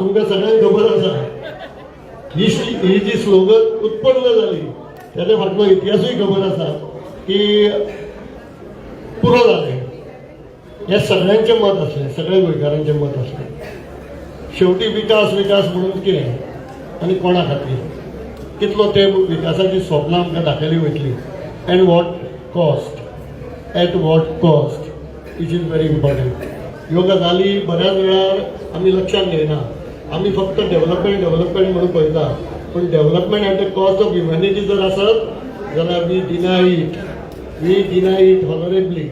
तुमकां सगळ्यांक खबर आसा, ही ही जी स्लोगन उत्पन्न जाली तेच्या फाटलो इतिहासूय खबर आसा की पुरो जालें. हें सगळ्यांचें मत आसलें, सगळ्या गोंयकारांचें मत आसलें. शेवटी विकास विकास म्हणून कितें आनी कोणा खातीर, कितलो तेंप विकासाची स्वप्नां आमकां दाखयली वयतली, and what cost, at what cost, it is very important. ह्यो गजाली बऱ्याच वेळार आमी लक्षात घेयना. आमी फक्त डेव्हलपमेंट डेव्हलपमेंट म्हणून पळयता, पूण development at the cost of humanity जर आसत जाल्यार we deny it, we deny it honourably.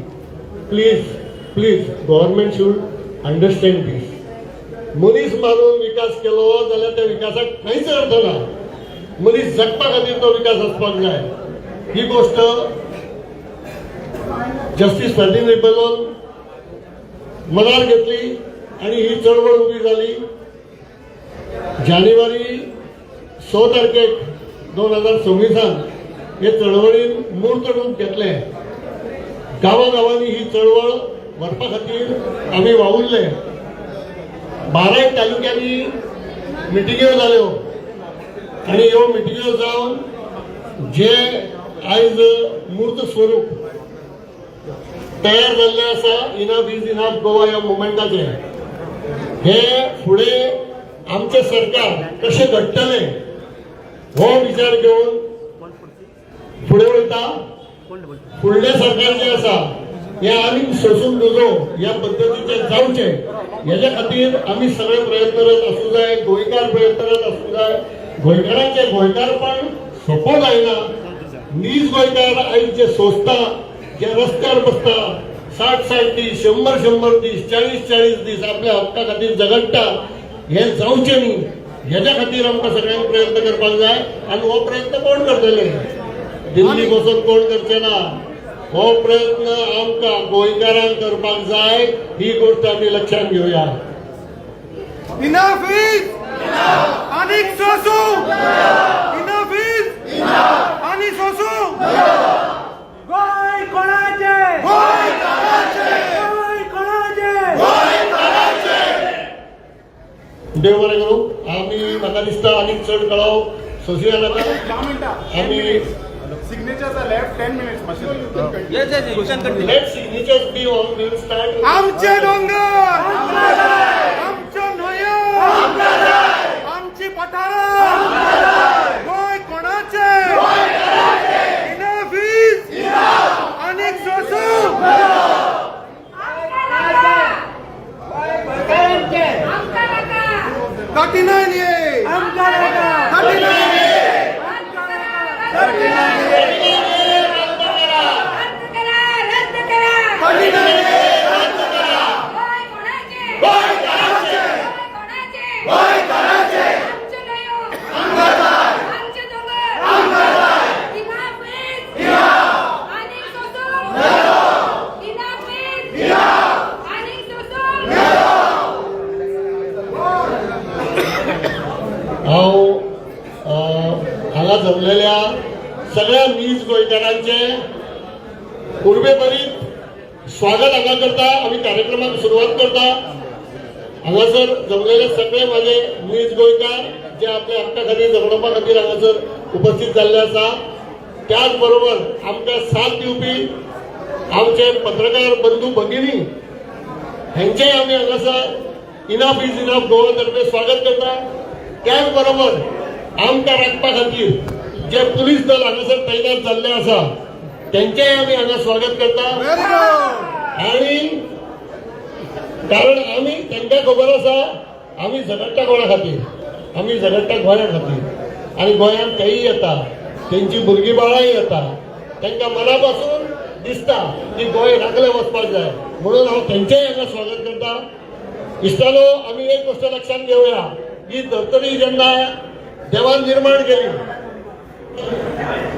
Please, please, government should understand this. मनीस मारून विकास केलो जाल्यार त्या विकासाक कांयच अर्थ ना. मनीस जगपा खातीर तो विकास आसपाक जाय. ही गोष्ट जस्टीस फॅर्दिन रिबेलोन मनार घेतली आणि ही चळवळ उभी झाली. जानेवारी 6 तारखेक 2026 हे चळवळीन मूर्त रूप घेतलें. गांवागांवांनी ही चळवळ व्हरपा खातीर आमी वावुरले. बाराय तालुक्यांनी मिटिंग्यो जाल्यो आणि ह्यो मिटिंग्यो जावन जे आयज मूर्त स्वरूप तयार जाल्लें आसा इनफ is enough Goa ह्या मुवमेंटाचें, हे फुडें आमचें सरकार कशें घडटलें हो विचार घेवन फुडें वयता. फुडलें सरकार जें आसा हें आनी सोसून नजो ह्या पद्दतीचें जावचें, हेच्या खातीर आमी सगळे प्रयत्नरत आसूं जाय, गोंयकार प्रयत्नरत आसूं जाय. गोंयकारांचें गोंयकारपण सोंपो जायना. नीज गोंयकार आयज जे सोंसता, जे रस्त्यार बसता, 60 60 दीस, 100 100 दीस, 40 40 दीस आपल्या हक्का खातीर झगडटा, हें जावचें न्ही हेच्या खातीर आमकां सगळ्यांक प्रयत्न करपाक जाय. आनी हो प्रयत्न कोण करतले? दिल्ली बसून कोण करचे ना. हो प्रयत्न आमकां गोंयकारांक करपाक जाय. ही गोष्ट आमी लक्षात घेवया. Enough is आनीक सोसू. Enough is आनी सोसू. गोंय कोणाचे? गोंय कोणाचे? देव बरें करूं. आमी म्हाका दिसता आनीक चड कळाव सोंसूया नाका आमी. Signatures are left 10 minutes, मातशें. Yes, you can continue. Let signatures be on, we'll start. आमचे दोंगर, आमच्यो न्हंयो, आमची पठारां, गोंय कोणाचे? Enough is आनीक सोसू. आमकां नाका. 39 ए. आमकां नाका. 39 ए. रद्द करा, रद्द करा. 39 ए. गोंय कोणाचे? गोंय कोणाचे? आमच्यो न्हंयो, आमचे दोंगर. Enough is आनीक सोसूंक. Enough is आनीक सोसूंक. हांव हांगा जमलेल्या सगळ्या नीज गोंयकारांचे उर्बेभरीत स्वागत हांगा करता. आमी कार्यक्रमाक सुरवात करता. हांगासर जमलेले सगळे माझे नीज गोंयकार जे आपल्या हक्का खातीर झगडोवपा खातीर हांगासर उपस्थित जाल्ले आसा, त्याच बरोबर आमकां साथ दिवपी आमचे पत्रकार बंधू भगिनी हेंचेय आमी हांगासर इनफ is enough Goa तर्फे स्वागत करता. त्याच बरोबर आमकां राखपा खातीर जे पुलीस दल हांगासर तैनात जाल्ले आसा, तेंचेय आमी हांगा स्वागत करता. Very good. आणि कारण आमी तांकां खबर आसा आमी झगडटा कोणा खातीर. आमी झगडटा गोंया खातीर आनी गोंयांत तेय येता, तेंची भुरगीं बाळांय येता. तांकां मना पासून दिसता की गोंय राखलें वचपाक जाय, म्हणून हांव तेंचेय हांगा स्वागत करता. इश्टानो, आमी एक गोश्ट लक्षात घेवया. ही धर्तरी जेन्ना देवान निर्माण केली,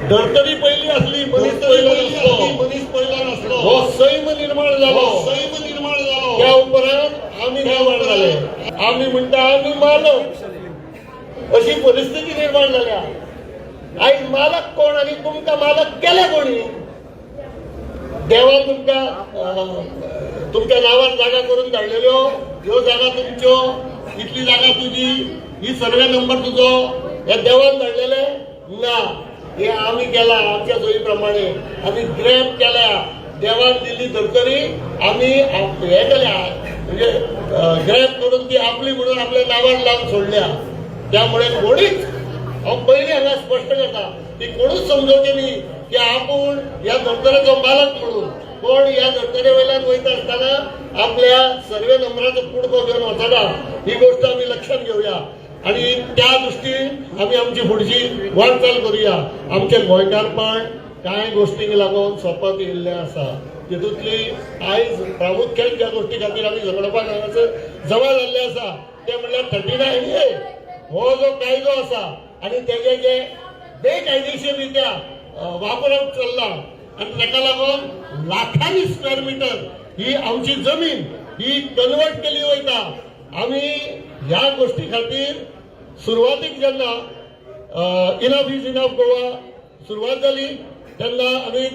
धर्तरी पयली आसली, मनीस पयलो नासलो. मनीस पयलो नासलो. हो सैम निर्माण जालो. सैम निर्माण जालो त्या उपरांत आमी निर्माण जाले. आमी म्हणटा आमी मालक, अशी परिस्थिती निर्माण जाल्या. आयज मालक कोण आनी तुमकां मालक केले कोणी? देवान तुमकां तुमच्या नांवार जागा करून धाडलेल्यो. ह्यो जागा तुमच्यो. इतली जागा तुजी, ही सर्वे नंबर तुजो, हे देवान धाडलेले ना. हे आमी केला आमच्या सोयी प्रमाणे. आमी ग्रॅब केल्या. देवान दिल्ली धर्तरी आमी हे केल्या, म्हणजे ग्रॅब करून ती आपली म्हणून आपल्या नांवान लावन सोडल्या. त्यामुळे कोणीच, हांव पयलीं हांगा स्पश्ट करता की कोणूच समजोवचें न्ही की आपूण ह्या धर्तरेचो मालक म्हणून. कोण ह्या धर्तरे वयल्यान वयता आसतना आपल्या सर्वे नंबराचो कुडको घेवन वचना, ही गोष्ट आमी लक्षात घेवया आणि त्या दृष्टीन आमी आमची फुडची वाटचाल करूया. आमचें गोंयकारपण कांय गोष्टींक लागून सोंपत येयल्लें आसा. तितूंतली आयज प्रामुख्यान ज्या गोष्टी खातीर आमी झगडपाक हांगासर जमा जाल्ले आसा ते म्हणल्यार 39ए हो जो कायदो आसा आणि तेजे जे बेकायदेशीर रित्या वापरप चल्ला आणि ताका लागून लाखांनी स्क्वेअर मिटर ही आमची जमीन ही कन्वर्ट केली वयता. आमी ह्या गोष्टी खातीर सुरवातीक जेन्ना इनफ is enough Goa सुरवात जाली तेन्ना आमी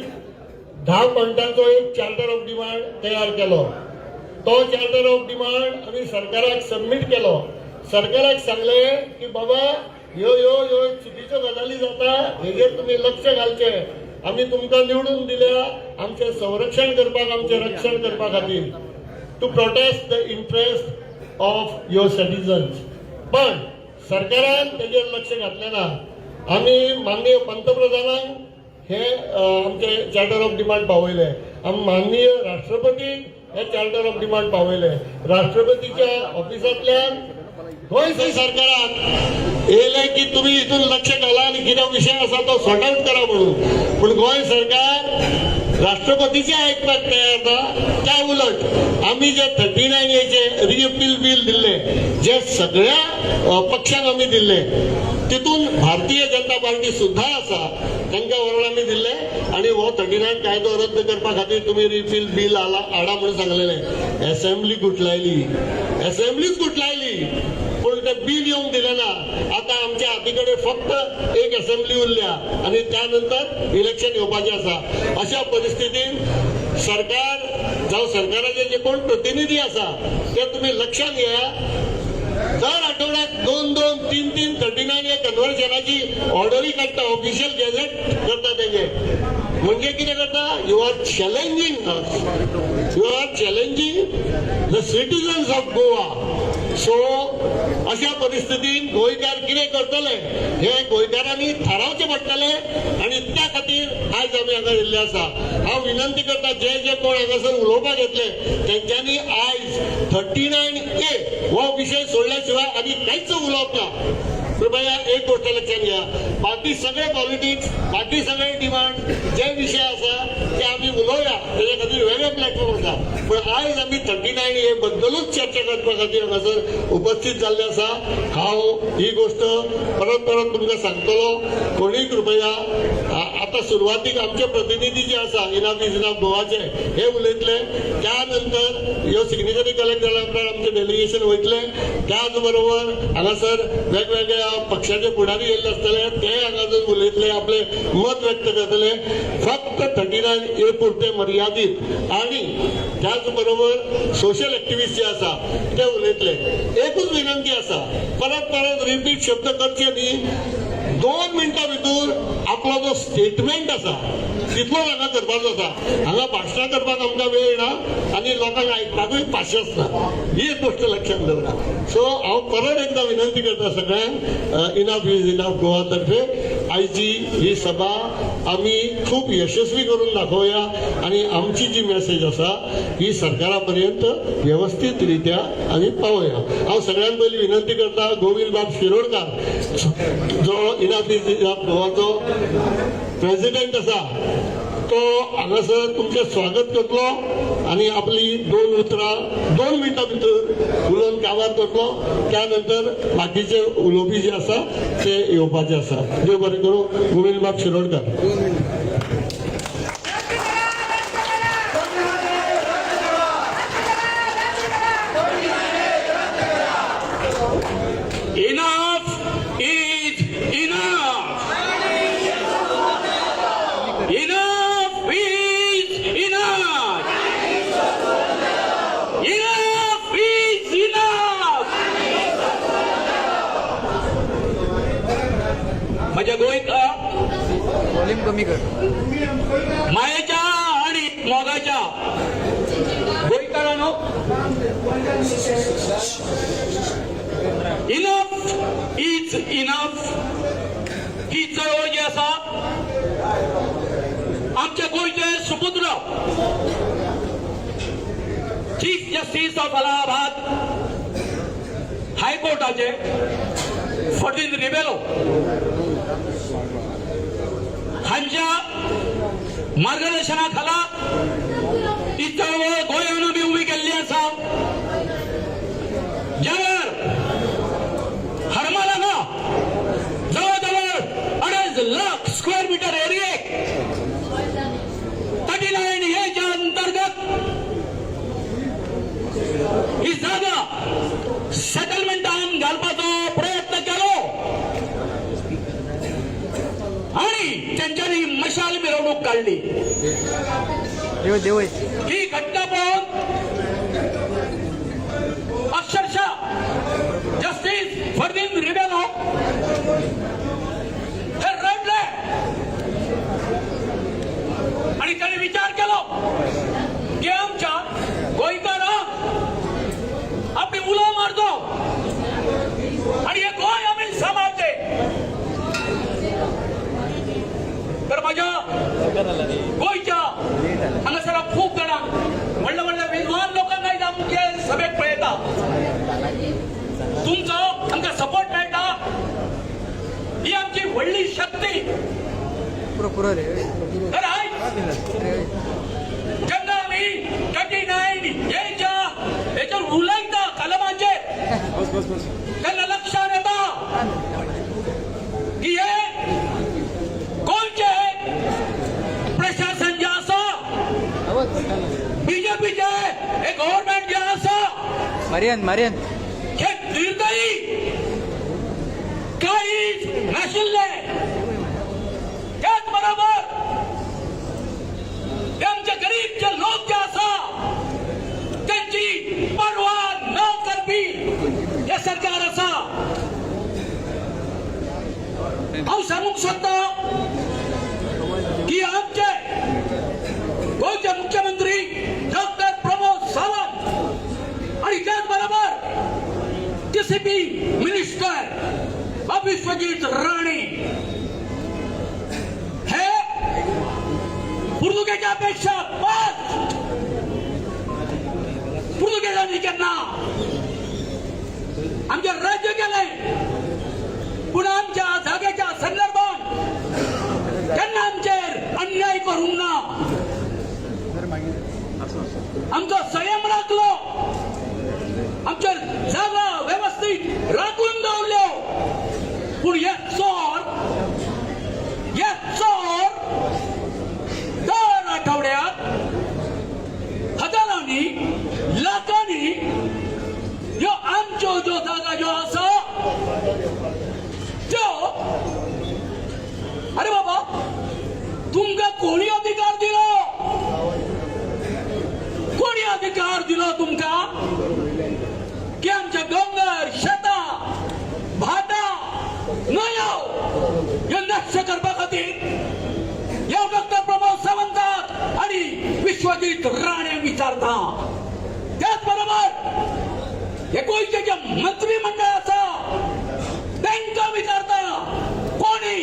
10 पॉयंटांचो एक चार्टर ऑफ डिमांड तयार केलो. तो चार्टर ऑफ डिमांड आमी सरकाराक सबमीट केलो. सरकाराक सांगले की बाबा, ह्यो ह्यो ह्यो चुकीच्यो गजाली जाता, हेजेर तुमी लक्ष घालचें. आमी तुमकां निवडून दिल्या आमचें संरक्षण करपाक, आमचें रक्षण करपा खातीर, to protect the interest of your citizens. पण सरकारान तेजेर लक्ष घातलें ना. आमी माननीय पंतप्रधानांक हे आमचे चार्टर ऑफ डिमांड पावयले. आमी माननीय राष्ट्रपतीक हे चार्टर ऑफ डिमांड पावयले. राष्ट्रपतीच्या ऑफिसांतल्यान गोंय सरकारान येयलें की तुमी हितून लक्ष घाला आनी कितें विशय आसा तो सॉर्ट आउट करा म्हणून. पूण गोंय सरकार राष्ट्रपतीचे आयकपाक तयार ना. त्या उलट आमी जे 39एचे रिपील बील दिल्ले, जे सगळ्या पक्षांक आमी दिल्ले, तितून भारतीय जनता पार्टी सुद्धा आसा, तांकां व्हरून आमी दिल्ले आणि हो 39 कायदो रद्द करपा खातीर तुमी रिपील बील हाडा म्हणून सांगलेले. एसेंब्ली गुटलायली, एसेंब्लीच गुटलायली, पूण ते बील येवंक दिलें ना. आतां आमच्या हाती कडेन फक्त एक असेंब्ली उरल्या आनी त्या नंतर इलेक्शन येवपाचें आसा. अशा परिस्थितीन सरकार जावं सरकाराचे जे कोण प्रतिनिधी आसा ते तुमी लक्षात घेया. दर आठवड्यात दोन दोन, तीन तीन 39 हे कन्व्हर्जनाची ऑर्डरी काडटा, ऑफिशियल गॅझेट करता तेजे. म्हणजे कितें करता? You are challenging us, you are challenging the citizens of Goa. So अशा परिस्थितीन गोंयकार कितें करतले हे गोंयकारांनी थारावचें पडटलें आनी त्या खातीर आयज आमी हांगा येयल्ले आसा. हांव विनंती करता, जे जे कोण हांगासर उलोवपाक येतले तेंच्यांनी आयज 39ए हो विशय सोडल्या शिवाय आनी कांयच उलोवप ना. कृपया एक गोष्ट लक्षात घ्या. बाकी सगळे पॉलिटिक्स, बाकी सगळे डिमांड, जे विशय आसा ते आमी उलोवया, तेच्या खातीर वेगळे प्लॅटफॉर्म आसा. पण आयज आमी 39ए बद्दलूच चर्चा करपा खातीर हांगासर उपस्थित जाल्ले आसा. हांव ही गोष्ट परत परत तुमकां सांगतलो. कोणीय कृपया आतां सुरवातीक आमचे प्रतिनिधी जे आसा इनफ is enough गोवाचे हे उलयतले. त्या नंतर ह्यो सिग्नेचरी कलेक्ट जाल्या उपरांत आमचे डेलिगेशन वयतले. त्याच बरोबर हांगासर वेगवेगळ्या पक्षाचे फुडारी येयल्ले आसतले, ते हांगासर उलयतले, आपले मत व्यक्त करतले. फक्त 39ए पुरते मर्यादीत आणि त्याच बरोबर सोशल एक्टिविस्ट जे आसा ते उलयतले. एकूच विनंती आसा, परत परत रिपीट शब्द करचे न्ही. 2 मिनटां भितर आपलो जो स्टेटमेंट आसा तितलो हांगा करपाचो आसा. हांगा भाशणां करपाक आमकां वेळ ना आनी लोकांक आयकपाकूय पाशियेंस ना, ही एक गोश्ट लक्षात दवरा. सो हांव परत एकदां विनंती करता सगळ्यांक, इनफ is enough Goa तर्फे आयची ही सभा आमी खूब यशस्वी करून दाखोवया आनी आमची जी मेसेज आसा ही सरकारा पर्यंत व्यवस्थीत रित्या आमी पावोवया. हांव सगळ्यांत पयलीं विनंती करता, गोविंद बाब शिरोडकार, जो इनफ is enough गोवाचो प्रेसिडेंट आसा, तो हांगासर तुमचें स्वागत करतलो आनी आपली दोन उतरां 2 मिनटां भितर उलोवन काबार करतलो. त्या नंतर बाकीचे उलोवपी जे आसा ते येवपाचे आसा. देव बरें करूं. गोविंद बाब शिरोडकर. रद्द करा, रद्द करा, रद्द करा, रद्द करा. Enough is enough. Enough is enough. Enough is enough. माझ्या गोंयकार व्हॉल्यूम कमी कर. मायेच्या आणि मोगाच्या गोंयकारांनो, इनफ is enough ही चळवळ जी आसा, आमच्या गोंयचे सुपुत्र चीफ जस्टीस ऑफ अलाहाबाद हायकोर्टाचे फर्दिन रिबेलो हांच्या मार्गदर्शना खाला ही चळवळ गोंयान आमी उबी केल्ली आसा. ज्या वेळार हरमल हांगा जवळ जवळ 2.5 लाख स्क्वेअर मिटर एरियेक 39 हेच्या अंतर्गत ही जागा सेटलमेंटान घालपाचो प्रयत्न केलो आणि तेंच्यांनी मशाल मिरवणूक काढली. देव देव. ही घटना पळोवन अक्षरशः जस्टीस फर्दिन रिबेलो हे रडले आणि त्यांनी विचार केलो की आमच्या गोंयकारांक आपली उलो मारतो आणि हे गोंय आमी सांबाळचे. तर माझ्या गोंयच्या हांगासर खूब जाणांक, व्हडल्या व्हडल्या विद्वान लोकांक आयज आमचे सभेक पळयता. तुमचो आमकां सपोर्ट मेळटा, ही आमची व्हडली शक्ती. पुरो पुरो रे. तर आयज जेन्ना आमी 39 हेच्या हेचेर उलयता कलमाचेर, तेन्ना लक्षात येता की हे गोंयचे प्रशासन जे आसा, बीजेपीचे हे गव्हर्नमेंट जे आसा, मारियन मारियन. हे निर्दयी काहीच नाशिल्ले. त्याच बरोबर हे आमचे गरीब जे लोक जे आसा त्यांची पर्वा न करपी हे सरकार आसा. हांव सांगूंक सोदता की आमचे गोंयचे मुख्यमंत्री डॉक्टर प्रमोद सावंत आणि त्याच बरोबर टीसीपी मिनिस्टर विश्वजीत राणे हे पुर्तुगेजा पेक्षा पाच, पुर्तुगेजांनी केन्ना आमचे राज्य केलंय, पूण आमच्या जागेच्या संदर्भात केन्ना आमचेर अन्याय करूंक ना. आमचो संयम राखलो, आमच्या जागा व्यवस्थित राखून दवरल्यो. पूण हे चोर, हे चोर दर आठवड्यात हजारांनी लाखांनी ह्यो आमच्यो ज्यो जागा ज्यो आसा त्यो, अरे बाबा, तुमकां कोणी अधिकार दिलो? कोणी अधिकार दिलो तुमकां की आमच्या दोंगर, शेतां, भाटां, न्हंयो ह्यो नश्ट करपा खातीर? ह्यो डॉक्टर प्रमोद सावंताक आणि विश्वजीत राणे विचारता. त्याच बरोबर हे गोंयचे जे मंत्रीमंडळ आसा तांकां विचारता, कोणी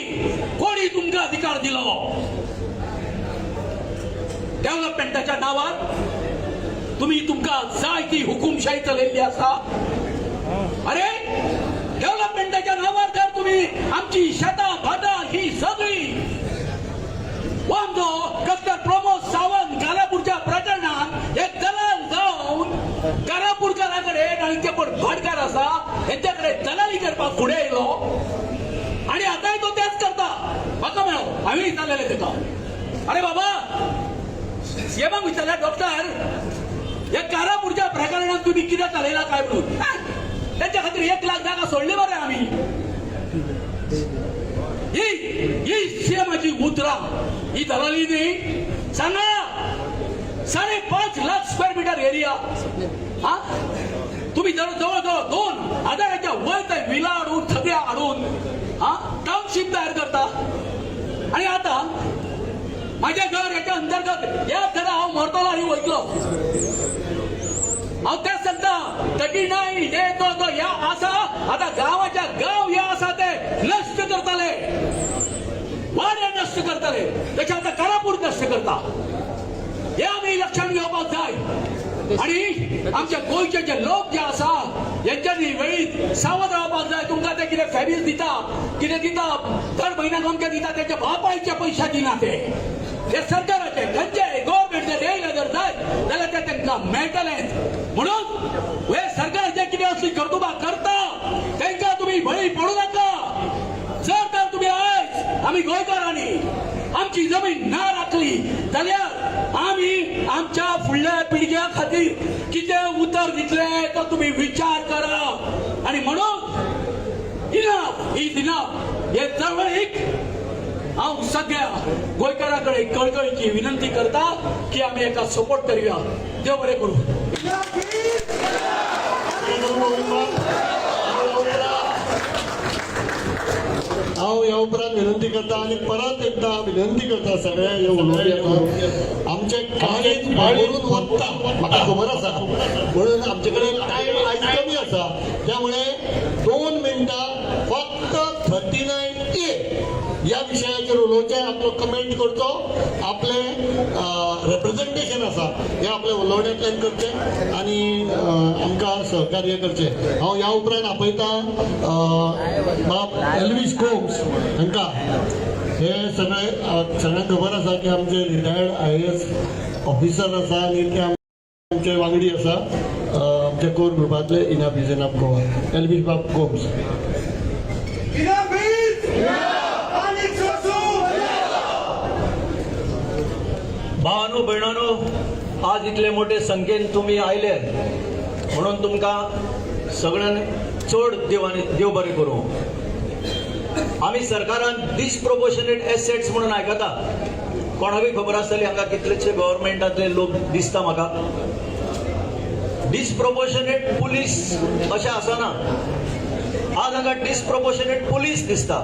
कोणी तुमकां अधिकार दिलो डेव्हलपमेंटाच्या नावार तुम्ही तुमकां जाय ती हुकुमशाही चलयल्ली आसा? अरे, डेव्हलपमेंटाच्या नावार जर तुम्ही आमची शेतां भाटां ही सगळी, हो आमचो डॉक्टर प्रमोद सावंत कारापूरच्या प्रकरणात एक दलाल जावन कारापूरकारा कडेन आनी ते कोण भाटकार आसा हेंच्या कडेन दलाली करपाक फुडें येयलो आणि आतांय तो तेच करता. म्हाका मेळ्ळो, हांवें विचारलेलें तेका, अरे बाबा, सीएमाक विचारल्या, डॉक्टर, ह्या कारापूरच्या प्रकरणात तुम्ही कितें चलयला काय म्हणून. त्यांच्या खातीर 1 लाख जागा सोडली बरे आम्ही. ही ही सीएमाची उतरां, ही दलाली न्ही? सांगा, 5.5 लाख स्क्वेअर मीटर एरिया हा तुम्ही जवळ जवळ 2 हजाराच्या वयर ते विला हाडून, सगळे हाडून हा टाउनशीप तयार करता. माझ्या घर याच्या अंतर्गत येत जाल्यार हांव मरतलो आनी वयतलो. हांव तेच सांगता, 39 हे तो तो ह्या आसा, आतां गांवाच्या गांव हे आसा ते नश्ट करतले, वाडे नश्ट करतले, तशें आतां कारापूर नश्ट करता. हे आमी लक्षात घेवपाक जाय. आणि आमच्या गोंयचे जे लोक जे आसा हेंच्यांनी वेळीत सावध रावपाक जाय. तुमकां ते कितें फेरीज दिता, कितें दिता, दर म्हयन्याक अमकें दिता, तेच्या बापायचे पयशे दिना ते. हे सरकाराचे खंयचे गव्हर्मेंट जर येयले जर जाय जाल्यार ते तांकां मेळटलेच. म्हणून हे सरकार जे कितें असली कर्तुबां करता तांकां तुमी बळी पडूं नाका. जर तर तुमी आयज आमी गोंयकारांनी आमची जमीन ना राखली जाल्यार आमी आमच्या फुडल्या पिळग्या खातीर कितें उतर दितले तो तुमी विचार करा. आणि म्हणून इनफ is enough हे चळवळीक हांव सगळ्या गोंयकारां कडेन कळकळीची विनंती करता की आमी एका सपोर्ट करुया. देव बरें करूं. हांव ह्या उपरांत विनंती करता आनी परत एकदां विनंती करता सगळ्या हे उलोवपी आमचे काळीज भरून वता म्हाका खबर आसा, म्हणून आमचे कडेन टायम आयज कमी आसा, त्यामुळे 2 मिनटां फक्त 39A ह्या विशयाचेर उलोवचें, आपलो कमेंट करचो, आपलें रेप्रेजेंटेशन आसा हें आपल्या उलोवण्यांतल्यान करचें आनी आमकां सहकार्य करचें. हांव ह्या उपरांत आपयता बाब एल्वीस गोम्स हांकां. हे सगळे सगळ्यांक खबर आसा की आमचे रिटायर्ड IAS officer आसा आनी ते आमचे वांगडी आसा आमच्या कोर ग्रुपांतले. Enough is enough Goa. Elvis बाब गोम्स. Enough is आनीक सोसूं. भावानो भयणानो, आज इतले मोठे संख्येन तुमी आयले म्हणून तुमकां सगळ्यांक चड देवानी देव बरें करूं. आमी सरकारान डिसप्रोपोर्शनेट एसेट्स म्हणून आयकता. कोणाकूय खबर आसतली, हांगा कितलेशे गव्हर्मेंटांतले लोक दिसता म्हाका. डिसप्रोपोर्शनेट पुलीस अशें आसना. आज हांगा डिसप्रोपोर्शनेट पुलीस दिसता.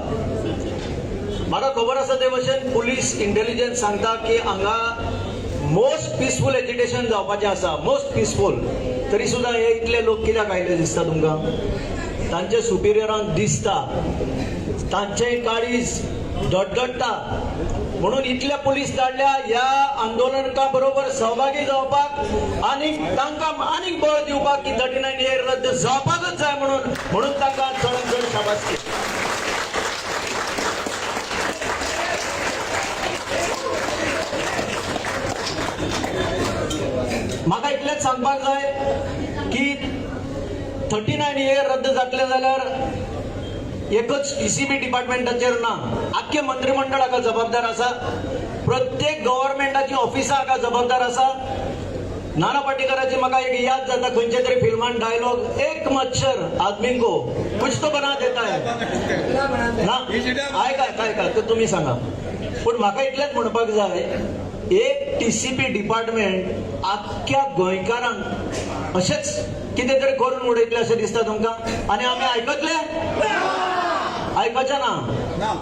म्हाका खबर आसा ते भशेन पुलीस इंटेलिजन्स सांगता की हांगा मोस्ट पिसफूल एजिटेशन जावपाचें आसा, मोस्ट पिसफूल. तरी सुद्दां हे इतले लोक कित्याक आयले दिसता तुमकां? तांचे सुपिरियरांक दिसता, तांचें काळीज धडधडटा म्हणून इतले पुलीस धाडल्या ह्या आंदोलनका बरोबर सहभागी जावपाक आनी तांकां आनीक बळ दिवपाक की 39A रद्द जावपाकच जाय म्हणून. म्हणून तांकां चडान चड शाबासकी. म्हाका इतलेंच सांगपाक जाय की 39A रद्द जातलें जाल्यार एकच टीसीबी डिपार्टमेंटाचेर ना, आख्खे मंत्रिमंडळ हाका जबाबदार आसा, प्रत्येक गव्हर्मेंटाची ऑफिसां हाका जबाबदार आसा. नाना पाटेकराची म्हाका एक याद जाता, खंयच्या तरी फिल्मान डायलॉग, एक मच्छर आदमी को कुछ तो बना देता है ना. आयका आयका, तर तुमी सांगा. पूण म्हाका इतलेंच म्हणपाक जाय, एक टीसीबी डिपार्टमेंट आख्ख्या गोंयकारांक अशेंच कितें तरी करून उडयतलें अशें दिसता तुमकां? आनी आमी आयकतले? आयकचें ना.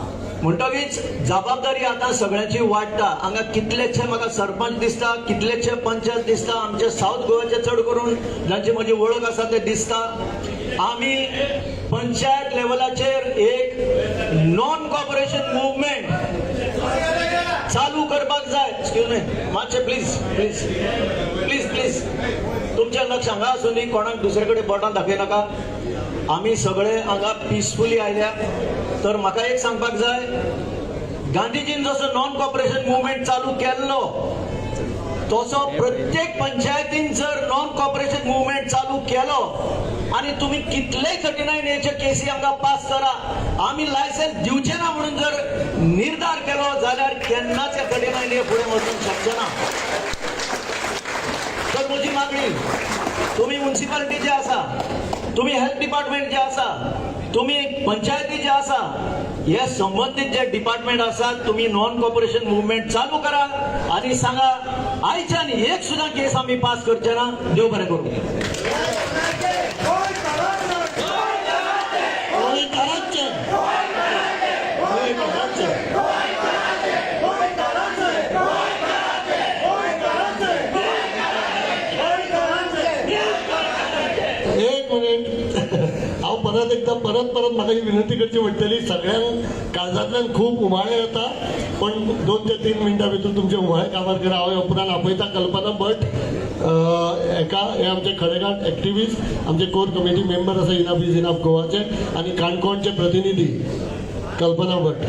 म्हणटकीच जबाबदारी आतां सगळ्यांची वाडटा. हांगा कितलेशे म्हाका सरपंच दिसता, कितलेशे पंचायत दिसता, आमचे सावथ गोवाचे चड करून जांची म्हजी वळख आसा ते दिसता. आमी पंचायत लेवलाचेर एक नॉन कॉपरेशन मुवमेंट चालू करपाक जाय. एक्सक्यूज मी, मातशें प्लीज प्लीज प्लीज प्लीज, तुमचें लक्ष हांगा आसूं दी, कोणाक दुसरे कडेन बोटां दाखयनाका. आमी सगळे हांगा पिसफुली आयल्या. तर म्हाका एक सांगपाक जाय, गांधीजीन जसो नॉन कॉपरेशन मुवमेंट चालू केल्लो तसो प्रत्येक पंचायतीन जर नॉन कॉपरेशन मुवमेंट चालू केलो आनी तुमी कितलेय 39Aचे केसी आमकां पास करा, आमी लायसन्स दिवचे ना म्हणून जर निर्धार केलो जाल्यार केन्नाच हे 39A फुडें वचूंक शकचे ना. तर म्हजी मागणी, तुमी म्युन्सिपालिटी जे आसा, तुमी हेल्थ डिपार्टमेंट जे आसा, तुमी पंचायती जे आसा, हे संबंदीत जे डिपार्टमेंट आसा, तुमी नॉन कॉपरेशन मुवमेंट चालू करा आनी सांगा आयच्यान एक सुद्दां केस आमी पास करचे ना. देव बरें करूं. गोंयकारांचें, गोंयकारांचें. परत एकदा परत परत म्हाका ही विनंती करची पडटली. सगळ्यांक काळजांतल्यान खूब उमाळे येता, पण 2 ते 3 मिनटां भितर तुमचे उमाळे काबार करा. हांव उपरांत आपयता कल्पना भट एका. हे आमचे खडेगांठ एक्टिविस्ट, आमचे कोर कमिटी मेंबर आसा इनाफ is enough गोवाचे आनी काणकोणचे प्रतिनिधी कल्पना भट.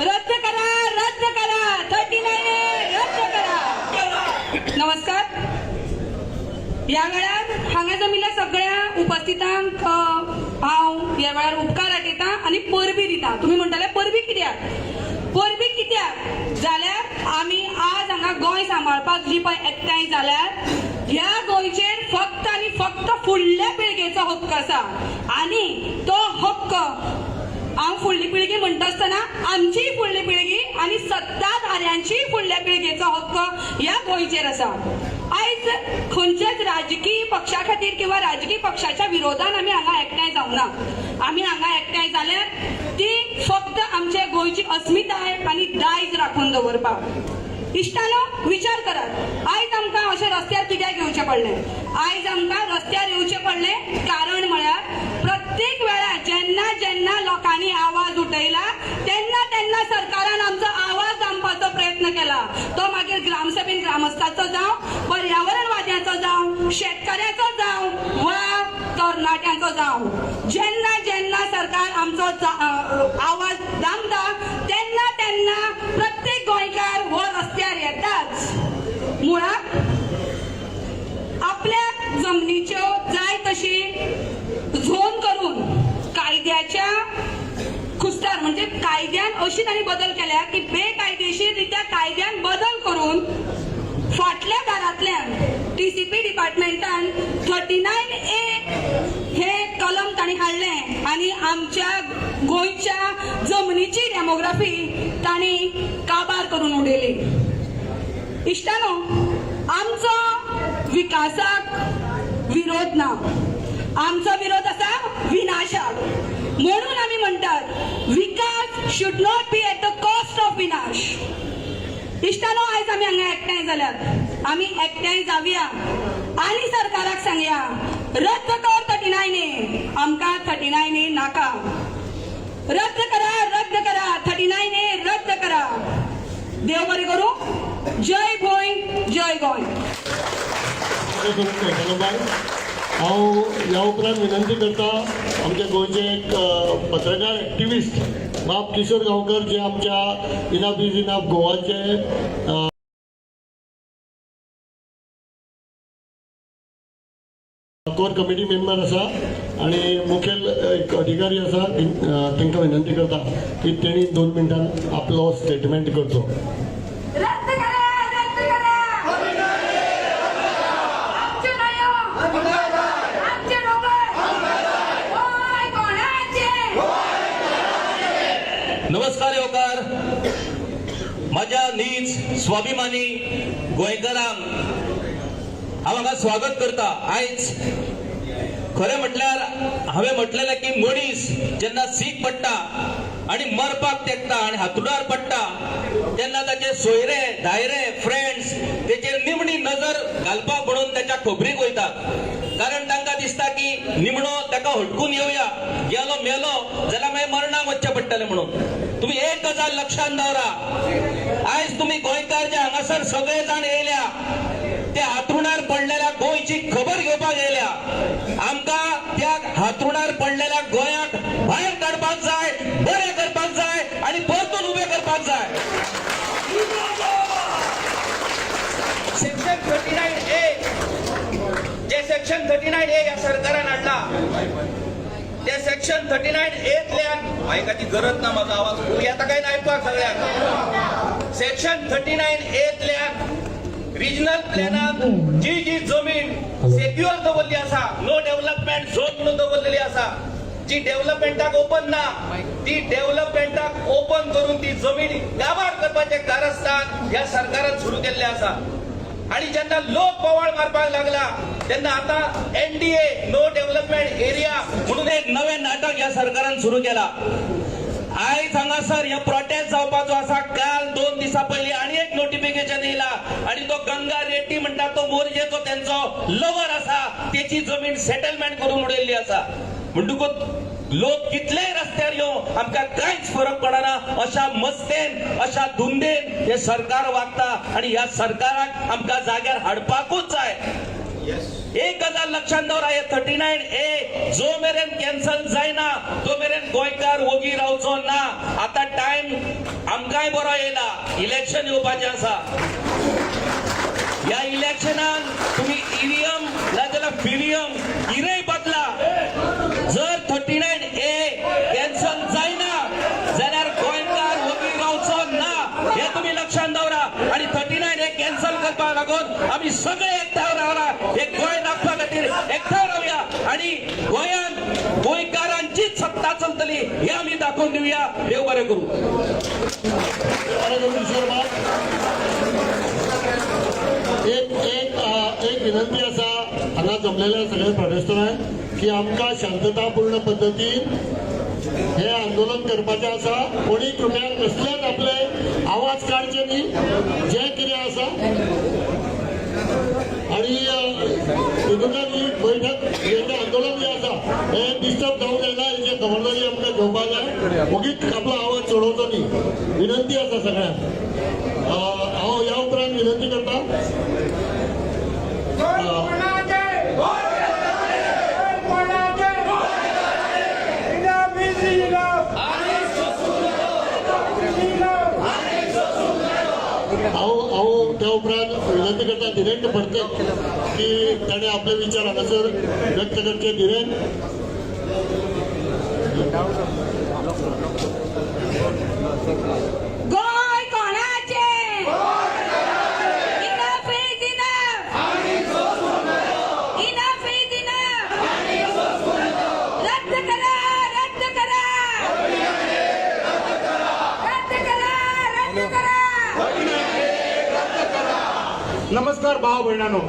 रद्द करा, रद्द करा, 39 रद्द करा. नमस्कार. ह्या वेळार हांगा जमिल्ल्या सगळ्या उपस्थितांक हांव ह्या वेळार उपकार आठयता आनी परबी दिता. तुमी म्हणटले, परबी कित्याक? परबी कित्याक जाल्यार आमी आज हांगा गोंय सांबाळपाक जी पळय एकठांय जाल्यार, ह्या गोंयचेर फक्त आनी फक्त फुडल्या पिळगेचो हक्क आसा आनी तो हक्क हांव फुडली पिळगी म्हणटा आसतना आमचीय फुडली पिळगी आनी सत्ताधाऱ्यांचीय फुडल्या पिळगेचो हक्क ह्या गोंयचेर आसा. आयज खंयच्याच राजकीय पक्षा खातीर किंवा राजकीय पक्षाच्या विरोधान आमी हांगा एकठांय जावना. आमी हांगा एकठांय जाल्यार ती फक्त आमच्या गोंयची अस्मिताय आनी दायज राखून दवरपाक. इश्टानो, विचार करात, आयज आमकां अशें रस्त्यार कित्याक येवचें पडलें? आयज आमकां रस्त्यार येवचें पडलें कारण म्हळ्यार प्रत्येक वेळार जेन्ना जेन्ना लोकांनी आवाज उठयला तेन्ना तेन्ना सरकारान आमचो आवाज दामपाचो प्रयत्न केला. तो मागीर ग्रामसभेन ग्रामस्थाचो जावं, पर्यावरणवाद्यांचो जावं, शेतकऱ्याचो जावं वा तरणाट्यांचो जावं, जेन्ना जेन्ना सरकार आमचो आवाज दामता तेन्ना तेन्ना प्रत्येक गोंयकार हो रस्त्यार येताच. मुळात आपल्या जमनीच्यो जाय तशी झोन करून कायद्याच्या खुस्तार, म्हणजे कायद्यान अशी तांणी बदल केल्या की बेकायदेशीर रित्या कायद्यान बदल करून फाटल्या दारांतल्यान टीसीपी डिपार्टमेंटान 39A हे कलम तांणी हाडलें आनी आमच्या गोंयच्या जमनीची डेमोग्राफी तांणी काबार करून उडयली. इश्टानो, आमचो विकासाक विरोध ना, आमचो विरोध आसा विनाशाक. म्हणून आमी म्हणटात, विकास should not be at the cost of विनाश. इश्टानो, आयज आमी हांगा एकठांय जाल्यात. आमी एकठांय जावया आनी सरकाराक सांगया, रद्द कर 39A. आमकां 39A नाका. रद्द करा, रद्द करा, 39A रद्द करा. देव बरें करूं. जय भोय, जय गोंय. बरें करून कल्पनाबाय. हांव ह्या उपरांत विनंती करता आमच्या गोंयचे एक पत्रकार एक्टिविस्ट बाब किशोर गांवकर, जे आमच्या इनाफ is enough गोवाचे कोर कमिटी मेंबर आसा आनी मुखेल एक अधिकारी आसा, तांकां विनंती करता की तेणी 2 मिनटान आपलो स्टेटमेंट करचो. रद्द करा, रद्द करा. आमच्यो न्हंयो, आमचे दोंगर, गोंय कोणाचें? नमस्कार, येवकार माझ्या नीज स्वाभिमानी गोंयकारांक. हांव हांगा स्वागत करता. आयज खरें म्हटल्यार हांवें म्हटलेलें की मनीस जेन्ना सीक पडटा आनी मरपाक तेकता आनी हातुडार पडटा तेन्ना ताचे सोयरे धायरे फ्रेंड्स तेचेर निमणी नजर घालपाक म्हणून त्याच्या खबरीक वयतात, कारण तांकां दिसता की निमणो ताका हटकून येवया, गेलो मेलो जाल्यार मागीर मरणाक वचचें पडटलें म्हणून. तुम्ही एक गजाल लक्षात दवरा, आयज तुम्ही गोंयकार जे हांगासर सगळे जाण येयल्या ते हातरुणार पडलेल्या गोंयची खबर घेवपाक येयल्या. आमकां त्या हातरुणार पडलेल्या गोंयाक भायर काडपाक जाय, बरें करपाक जाय आनी परतून उबें करपाक जाय. सेक्शन 39A जे सेक्शन 39A ह्या सरकारान हाडला, ते सेक्शन 39Aतल्यान मायकाची गरज ना. म्हाजो आवाज खूब येता काय ना आयकपाक सगळ्यांक? सेक्शन 39Aतल्यान रिजनल प्लॅनात जी जी जमीन सेक्युअर दवरली आसा, नो डेव्हलपमेंट झोन म्हणून दवरलेली आसा, जी डेव्हलपमेंटाक ओपन ना, ती डेव्हलपमेंटाक ओपन करून ती जमीन काबार करपाचें कारस्थान ह्या सरकारान सुरू केल्लें आसा. आणि जेन्ना लोक बोवाळ मारपाक लागला तेन्ना आता एनडीए, नो डेव्हलपमेंट एरिया म्हणून एक नवें नाटक ह्या सरकारान सुरू केला. आयज हांगासर हे प्रोटेस्ट जावपाचो आसा. काल 2 दिसां पयलीं आनी एक नोटिफिकेशन येयला आनी तो गंगा रेड्डी म्हणटा तो मोरजेचो तेंचो लवर आसा, तेची जमीन सेटलमेंट करून उडयल्ली आसा. म्हणटकूच लोक कितलेय रस्त्यार येवं, आमकां कांयच फरक पडना. अशा मस्तेन, अशा धुंदेन हे सरकार वागता आनी ह्या सरकाराक आमकां जाग्यार हाडपाकूच जाय. एक गजाल लक्षात दवरा, हे 39A जो मेरेन कॅन्सल जायना तो मेरेन गोंयकार वोगी रावचो ना. आता टायम आमकांय बरो येयला, इलेक्शन येवपाचें आसा. ह्या इलेक्शनान तुम्ही ईव्हीएम नाजाल्यार पीव्हीएम कितेंय बदला, जर 39A cancel जायना जाल्यार गोंयकार वोगी रावचो ना, हे तुम्ही लक्षात दवरा. आणि 39A cancel करपाक लागून आमी सगळे एकठांय रावला. हे गोंय राखपा खातीर एकठांय रावया आणि गोंयांत गोंयकारांचीच सत्ता चलतली हे आमी दाखोवन दिवया. देव बरें करूं. किशोर, एक एक एक विनंती आसा हांगा जमलेल्या सगळ्या प्रोटेस्टरांक की आमकां शांततापूर्ण पद्दतीन हे आंदोलन करपाचें आसा. कोणी कृपया कसलेच आपले आवाज काडचे न्ही, जें कितें आसा. आणि तितूंतल्यान ही बैठक, हे जें आंदोलन जें आसा हें डिस्टर्ब जावंक जायना, हेची खबरदारी आमकां घेवपाक जाय. ओगीच आपलो आवाज चडोवचो न्ही, विनंती आसा सगळ्यांक. हांव ह्या उपरांत विनंती करता गोंय कोणाचें? गोंय कोणाचें? Enough is enough. Enough is enough. हांव हांव त्या उपरांत विनंती करता धीरेन फडते की ताणें आपले विचार हांगासर व्यक्त करचे. धीरेन. गोंय कोणाचें? Enough is enough. Enough is enough. रद्द करा, रद्द करा, रद्द करा, रद्द करा. नमस्कार भाव भयणांनो,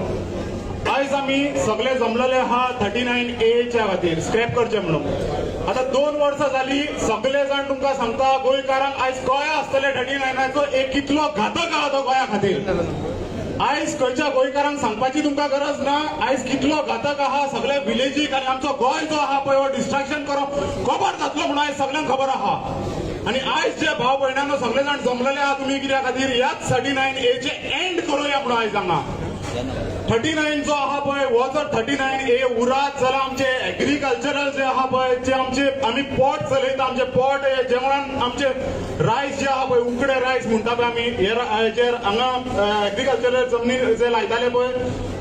आयज आमी सगळे जमलेले आहा 39Aच्या खातीर स्क्रॅप करचे म्हणून. आतां 2 वर्सां जाली, सगळे जाण तुमकां सांगता, गोंयकारांक आयज कळ्ळां आसतलें 39 नाचो एक कितलो घातक आहा तो गोंया खातीर. आयज खंयच्या गोंयकारांक सांगपाची तुमकां गरज ना, आयज कितलो घातक आहा सगळे विलेजीक आनी आमचो गोंय जो आहा पळय हो डिस्ट्रक्शन करप खबर जातलो म्हणून आयज सगळ्यांक खबर आहा. आनी आयज जे भाव भयणांनो सगळे जाण जमलेले आहा तुमी कित्या खातीर, ह्याच 39Aचे एंड करूया म्हणून. आयज हांगा 39 जो आहा पळय, हो जर 39A उरात जाल्यार आमचे एग्रीकल्चरल जे आहा पळय, जे आमचे आमी पोट चलयता, आमचे पोट हे जेवणान आमचे रायस जे आहा पळय, उकडे रायस म्हणटा पळय आमी, हे जे हांगा एग्रीकल्चरल जमनीर जे लायताले पळय,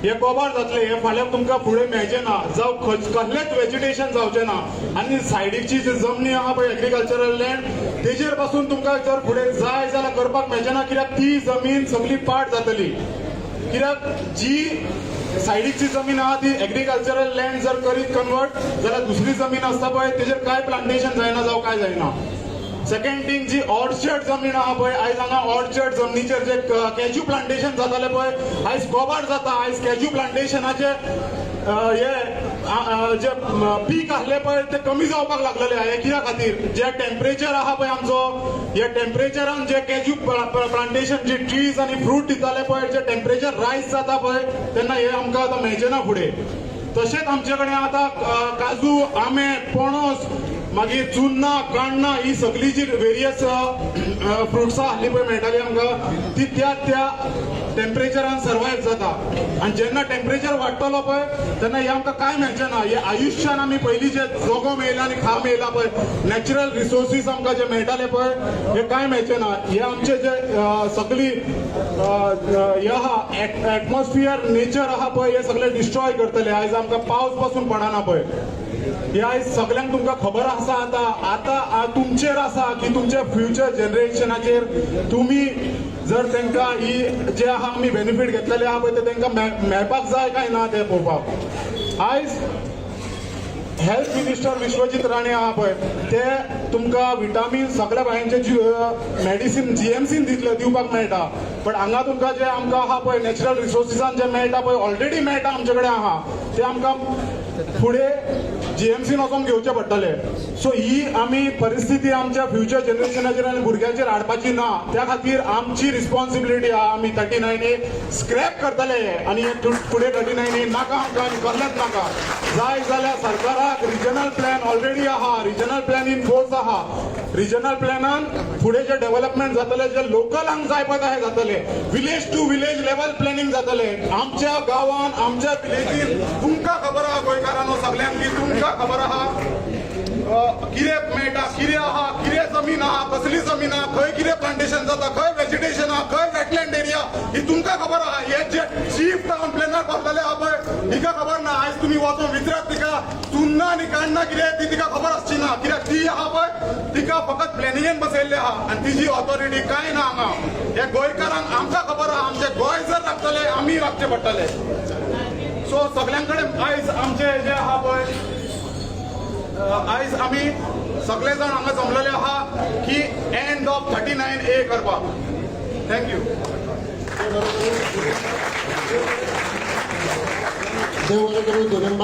हे गोबर जातले. हे फाल्यां तुमकां फुडें मेळचें ना, जावं कसलेंच वेजिटेशन जावचें ना. आनी सायडीची जी जमनी आहा पळय, एग्रीकल्चरल लँड, तेजेर पासून तुमकां जर फुडें जाय जाल्यार करपाक मेळचें ना, कित्याक ती जमीन सगळी पाड जातली. कित्याक जी सायडीकची जमीन आहा ती एग्रीकल्चरल लँड जर करीत कन्वर्ट जाल्यार दुसरी जमीन आसता पळय तेजेर कांय प्लांटेशन जायना, जावं कांय जायना. सेकंड थिंग, जी ऑर्चर्ड जमीन आहा पळय, आयज हांगा ऑर्चर्ड जमनीचेर जे कॅज्यू प्लांटेशन जाताले पळय, आयज गोबार जाता. आयज कॅज्यू प्लांटेशनाचे हे जे पीक आहले पळय ते कमी जावपाक लागलेले. हे कित्या खातीर? जे टेम्परेचर आहा पळय आमचो, हे टेम्परेचरान जे कॅज्यू प्लांटेशन जे ट्रीज आनी फ्रूट दिताले पळय, जे टेम्परेचर रायज जाता पळय तेन्ना हे आमकां आतां मेळचें ना फुडें. तशेंच आमचे कडेन आतां काजू, आंबे, पणस, मागीर चुन्नां, काण्णां, ही सगळी जी वेरियस फ्रुट्सां आहली पळय मेळटाली आमकां, ती त्या त्या टेम्परेचरान सर्वायव जाता. आनी जेन्ना टेम्परेचर वाडटलो पळय तेन्ना हे आमकां कांय मेळचें ना. हे आयुश्यान आमी पयलीं जे जगो मेळला आनी खा मेळला पळय, नॅचरल रिसोर्सीस आमकां जे मेळटाले पळय, हे कांय मेळचें ना. हे आमचे जे सगळी हे आहा, एटमॉस्फियर, नेचर आहा पळय, हे सगळे डिस्ट्रॉय करतले. आयज आमकां पावस पासून पडना पळय, हे आयज सगळ्यांक तुमकां खबर आसा. आतां आतां तुमचेर आसा की तुमच्या फ्युचर जनरेशनाचेर तुमी जर तांकां ही जे आहा आमी बेनिफीट घेतलेले आहा पळय ते तांकां मेळपाक जाय काय ना ते पळोवपाक. आयज हेल्थ मिनिस्टर विश्वजीत राणे आहा पळय, ते तुमकां विटामीन सगळ्या बायांचे मेडिसीन जीएमसीन दितले, दिवपाक मेळटा. बट हांगा तुमकां जे आमकां आहा पळय नॅचरल रिसोर्सिसान जे मेळटा पळय, ऑलरेडी मेळटा आमचे कडेन आहा, ते आमकां फुडें जीएमसीन वचोन घेवचे पडटले. सो ही आमी परिस्थिती आमच्या फ्युचर जनरेशनाचेर आनी भुरग्यांचेर हाडपाची ना. त्या खातीर आमची रिस्पॉन्सिबिलिटी आहा, आमी 39A scrap करतले आनी हे फुडें 39A नाका आमकां आनी कसलेंच नाका. जाय जाल्यार सरकाराक रिजनल प्लॅन ऑलरेडी आहा, रिजनल प्लॅन इन फोर्स आहा. रिजनल प्लॅनान फुडें जे डेव्हलपमेंट जातले, जे लोकलांक जाय पळय तशें जातले. Village to village level planning जातले. आमच्या गांवान, आमच्या विलेजीन तुमकां खबर आहा, गोंयकारांनो सगल्यांक की तुमकां खबर आहा कितें मेळटा, कितें आहा, कितें जमीन आहा, कसली जमीन आहा, खंय कितें प्लांटेशन जाता, खंय वेजिटेशन आहा, खंय वेटलँड एरिया, ही तुमकां खबर आहा. हे जे चीफ टावन प्लॅनर बसलेले आहा पळय, हिका खबर ना. आयज तुमी वचोन विचारात तिका, चुन्ना आनी काण्णां कितें ती तिका खबर आसची ना, कित्याक ती आहा पळय, तिका फकत प्लॅनिंगेन बसयल्ले आहा आनी तिजी ऑथॉरिटी कांय ना हांगा. हे गोंयकारांक आमकां खबर आहा, आमचे गोंय जर राखतले आमी राखचे पडटले. सो सगळ्यां कडेन आयज आमचे जे आहा पळय, आयज आमी सगळे जाण हांगा जमलेले आहा की एंड ऑफ 39A करपाक. Thank you. देव बरें करूं धनंद.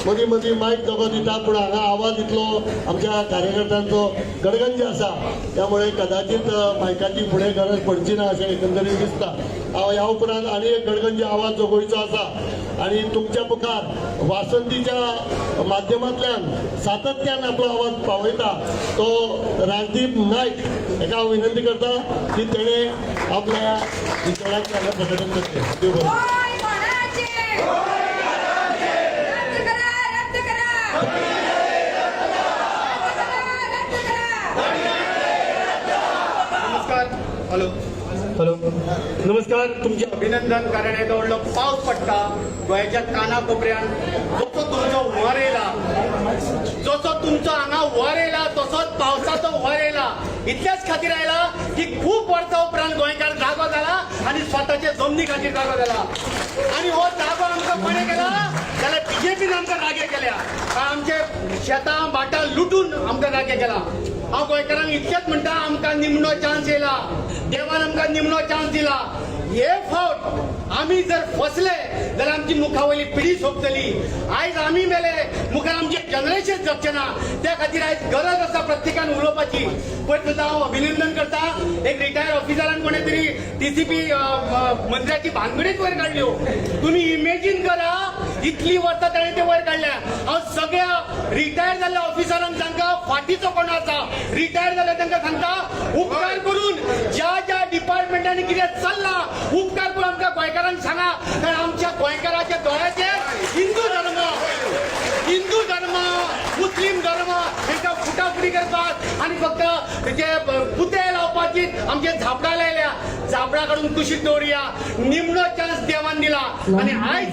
मदीं मदीं मायक दोगो दिता, पूण हांगा आवाज इतलो आमच्या कार्यकर्त्यांचो गडगंज आसा, त्यामुळे कदाचित मायकाची फुडें गरज पडची ना अशें एकंदरीत दिसता. हांव ह्या उपरांत आनी एक गडगंज आवाज जो गोंयचो आसा आनी तुमच्या मुखार वासंतीच्या माध्यमांतल्यान सातत्यान आपलो आवाज पावयता, तो राजदीप नायक हेका हांव विनंती करता की तेणें आपल्या विचारांचें हांगा प्रकटन करचें. देव बरें. गोंय कोणाचें? रद्द करा, रद्द करा, रद्द करा, रद्द करा. नमस्कार. हॅलो, हॅलो, नमस्कार तुमच्या अभिनंदन, कारण येदो व्हडलो पावस पडटा गोंयच्या काना कोपऱ्यान. जसो तुमचो हुंवार येयला, जसो तुमचो हांगा हुंवार येयला, तसोच पावसाचो हुंवार येयला. इतल्याच खातीर आयला की खूब वर्सां उपरांत गोंयकार जागो जाला आनी स्वताचे जमनी खातीर जागो जाला. आनी हो जागो आमकां कोणें केला जाल्यार बीजेपीन आमकां जागे केल्या. आमचे शेतां भाटां लुटून आमकां जागे केला. हांव गोंयकारांक इतकेंच म्हणटा, आमकां निमणो चान्स येयला, देवान आमकां निमणो चान्स दिला. हे फावट आमी जर फसले जाल्यार आमची मुखा वयली पिढी सोंपतली. आयज आमी मेले, मुखार आमचे जनरेशन जगचे ना. त्या खातीर आयज गरज आसा प्रत्येकान उलोवपाची. पयर सुद्दां हांव अभिनंदन करता, एक रिटायर्ड ऑफिसरान कोणे तरी टीसीपी मंत्र्याची भानगडीच वयर काडल्यो. तुमी इमेजीन करा, इतली वर्सां ताणें ते वयर काडल्या. हांव सगळ्या रिटायर जाल्ल्या ऑफिसरांक सांगता, फाटीचो कोण आसा रिटायर जाल्या तांकां सांगता, उपकार करून ज्या ज्या डिपार्टमेंटांनी कितें चल्लां, उपकार करून आमकां गोंयकारांक सांगा. कारण आमच्या गोंयकाराच्या दोळ्याचेर हिंदू धर्म, हिंदू धर्म, मुस्लीम धर्म हेंकां फुटाफुटी करपाक आनी फक्त ते पुते लावपाची आमचे झापडां लायल्या. झापडां काडून कुशीक दवरुया. निमणो चान्स देवान दिला आनी आयज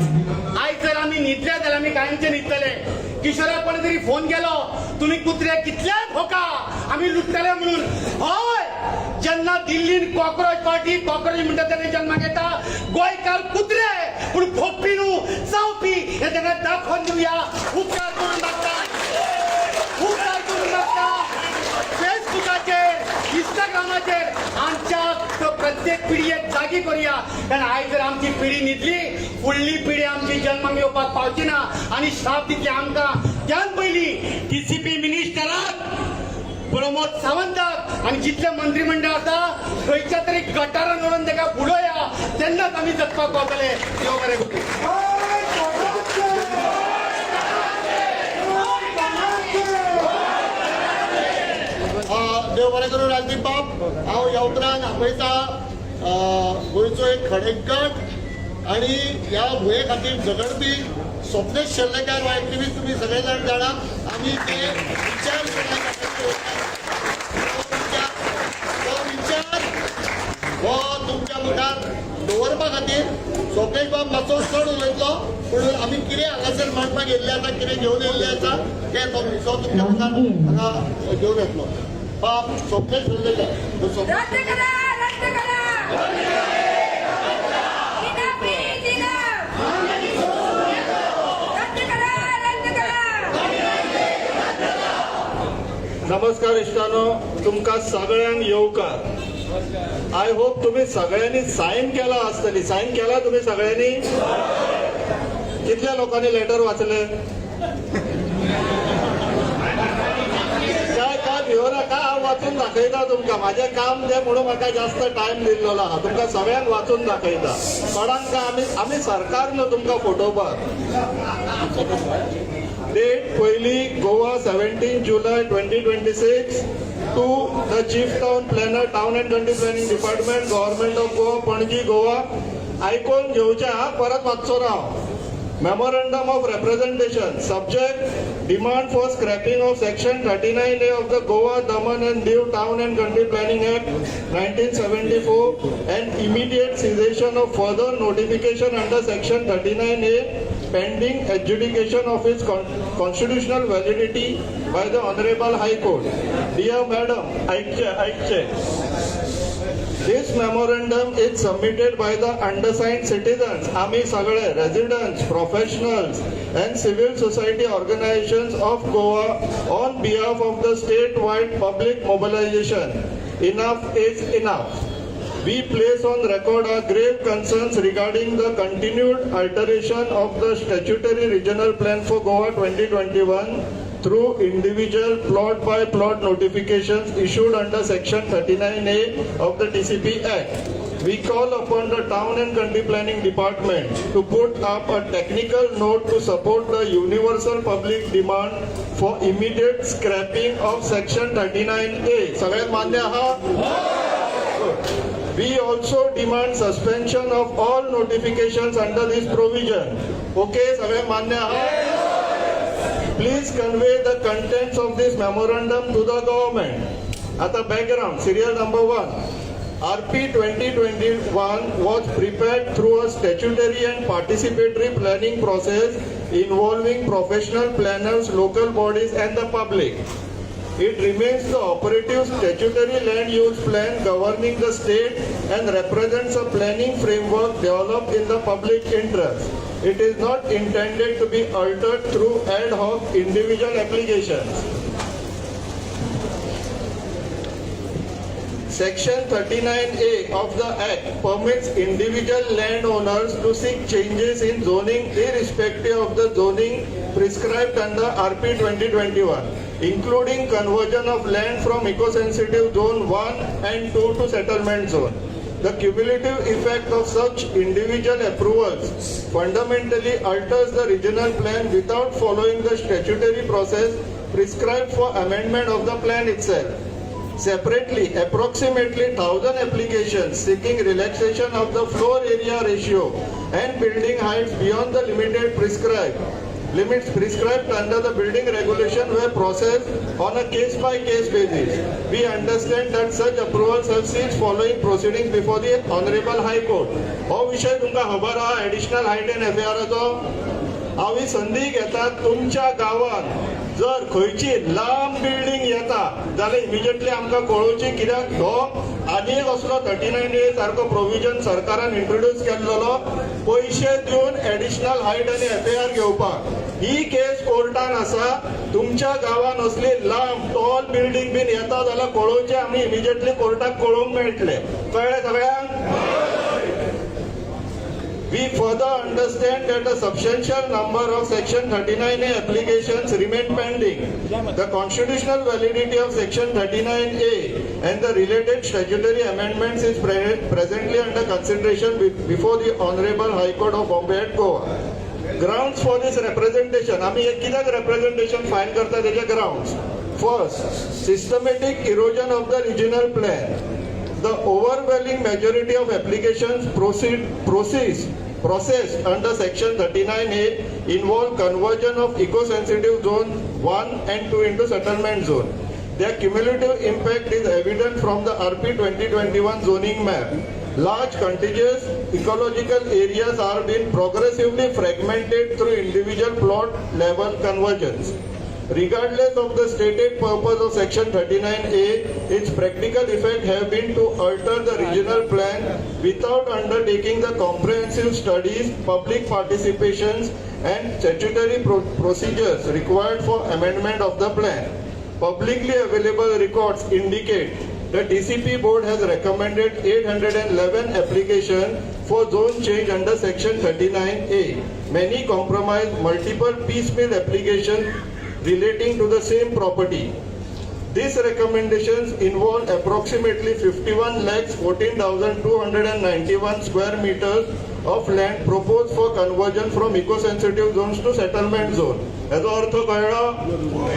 आयज जर आमी न्हिदले जाल्यार आमी कायमचे न्हिदतले. किशोराक कोणे तरी फोन केलो, तुमी कुत्रे कितल्याय भोका, आमी लुट्टले म्हणून. हय, जेन्ना दिल्लीन कॉक्रोच पार्टी, कॉक्रोच म्हणटा तेन्ना जन्माक येता. गोंयकार कुत्रे पूण भोंकपी न्हू, चावपी हे तांकां दाखोवन दिवया. उपकार करून मागता, उपकार करून मागता, फेसबुकाचेर, इंस्टाग्रामाचेर आमच्या प्रत्येक पिढयेक जागी करुया. कारण आयज जर आमची पिढी न्हिदली, फुडली पिढी आमची जन्माक येवपाक पावची ना आनी श्राप दितले आमकां. त्यान पयलीं टीसीपी मिनिस्टराक, प्रमोद सावंताक आनी जितले मंत्रीमंडळ आसा, खंयच्या तरी गटारान व्हरून ताका बुडोया, तेन्नाच आमी जगपाक पावतले. देव बरें करूं. देव बरें करूं राजदीप बाब. हांव ह्या उपरांत आपयता गोंयचो एक खडेगट आनी ह्या भुंये खातीर झगडपी स्वप्नेश शेल्लेकार हो एक्टिविस्ट. तुमी सगळे जाण जाणा, आमी ते विचार तो विचार हो तुमच्या मुखार दवरपा खातीर स्वप्नेश बाब मातसो चड उलयतलो, पूण आमी कितें हांगासर मांडपाक येयल्ले आसा, कितें घेवन येयल्ले आसा, तें तो तो तुमच्या मुखार हांगा घेवन येतलो. बाब स्वप्नेश शेल्लेकार. रद्द करा, रद्द करा. Enough is enough. रद्द करा, रद्द करा. नमस्कार इश्टानो, तुमकां सगळ्यांक येवकार. I hope तुम्ही सगळ्यांनी सायन केला आसतली. सायन केला तुम्ही सगळ्यांनी? कितल्या लोकांनी लेटर वाचले? वाचून दाखयता तुमकां. माझें काम तें म्हणून म्हाका जास्त टायम दिल्लो आहा. तुमकां सगळ्यांक वाचून दाखयता. कोणाक काय आमी सरकार न्हू तुमकां फटोवपाक. डेट पयली, Goa, 17 July 2026. To the Chief Town Planner, Town and Country Planning Department, Government of Goa, Panaji, Goa. आयकोन घेवचें हा, परत वाचचो ना हांव. Memorandum of representation. Subject: demand for scrapping of Section 39A of the Goa, Daman and Diu Town and Country Planning Act 1974 and immediate cessation of further notification under Section 39A pending adjudication of its constitutional validity by the Honorable High Court. Dear Madam, आयकचे, आयकचे. This memorandum is submitted by the undersigned citizens, आम्ही सगळे residents, professionals and civil society organizations of Goa on behalf of the statewide public mobilization. Enough is enough. We place on record our grave concerns regarding the continued alteration of the statutory regional plan for Goa 2021 through individual plot by plot notifications issued under Section 39A of the TCP Act. We call upon the Town and Country Planning Department to put up a technical note to support the universal public demand for immediate scrapping of Section 39A. सगळ्यात मान्य आहा? We also demand suspension of all notifications under this provision. Okay, सगळे मान्य आहा? Please convey the contents of this memorandum to the government. आता background, serial number 1. RP 2021 was prepared through a statutory and participatory planning process involving professional planners, local bodies and the public. It remains the operative statutory land use plan governing the state and represents a planning framework developed in the public interest. It is not intended to be altered through ad hoc individual applications. Section 39A of the Act permits individual landowners to seek changes in zoning irrespective of the zoning prescribed under RP 2021, including conversion of land from eco-sensitive zone 1 and 2 to settlement zone. The cumulative effect of such individual approvals fundamentally alters the regional plan without following the statutory process prescribed for amendment of the plan itself. Separately, approximately 1000 applications seeking relaxation of the floor area ratio and building heights beyond the limited prescribed limits prescribed under the building regulation were processed on a case-by-case basis. We understand that such approvals have ceased following proceedings before the Honorable High Court. हो विषय तुमकां खबर आहा, additional height and एफएआराचो. हांव ही संदी घेता, तुमच्या गांवांत जर खंयची लांब बिल्डींग येता जाल्यार इमिजिएटली आमकां कळोवची, कित्याक हो आनी एक असलो 39A सारको प्रोविजन सरकारान इंट्रोड्यूस केल्लो, पयशे दिवन एडिशनल हायट आनी एफएआर घेवपाक. ही केस कोर्टान आसा. तुमच्या गांवान असली लांब टॉल बिल्डींग बीन येता जाल्यार कळोवचें, आमी इमिजिएटली कोर्टाक कळोवंक मेळटलें. कळ्ळें सगळ्यांक? We further understand that a substantial number of Section 39A applications remain pending. The constitutional validity of Section 39A and the related statutory amendments is presently under consideration before the Honorable High Court of Bombay at Goa. Grounds for this representation. आम्ही हे कित्याक representation file करता तेचे grounds. First, systematic erosion of the regional plan. The overwhelming majority of applications proceed, proceeds, processed under Section 39A involve conversion of eco-sensitive zone 1 and 2 into settlement zone. Their cumulative impact is evident from the RP 2021 zoning map. Large contiguous ecological areas are being progressively fragmented through individual plot level conversions. Regardless of the stated purpose of Section 39A, its practical effect have been to alter the regional plan without undertaking the comprehensive studies, public participations and statutory procedures required for amendment of the plan. Publicly available records indicate the TCP board has recommended 811 application for zone change under Section 39A. Many comprise multiple piecemeal applications relating to the same property. These recommendations involve approximately 51,14,291 square meters of land proposed for conversion from eco-sensitive zones to settlement zone. याचा अर्थ कळला?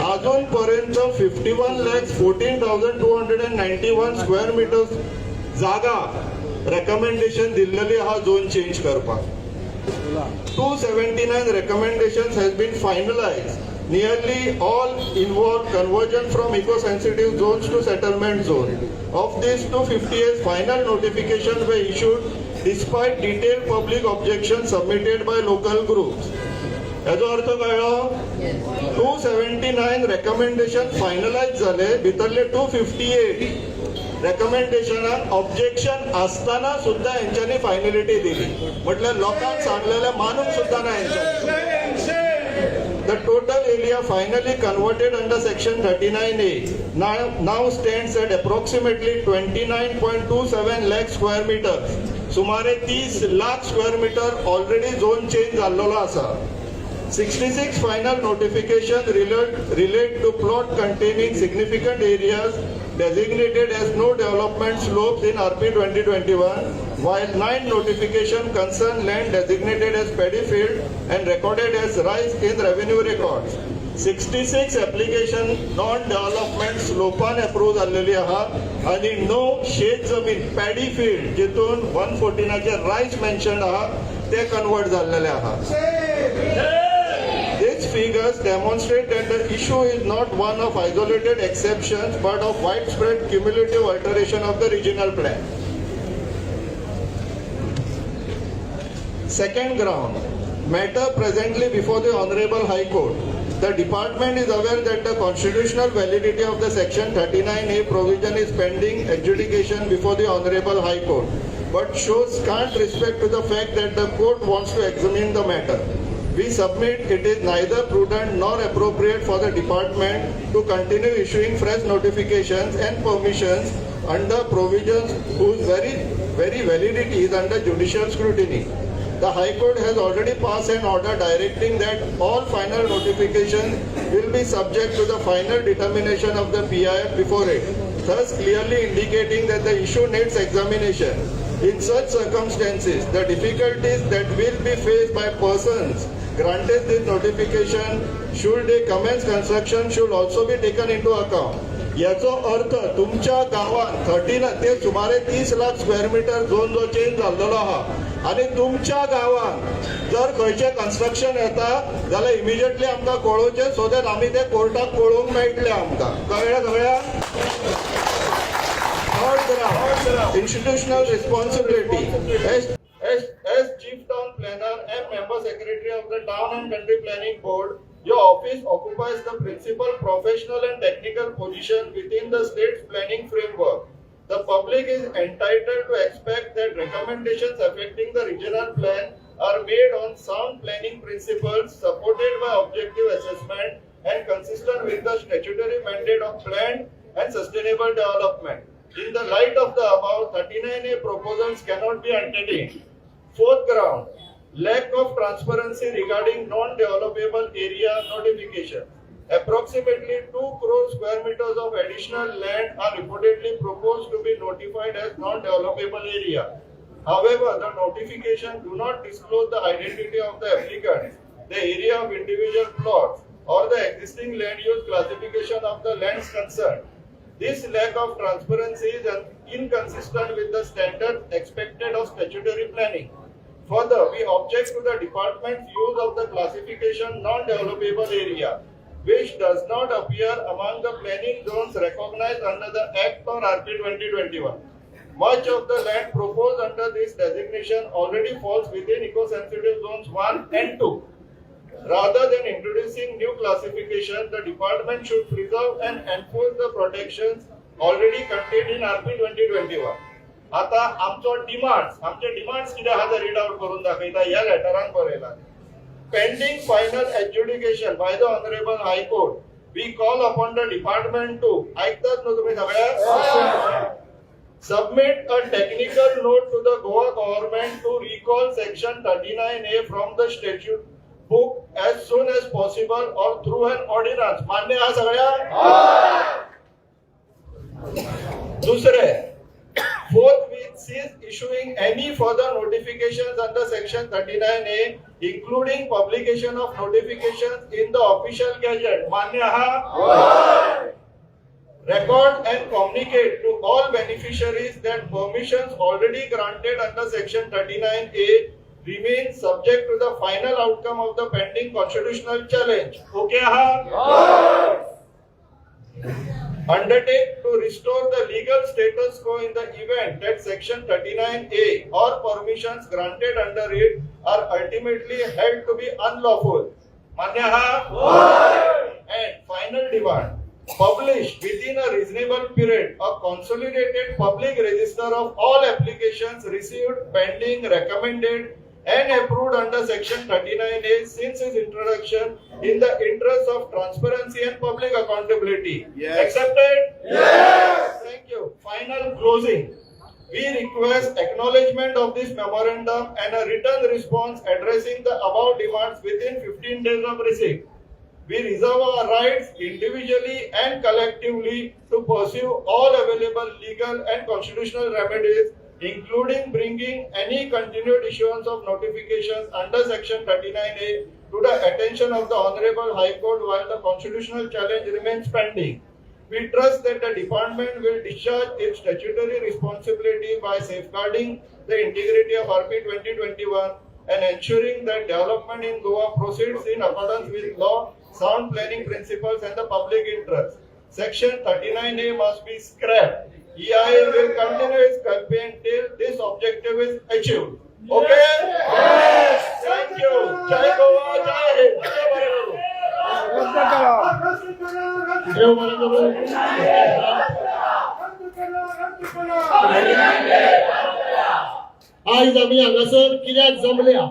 अजूनपर्यंत 51,14,291 square meters जागा recommendation दिल्लेली आहा zone change करपाक. 279 recommendations has been finalized. Nearly all involve conversion from eco-sensitive zones to settlement zone. Of these, 258 final notifications were issued despite detailed public objections submitted by local groups. याचो अर्थ कळ्ळो? 279 recommendation finalise झाले, भितरले 258 रेकमेंडेशनाक objection असताना सुद्धा यांच्यानी फायनलिटी दिली. म्हटल्यार लोकांक सांगलेलें मानूंक सुद्धा ना यांच्यानी. The total area finally converted under section 39A now stands at approximately 29.27 lakh square meters. सुमारे 30 lakh square metre already zone change जाल्लेलो आसा. 66 final notification relate to plot containing significant areas designated as no development slopes in RP 2021, while 9 notification concern land designated as paddy field and recorded as rice in revenue records. 66 application non-development स्लोपान approve जाल्लेली आहा आणि णव शेत जमीन, paddy field, जितून 114चे rice mention आहा, ते convert जाल्लेले आहा. These figures demonstrate that the issue is not one of isolated exceptions but of widespread cumulative alteration of the regional plan. Second ground, matter presently before the Honorable High Court. The department is aware that the constitutional validity of the Section 39A provision is pending adjudication before the Honorable High Court, but shows scant respect to the fact that the court wants to examine the matter. We submit it is neither prudent nor appropriate for the department to continue issuing fresh notifications and permissions under provisions whose very validity is under judicial scrutiny. The High Court has already passed an order directing that all final notifications will be subject to the final determination of the PIF before it, thus clearly indicating that the issue needs examination. In such circumstances, the difficulties that will be faced by persons granted this notification should they commence construction should also be taken into account. याचो अर्थ तुमच्या गावात 13 ते सुमारे 30 lakh square metre zone जो change जाल्लेलो आहा आणि तुमच्या गावात जर खंयचें कन्स्ट्रक्शन येता जाल्यार इमिजिएटली आमकां कळोवचें, सो that आमी ते कोर्टाक कळोवंक मेळटलें आमकां. कळ्ळें सगळ्यांक? Third ground, institutional responsibility. As Chief Town Planner and Member Secretary of the Town and Country Planning Board, your office occupies the principal professional and technical position within the state's planning framework. The public is entitled to expect that recommendations affecting the regional plan are made on sound planning principles, supported by objective assessment and consistent with the statutory mandate of planned and sustainable development. In the light of the above, 39A proposals cannot be entertained. Fourth ground, lack of transparency regarding non-developable area notification. Approximately 2 crore square meters of additional land are reportedly proposed to be notified as non-developable area. However, the notification do not disclose the identity of the applicants, the area of individual plots, or the existing land use classification of the lands concerned. This lack of transparency is inconsistent with the standards expected of statutory planning. Further, we object to the department's use of the classification non-developable area, which does not appear among the planning zones recognized under the Act or RP 2021. Much of the land proposed under this designation already falls within eco-sensitive zones 1 and 2. Rather than introducing new classification, the department should preserve and enforce the protections already contained in RP 2021. आता आमचो demands, आमचे demands कितें आहा ते read out करून दाखयता. ह्या लेटरान बरयला, pending final adjudication by the Honorable High Court, we call upon the department to, ऐकतात न्हू तुम्ही सगळ्या, submit a technical note to the Goa government to recall section 39A from the statute book as soon as possible or through an ordinance. मान्य हा सगळ्या? दुसरें, forthwith cease issuing any further notifications under section 39A, including publication of notifications in the official gazette. मान्य आहा? Record and communicate to all beneficiaries that permissions already granted under section 39A remain subject to the final outcome of the pending constitutional challenge. Okay आहा? Undertake to restore the legal status quo in the event that section 39A or permissions granted under it are ultimately held to be unlawful. मान्य आहा? And final demand, publish within a reasonable period a consolidated public register of all applications received, pending, recommended and approved under section 39A since its introduction in the interest of transparency and public accountability. Yes. Accepted? Yes. Thank you. Final closing. We request acknowledgement of this memorandum and a written response addressing the above demands within 15 days of receipt. We reserve our rights individually and collectively to pursue all available legal and constitutional remedies, including bringing any continued issuance of notifications under section 39A to the attention of the Honorable High Court while the constitutional challenge remains pending. We trust that the department will discharge its statutory responsibility by safeguarding the integrity of RP 2021 and ensuring that development in Goa proceeds in accordance with law, sound planning principles and the public interest. Section 39A must be scrapped. EIL will continue its campaign till this objective is achieved. Okay? Yes. Thank you. Jai Goa, Jai Hind. Jai Bharat. रद्द करा, रद्द देव बरें करूं. रद्द करा, रद्द करा. आयज आमी हांगासर कित्याक जमल्या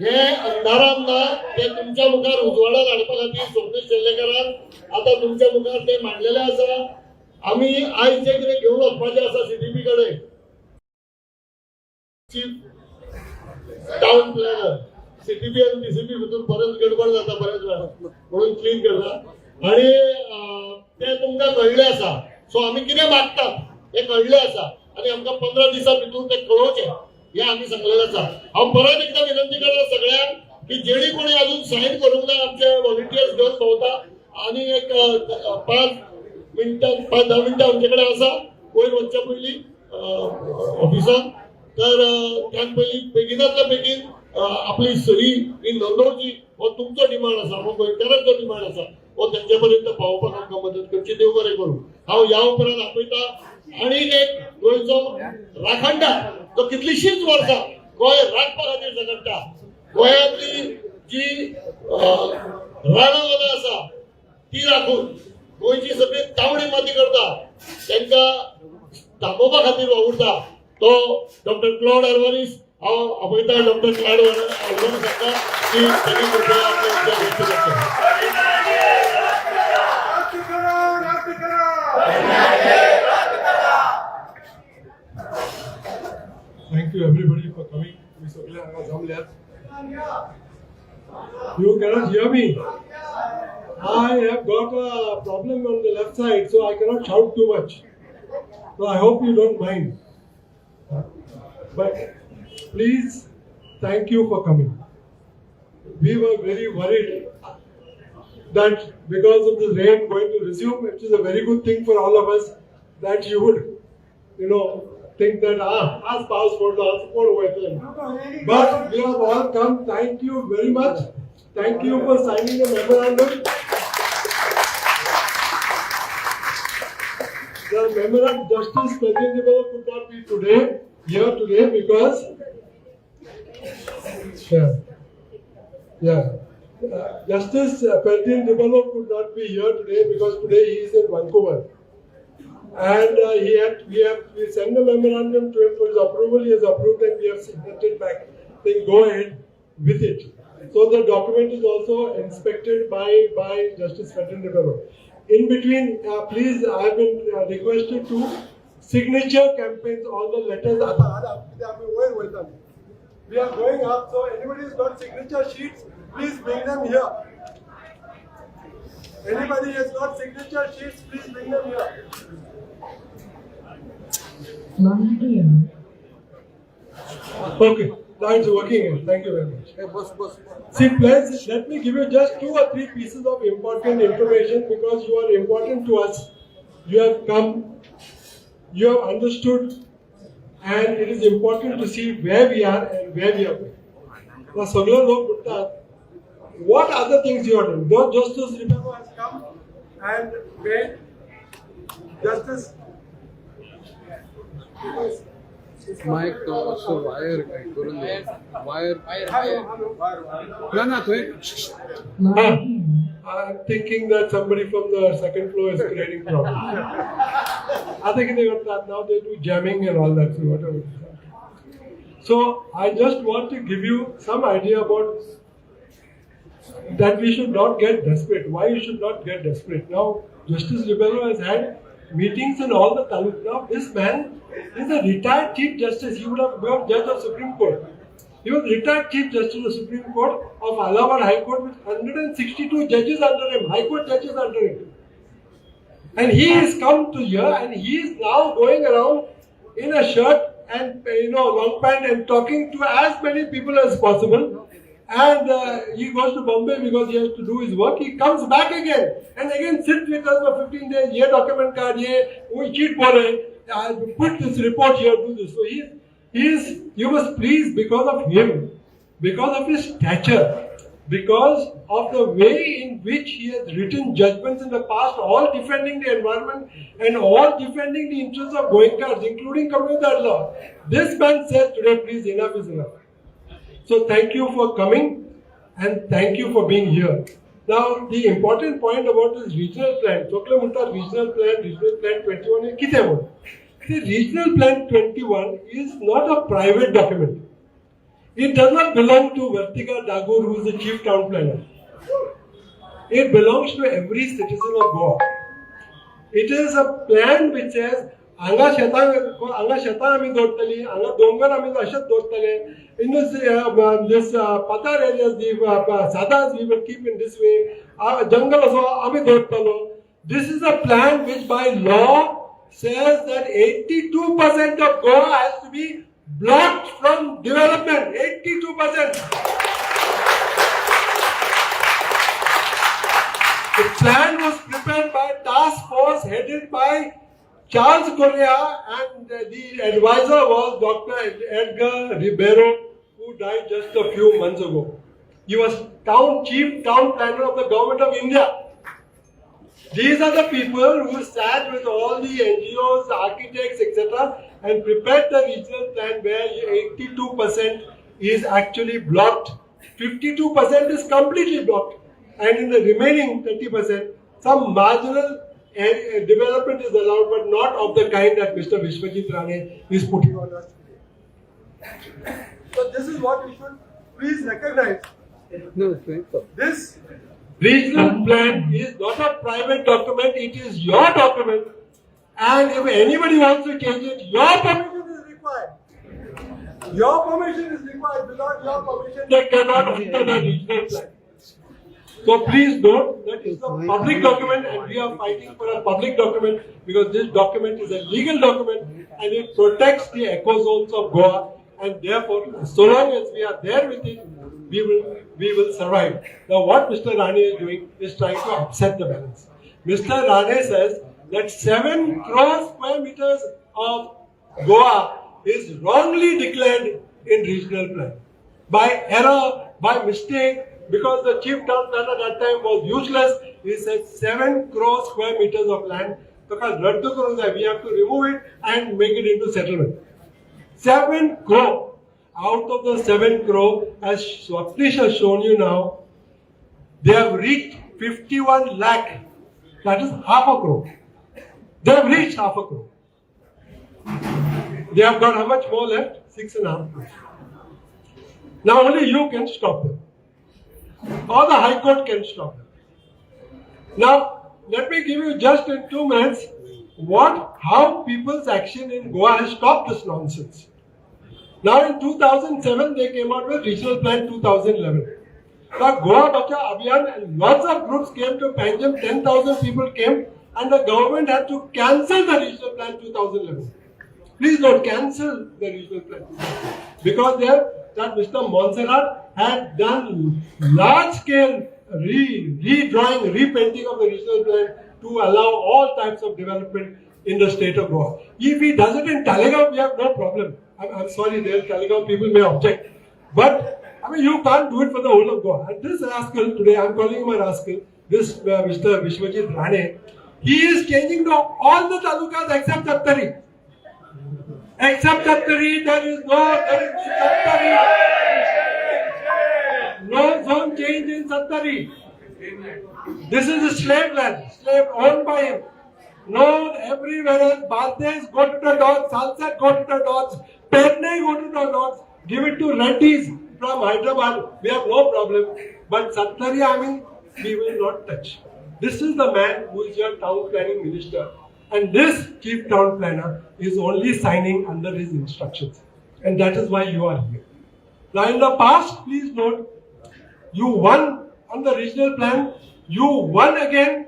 हे अंधारान ना, ते तुमच्या मुखार उजवाडात हाडपा खातीर स्वप्नेश शेल्लेकारान आतां तुमच्या मुखार ते मांडलेले आसा. आमी आयज जे कितें घेवन वचपाचें आसा सीटीपी कडेन, चीफ टावन प्लॅनर, सीटीपी आनी डीसीपी भितर बरेच गडबड जाता बऱ्याच वेळार, म्हणून क्लीन करता. आणि ते तुमकां कळ्ळें आसा. सो आमी कितें मागतात हें कळ्ळें आसा आनी आमकां 15 दिसां भितर तें कळोवचें हें आमी सांगलेलें आसा. हांव परत एकदां विनंती करता सगळ्यांक की जेणी कोणी अजून सायन करूंक ना, आमचे व्हॉलंटियर्स घेवन भोंवता आनी एक 5 मिनटां, 5-10 मिनटां आमचे कडेन आसा वयर वचच्या पयलीं ऑफिसान. तर त्यान पयलीं बेगिनातल्या बेगीन आपली सही ही नोंदवची. हो तुमचो डिमांड आसा, हो गोंयकारांचो डिमांड आसा. हो तेंचे पर्यंत पावोवपाक आमकां मदत करची. देव बरें करूं. हांव ह्या उपरांत आपयता आनी एक गोंयचो राखणदार, जो कितलीशींच वर्सां गोंय राखपा खातीर झगडटा, गोंयांतली जी रानां वनां आसा ती राखून गोंयची सगळी तांबडी माती करता, तांकां थांबोवपा खातीर वावुरता, तो डॉक्टर क्लॉड अल्वारीस. हांव आपयता डॉक्टर क्लॉड अल्वारीस हाका की त्यांनी कृपया आपले विचार व्यक्त करचे. रद्द करा, रद्द करा. Thank you everybody for coming. तुम्ही सगळे हांगा जमल्यात. You cannot hear me. I have got a problem on the left side, so I cannot shout too much. So I hope you don't mind. But please, thank you for coming. We were very worried that because of the rain going to resume, it is a very good thing for all of us that you would think that, ah, आज पाऊस पडलो, आज कोण वयतले. But we have all come. Thank you very much. Thank you for signing the memorandum. The memorandum, Justice Pratin Rebello could not be here today because, yeah. Justice Ferdinand Rebello could not be here today because today he is in Vancouver. And he had, we have, we sent the memorandum to him for his approval. He has approved and we have sent it back, saying go ahead with it. So the document is also inspected by Justice Ferdinand Rebello. In between, please, I have been requested to signature campaigns, all the letters. We are going up, so anybody who's got signature sheets, please bring them here. Anybody has got signature sheets, please bring them here. Okay, now it's working. Thank you very much. See, please, let me give you just two or three pieces of important information because you are important to us. You have come, you have understood, and it is important to see where we are and where we are going. Now, सगळे लोक म्हणतात, what other things you are doing? Though Justice Rebello has come and made Justice. Mic तो असो wire काय करून दे wire ना ना थंय. I'm thinking that somebody from the second floor is creating problems. I think they got that now they do jamming and all that, so whatever. So I just want to give you some idea about that we should not get desperate. Why you should not get desperate? Now, Justice Rebello has had meetings in all the taluk. Now, this man is a retired Chief Justice. He would have become Judge of Supreme Court. He was retired Chief Justice of the Supreme Court of Allahabad High Court with 162 judges under him, High Court judges under him. And he has come to here and he is now going around in a shirt and long pant and talking to as many people as possible. And he goes to Bombay because he has to do his work. He comes back again and again sits with us for 15 days. Ye document card, ye sheet bole, put this report here, do this. So he was pleased because of him, because of his stature, because of the way in which he has written judgments in the past, all defending the environment and all defending the interests of Goenkars, including Comunidade law. This man says today, please, enough is enough. So thank you for coming and thank you for being here. Now, the important point about this regional plan, सगळे म्हणतात regional plan 21 हे कितें म्हणून? The regional plan 21 is not a private document. It does not belong to Vertika Dagur, who is the chief town planner. It belongs to every citizen of Goa. It is a plan which says, हांगा शेतां हांगा शेतां आमी दवरतली, हांगा दोंगर आमी अशेंच दवरतले, in this patar areas, the sadas we will keep in this way, jungle असो आमी दवरतलो. This is a plan which by law says that 82% of Goa has to be blocked from development. 82%. The plan was prepared by a task force headed by Charles Correa, and the advisor was Dr. Edgar Ribeiro, who died just a few months ago. He was chief town planner of the government of India. These are the people who sat with all the NGOs, architects, etc., and prepared the regional plan where 82% is actually blocked. 52% is completely blocked. And in the remaining 30%, some marginal development is allowed, but not of the kind that Mr. Vishwajit Rane is putting on us today. So this is what we should please recognize. This regional plan is not a private document, it is your document. And if anybody wants to change it, your permission is required. Your permission is required. Without your permission, they cannot alter the regional plan. So please note that it's a public document and we are fighting for a public document because this document is a legal document and it protects the eco zones of Goa, and therefore so long as we are there with it, we will survive. Now what Mr. Rane is doing is trying to upset the balance. Mr. Rane says that 7 crore square meters of Goa is wrongly declared in regional plan. By error, by mistake, because the chief town planner that time was useless, he said 7 crore square meters of land, because we have to remove it and make it into settlement. 7 crore. Out of the 7 crore, as Swapnesh has shown you now, they have reached 51 lakh. That is half a crore. They have reached half a crore. They have got how much more left? 6.5 crores. Now only you can stop them. Or the High Court can stop them. Now, let me give you just in 2 minutes how people's action in Goa has stopped this nonsense. Now in 2007, they came out with Regional Plan 2011. Now Goa Bachao Abhiyan and lots of groups came to Panjim, 10,000 people came, and the government had to cancel the Regional Plan 2011. Please note, cancel the regional plan. Because there, that Mr. Monserrat had done large scale redrawing, repainting of the regional plan to allow all types of development in the state of Goa. If he does it in Taleigao, we have no problem. I'm sorry, there Taleigao people may object. But, I mean, you can't do it for the whole of Goa. And this rascal, today I'm calling him a rascal, this Mr. Vishwajit Rane, he is changing all the talukas except Sattari. Except Sattari, there is Sattari. No zone change in Sattari. This is a slave land, slave owned by him. No, everywhere else, Bardez go to the dogs, Salsette go to the dogs, Perne go to the dogs, give it to Reddys from Hyderabad, we have no problem. But Sattari, I mean, we will not touch. This is the man who is your town planning minister. And this chief town planner is only signing under his instructions. And that is why you are here. Now in the past, please note, you won on the regional plan, you won again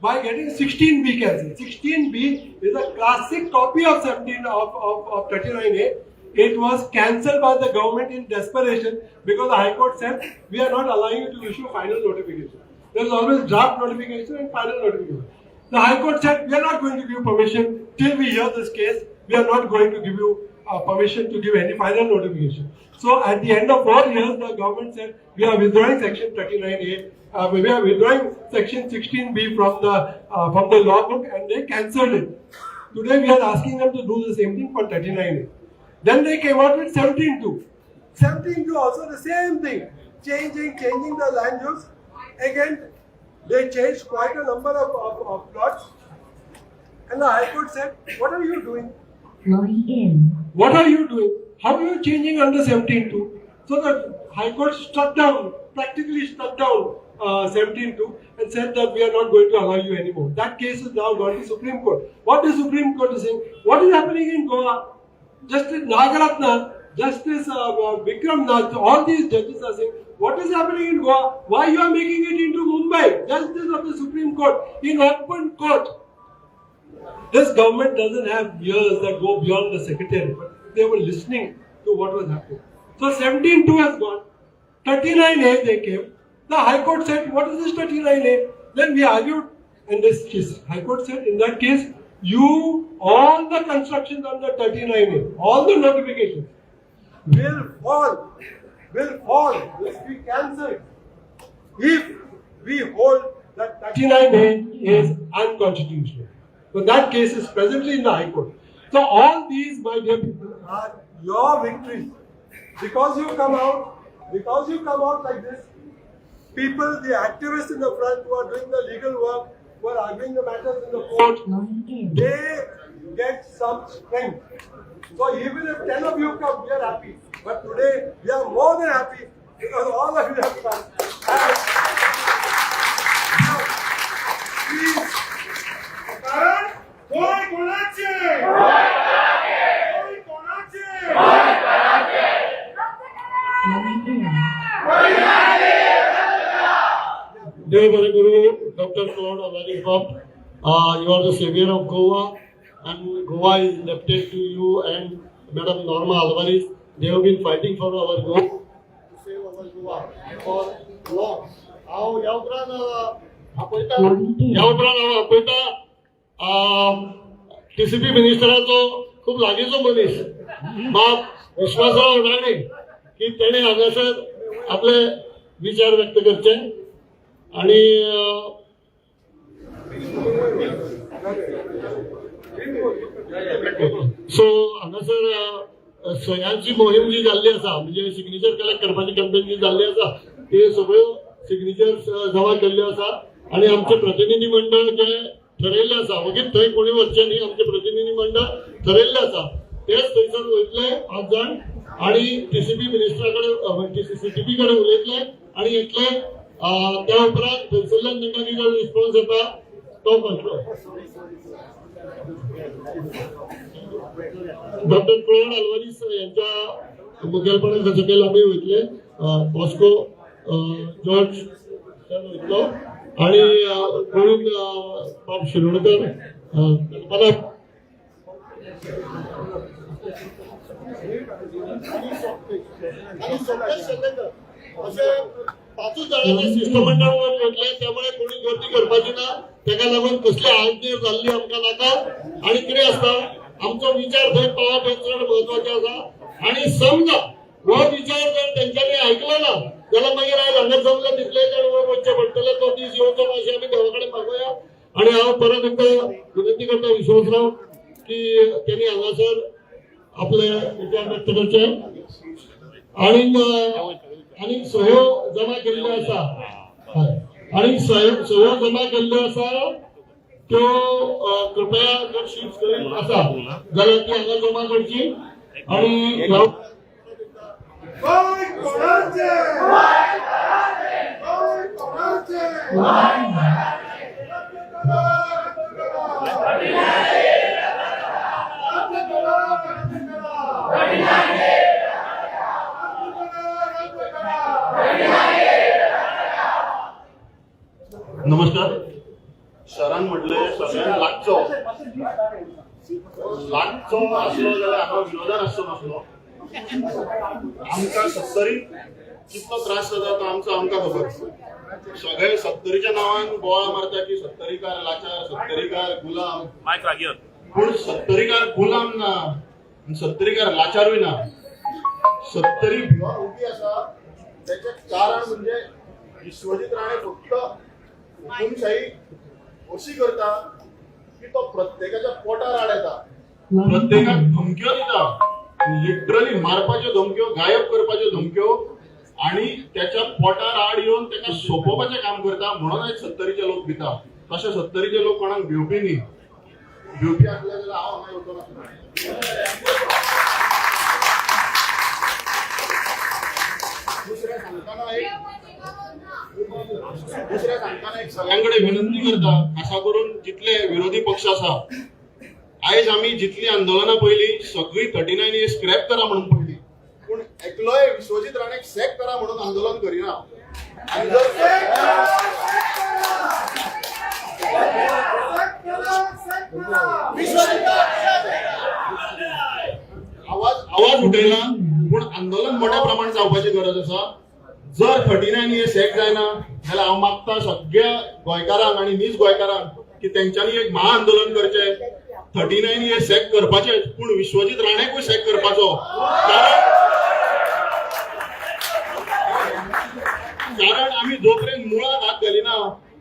by getting 16B cancelled. 16B is a classic copy of 17 of 39A. It was cancelled by the government in desperation because the High Court said, we are not allowing you to issue final notification. There is always draft notification and final notification. The High Court said, we are not going to give you permission till we hear this case. We are not going to give you permission to give any final notification. So at the end of 4 years, the government said, we are withdrawing section 39A, we are withdrawing section 16B from the law book, and they cancelled it. Today we are asking them to do the same thing for 39A. Then they came out with 17.2. 17.2 also the same thing, changing the land use. Again, they changed quite a number of plots. And the High Court said, what are you doing? What are you doing? How are you changing under 17.2? So the High Court struck down, practically struck down 17.2 and said that we are not going to allow you anymore. That case is now gone to Supreme Court. What the Supreme Court is saying, what is happening in Goa? Justice Nagaratna, Justice Vikram Nath, all these judges are saying, what is happening in Goa? Why you are making it into Mumbai? Justice of the Supreme Court, in open court. This government doesn't have ears that go beyond the secretary, but they were listening to what was happening. So 17.2 has gone, 39A they came. The High Court said, what is this 39A? Then we argued, and this case, High Court said, in that case, you, all the constructions under 39A, all the notifications will fall, will be cancelled if we hold that 39A is unconstitutional. So that case is presently in the High Court. So all these, my dear people, are your victories. Because you come out, like this, people, the activists in the front who are doing the legal work, who are arguing the matters in the court, they get some strength. So even if 10 of you come, we are happy. But today, we are more than happy because all of you have come. And now, please. कारण गोंय कोणाचें? गोंय कोणाचें? देव बरें करूं Doctor Claude Alvares Bob, you are the savior of Goa, and Goa is indebted to you and Madam Norma Alvares. They have been fighting for our Goa, to save our Goa for long. हांव ह्या उपरांत आपयता, ह्या उपरांत हांव आपयता TCP मिनिस्टराचो खूब लागींचो मनीस बाब विश्वासराव राणे की तेणे हांगासर आपले विचार व्यक्त करचे आणि सो हांगासर सयांची मोहीम जी जाल्ली आसा, म्हणजे सिग्नेचर कलेक्ट करपाची कॅम्पेन जी जाल्ली आसा, ते सगळ्यो सिग्नेचर्स जमा केल्ल्यो आसा आणि आमचे प्रतिनिधी मंडळ जे ठरयल्लें आसा, वगीत थंय कोणी वचचें न्ही, आमचे प्रतिनिधी मंडळ ठरयल्लें आसा तेच थंयसर वयतले 5 जाण आणि टीसीपी मिनिस्टरा कडेन, सीटीपी कडेन उलयतले आणि येतले. त्या उपरांत थंयसरल्यान तांकां कितें रिस्पॉन्स येता तो कळटलो. डॉक्टर क्लॉड अल्वारीस यांच्या मुखेलपणान सकयल आमी वयतले, बॉस्को जॉर्ज वयतलो आणि गोविंद बाब शिरोडकर, कल्पना आणि स्वप्नेश शेल्लेकर अशे पांचूच जाणांनी शिश्टमंडळ वयर घेतले. त्यामुळे कोणी गर्दी करपाची ना. तेका लागून कसली आळतीर जाल्ली आमकां नाका. आनी कितें आसता, आमचो विचार थंय पावप हें चड म्हत्वाचें आसा. आनी समजा हो विचार जर तेंच्यांनी आयकलो ना जाल्यार मागीर आयज हांगा जमले तितले जाण वयर वचचें पडटलें. तो दीस येवचो ना अशें आमी देवा कडेन मागोया. आनी हांव परत एकदां विनंती करता विश्वासराव की त्यांनी हांगासर आपले विचार व्यक्त करचे. आणि आनी सह्यो जमा केल्ल्यो आसा, हय, आनी सह्यो सह्यो जमा केल्ल्यो आसा त्यो कृपया जर शीट स्क्रीन आसा जाल्यार ती हांगा जमा करची. आणि गोंय कोणाचें? गोंय कोणाचें? रद्द करा, रद्द करा. रद्द करा, रद्द करा. नमस्कार. सरान म्हटलें, सगळ्यांक लागचो लागचो आसलो जाल्यार हांगा विरोधान आसचो नासलो. आमकां सत्तरी कितलो त्रास जाता तो आमचो आमकां खबर. सगळे सत्तरीच्या नांवान बोवाळ मारता की सत्तरीकार लाचार, सत्तरीकार गुलाम. पूण सत्तरीकार गुलाम ना आनी सत्तरीकार लाचारूय ना. सत्तरी भिवा उबी आसा तेचें कारण म्हणजे विश्वजीत राणे फक्त हुकुमशाही अशी करता की तो प्रत्येकाच्या पोटार आड येता, प्रत्येकाक धमक्यो दिता, लिटरली मारपाच्यो धमक्यो, गायब करपाच्यो धमक्यो, आणि त्याच्या पोटार आड येवन ताका सोंपोवपाचें काम करता. म्हणून आयज सत्तरीचे लोक भिता. तशे सत्तरीचे लोक कोणाक भिवपी न्ही. भिवपी आसले जाल्यार हांव हांगा येवचो नासलो. दुसरें सांगतना एक सगळ्यां कडेन विनंती करता, खासा करून जितले विरोधी पक्ष आसा. आयज आमी जितली आंदोलनां पळयली, सगळी 39 ए स्क्रॅप करा म्हणून पळयली, पूण एकलोय विश्वजीत राणेक सॅक करा म्हणून आंदोलन करिना. आनी जर विश्वजित आवाज आवाज उठयला, पूण आंदोलन मोठ्या प्रमाणात जावपाची गरज आसा. जर 39 ए सॅक जायना जाल्यार हांव मागता सगळ्या गोंयकारांक आनी नीज गोंयकारांक की तेंच्यांनी एक महाआंदोलन करचें, 39 ए सॅक करपाचेच, पूण विश्वजीत राणेकूय सॅक करपाचो. कारण कारण आमी जोपर्यंत मुळाक हात घालिना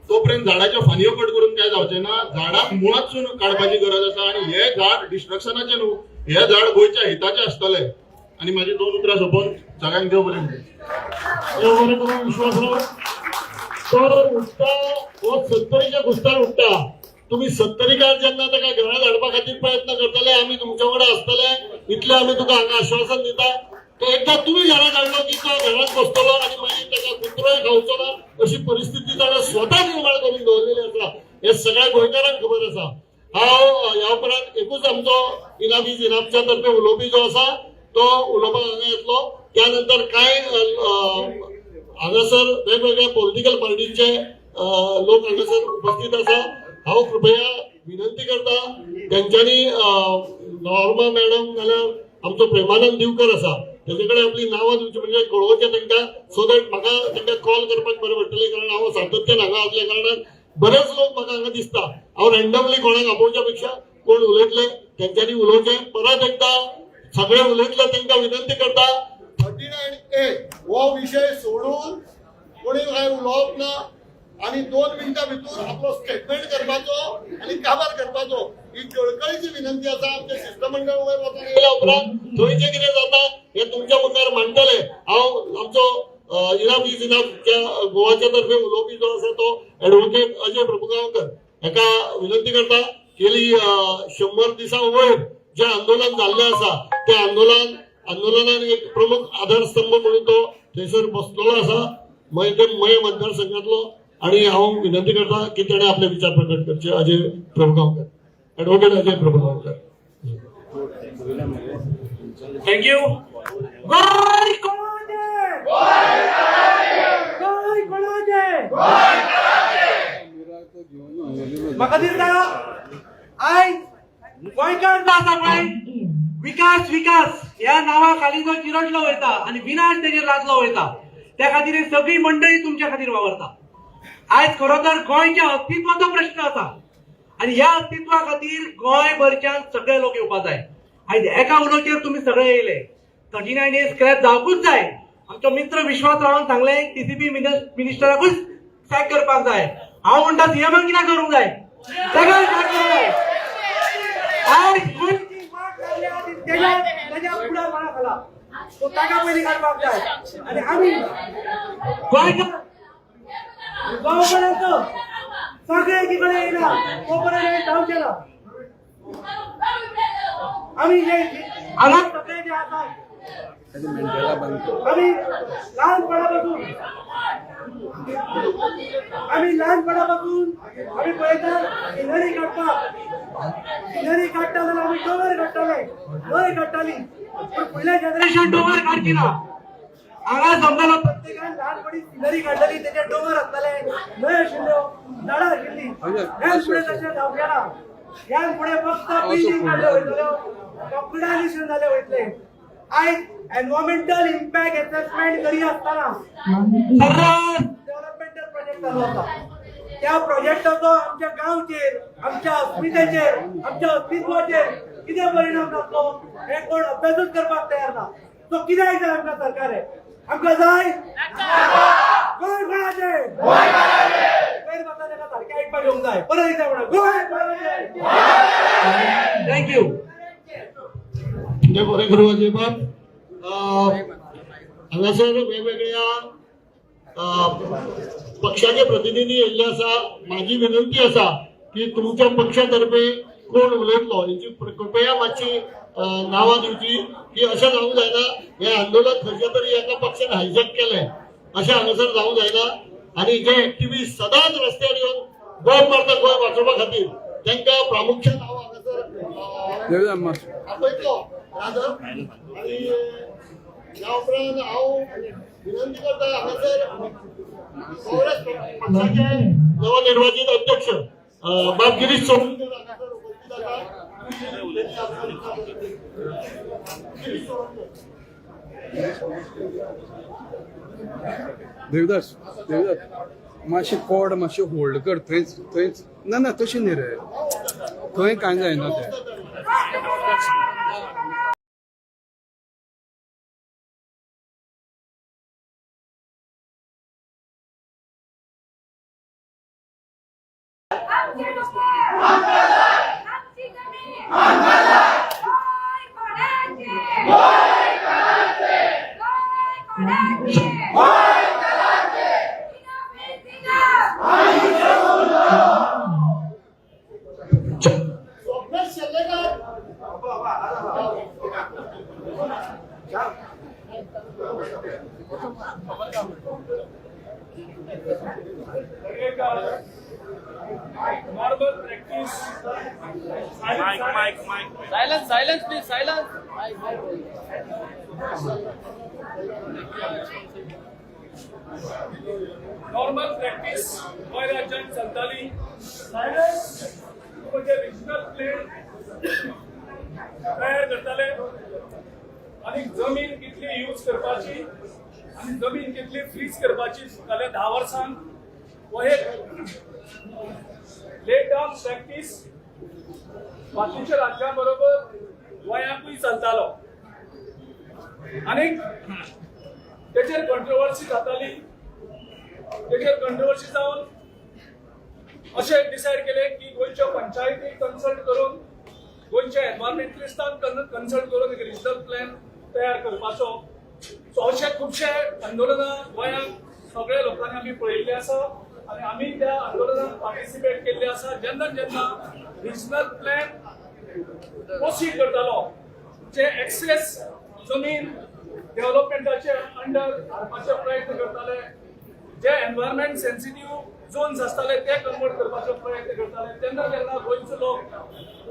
तोपर्यंत झाडाच्यो फांदयो कट करून काय जावचें ना. झाडाक मुळांतसून काडपाची गरज आसा. आनी हे झाड डिस्ट्रक्शनाचें न्हू, हे झाड गोंयच्या हिताचें आसतलें. आनी म्हाजी दोन उतरां सोंपोवन सगळ्यांक देव बरें करूं. देव बरें करूं विश्वासराव. तो उठता, हो सत्तरीच्या खुस्तार उठता. तुम्ही सत्तरीकार जेन्ना ताका घरा धाडपा खातीर प्रयत्न करतले, आमी तुमच्या वांगडा आसतले, इतलें आमी तुका हांगा आश्वासन दिता. तो एकदा तुमी घरा धाडलो की तो घरात बसतलो आनी मागीर ताका कुत्रोय खावचो ना अशी परिस्थिती ताणें स्वता निर्माण करून दवरलेली आसा, हें सगळ्या गोंयकारांक खबर आसा. हांव ह्या उपरांत एकूच आमचो इनाफ is इनाफच्या तर्फे उलोवपी जो आसा तो उलोवपाक हांगा येतलो. त्या नंतर कांय हांगासर वेगवेगळ्या पॉलिटिकल पार्टीचे लोक हांगासर उपस्थित आसा. हांव कृपया विनंती करता, तेंच्यांनी नॉर्मा मॅडम नाल्यार आमचो प्रेमानंद दिवकर आसा तेजे कडेन आपली नांवां दिवची, म्हणजे कळोवचें तांकां, सो that म्हाका तांकां कॉल करपाक बरें पडटलें. कारण हांव सातत्यान हांगा आसल्या कारणान बरेच लोक म्हाका हांगा दिसता. हांव रँडमली कोणाक आपोवच्या पेक्षा कोण उलयतले तेंच्यांनी उलोवचें. परत एकदां सगळे उलयतले तांकां विनंती करता, 39 ए हो विशय सोडून कोणी काय उलोवप ना आणि 2 मिनटां भितर आपलो स्टेटमेंट करपाचो आनी काबार करपाचो, ही कळकळीची विनंती आसा. आमचे शिश्टमंडळ वयर वचून येयल्या उपरांत थंय जें कितें जाता हें तुमच्या मुखार मांडटले. हांव आमचो इनाफ is इनाफच्या गोवाच्या तर्फे उलोवपी जो आसा तो एडवोकेट अजय प्रभुगांवकर हेका विनंती करता. गेली 100 दिसां वयर जें आंदोलन जाल्लें आसा, तें आंदोलनान एक प्रमुख आधारस्तंभ म्हणून तो थंयसर बसलेलो आसा, मये मये मतदारसंघातलो. आणि हांव विनंती करता की तेणे आपले विचार प्रकट करचे. Ajay Prabhugaonkar, advocate Ajay Prabhugaonkar. Thank you. Goa कोणाचें? गोंय कोणाचें? म्हाका दिसता आयज गोंयकार जो आसा पळय, विकास विकास. ह्या नांवा खाली जो चिरडलो वयता आनी विनाश तेजेर लादलो वयता, त्या खातीर ही सगळी मंडळी तुमच्या खातीर वावरता. आयज खरो तर गोंयच्या अस्तित्वाचो प्रश्न आसा आनी ह्या अस्तित्वा खातीर गोंयभरच्यान सगळे लोक येवपा जाय. आयज एका उलोचेर तुमी सगळे येयले. 39A scrap जावकूच जाय. आमचो मित्र विश्वास रावान सांगलें टीसीबी मिनिस्टराकूच सॅक करपाक जाय. हांव म्हणटा सीएमाक कित्याक करूंक जाय, ताका सॅक करूंक जाय. आयज गोंयची वाट लागल्या ती तेज्या फुडार कोणा खाला, सो ताका पयलीं काडपाक जाय. आनी आमी गोंयकार गांवपर्यंत सगळे एकी कडेन येयना तोपर्यंत हें जावचें ना. आमी जे हांगा सगळे जे आसा, आमी ल्हानपणापासून आमी पळयता सिनरी काडपाक, सिनरी काडटा जाल्यार आमी दोंगर काडटाले, वयर काडटाली, पूण फुडलें जनरेशन दोंगर काडची ना. हांगा समजलो प्रत्येकान ल्हानपणी सिनरी काडलेली, तेजे दोंगर आसताले, न्हंय आशिल्ल्यो, झाडां आशिल्ली. ह्यान फुडें तशें जावचें ना. ह्यान फुडें फक्त बिल्डींग काडल्यो वयतल्यो, कॉम्प्युटरायझेशन जालें वयतलें. आयज एनवायरमेंटल इम्पॅक्ट एसेसमेंट करी आसतना सर्रास डेव्हलपमेंटल प्रोजेक्ट चालू आसा. त्या प्रोजेक्टाचो आमच्या गांवचेर, आमच्या अस्मितेचेर, आमच्या अस्तित्वाचेर कितें परिणाम जातलो हे कोण अभ्यासूच करपाक तयार ना. सो कित्याक जाय आमकां सरकार? हे आमकां जाय. गोंय कोणाचें? पयर म्हाका ताका सारकें आयकपाक येवंक जाय. परत एकदा म्हणा, गोंय कोणाचें? Thank you. देव बरें करूं अजयबाब. हांगासर वेगवेगळ्या पक्षाचे प्रतिनिधी येयल्ले आसा. म्हाजी विनंती आसा की तुमच्या पक्षा तर्फे कोण उलयतलो हेची कृपया मातशी नांवां दिवची, की अशें जावंक जायना हें आंदोलन खंयच्या तरी एका पक्षान हायजॅक केलें अशें हांगासर जावंक जायना. आनी जे एक्टिविस्ट सदांच रस्त्यार येवन बोब मारता गोंय वाचोवपा खातीर, तांकां प्रामुख्यान हांव हांगासर आपयतलो राजर. आनी ह्या उपरांत हांव विनंती करता हांगासर काँग्रेस पक्षाचे नवनिर्वाचित अध्यक्ष बाब गिरीश चोडणकर हांगासर उपस्थित आसा. गिरीश चोडणकर. देवदास, देवदास, मातशें कॉर्ड मातशें होल्ड कर थंयच थंयच. ना ना, तशें न्ही रे, थंय कांय जायना तें. आमचे डोंगर, आमची जमीन, गोंय कोणाचें? गोंय कोणाचें? Enough is enough! Swapnesh Sherlekar. Normal practice. Mic, mic, mic. Silence, silence, please, silence. Normal practice Goa राज्यात चलताली म्हणजे रिजनल प्लेन तयार करताले आनी जमीन कितली यूज करपाची आनी जमीन कितली फ्रीज करपाची फाल्यां 10 वर्सांक, हो एक लेट डावन प्रॅक्टीस बाकीच्या राज्यां बरोबर गोंयांकूय चलतालो. आनी तेचेर कंट्रोवर्सी जाताली. तेचेर कंट्रोवर्सी जावन अशें डिसायड केलें की गोंयच्यो पंचायती कन्सल्ट करून, गोंयच्या एनवायरमेंटलिस्टांक कन्सल्ट करून एक रिजनल प्लॅन तयार करपाचो. सो अशे खुबशे आंदोलनां गोंयांत सगळ्या लोकांनी आमी पळयल्ले आसा आनी आमी त्या आंदोलनात पार्टिसिपेट केल्ले आसा. जेन्ना जेन्ना रिजनल प्लॅन प्रोसीड करतालो, जे एक्सेस जमीन डेव्हलपमेंटाचे अंडर हाडपाचे प्रयत्न करताले, जे एनवायरमेंट सेन्सिटीव झोन्स आसताले ते कन्वर्ट करपाचो प्रयत्न करताले, तेन्ना तेन्ना गोंयचो लोक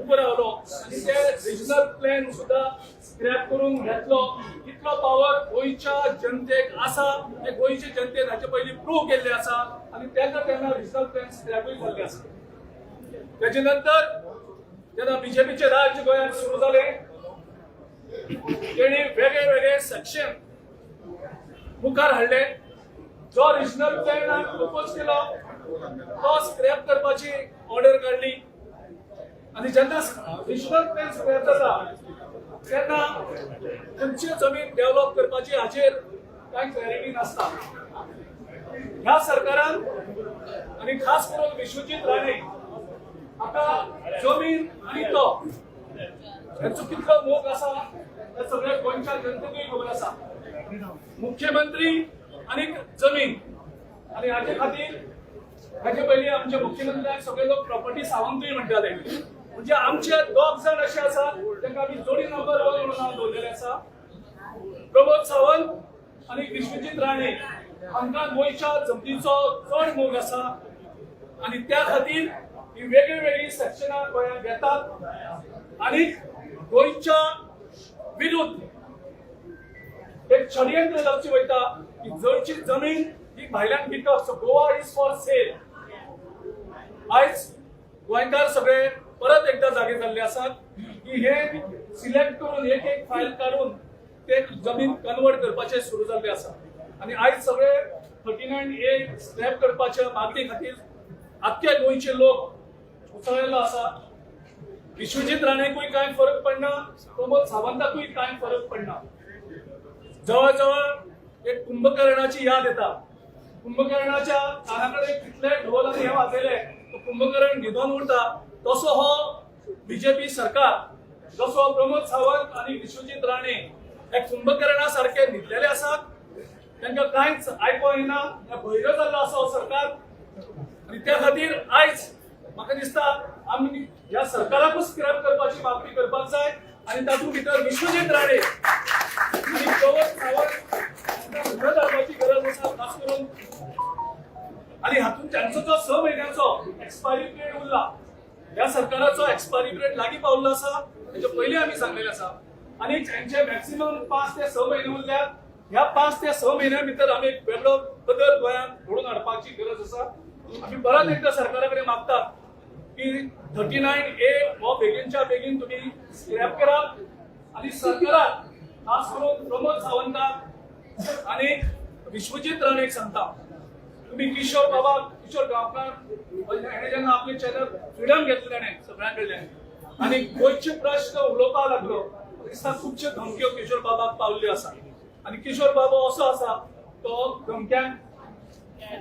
उबो रावलो आनी ते रिजनल प्लॅन सुद्दां स्क्रॅप करून घेतलो. इतलो पावर गोंयच्या जनतेक आसा हे गोंयचे जनतेन हाचे पयलीं प्रूव केल्ले आसा आनी तेन्ना तेन्ना रिजनल प्लॅन स्क्रॅपूय जाल्ले आसा. तेजे नंतर जेन्ना बीजेपीचें राज्य गोंयांत सुरू जालें तेणी वेगळे वेगळे सेक्शन मुखार हाडले. जो रिजनल प्लॅन प्रपोज केलो तो स्क्रॅप करपाची ऑर्डर काडली आनी जेन्ना रिजनल प्लॅन स्क्रॅप जाता तेन्ना खंयची जमीन डेव्हलप करपाची हाचेर कांय क्लॅरिटी नासता. ह्या सरकारान आनी खास करून विश्वजीत राणे हाका जमीन आनी तो हेचो कितलो मोग आसा हे सगळ्या गोंयच्या जनतेकूय खबर आसा. मुख्यमंत्री आनी जमीन आनी हाचे खातीर हाचे पयलीं आमच्या मुख्यमंत्र्याक सगळे लोक प्रॉपर्टी सावंतूय म्हणटाले. म्हणजे आमचे दोग जाण अशे आसा तांकां आमी जोडी नंबर 1 म्हणून नांव दवरलेलें आसा. प्रमोद सावंत आनी विश्वजीत राणे हांकां गोंयच्या जमनीचो चड मोग आसा आनी त्या खातीर ही वेगळी वेगळी सेक्शनां गोंयांत घेतात आनी गोंयच्या विरुद्ध एक षडयंत्र रचचे वयता की जळची जमीन ही भायल्यान विकप. So Goa is for sale. आयज गोंयकार सगळे परत एकदा जागे जाल्ले आसात की हे सिलेक्ट करून एक एक फायल काडून ते जमीन कन्वर्ट करपाचे सुरू जाल्ले आसा. आनी आयज सगळे 39A scrap करपाच्या मागणी खातीर आख्खे गोंयचे लोक उसळिल्लो आसा. विश्वजीत राणेकूय कांय फरक पडना, प्रमोद सावंताकूय कांय फरक पडना. जवळ जवळ एक कुंभकर्णाची याद येता. कुंभकर्णाच्या काना कडेन कितले ढोल आनी हे वाजयले तो कुंभकर्ण न्हिदोन उरता. तसो हो बीजेपी सरकार, जसो प्रमोद सावंत आनी विश्वजीत राणे हे कुंभकर्णा सारखे न्हिदलेले आसात. तांकां कांयच आयको येना, हे भैरो जाल्लो आसा हो सरकार. आनी त्या खातीर आयज म्हाका दिसता आमी ह्या सरकाराकूच स्क्रॅप करपाची मागणी करपाक जाय आनी तातूंत भितर विश्वजीत राणे आनी प्रमोद सावंत हांकां घरा धाडपाची गरज आसा. खास करून आनी हातूंत तांचो जो 6 म्हयन्याचो एक्सपायरी पिरियड उरला, ह्या सरकाराचो एक्सपायरी पिरियड लागीं पावल्लो आसा, तेचे पयलीं आमी सांगलेलें आसा. आनी तांचे मॅक्सिमम 5 ते 6 म्हयने उरल्यात. ह्या 5 ते 6 म्हयन्या भितर आमी एक वेगळो बदल गोंयांत घडोवन हाडपाची गरज आसा. आमी परत एकदां सरकारा कडेन मागतात की 39A हो बेगीनच्या बेगीन तुमी स्क्रॅप करात आनी सरकाराक खास करून प्रमोद सावंताक आनी विश्वजीत राणेक सांगता, तुम्ही किशोर बाबा, किशोर गांवकार हेणे जेन्ना आपले चॅनल फ्रिडम घेतले ताणें सगळ्यां कडल्यान आनी गोंयचे प्रश्न उलोवपाक लागलो, दिसता खुबश्यो धमक्यो किशोर बाबाक पावल्ल्यो आसा. आनी किशोर बाबा असो आसा तो धमक्यांक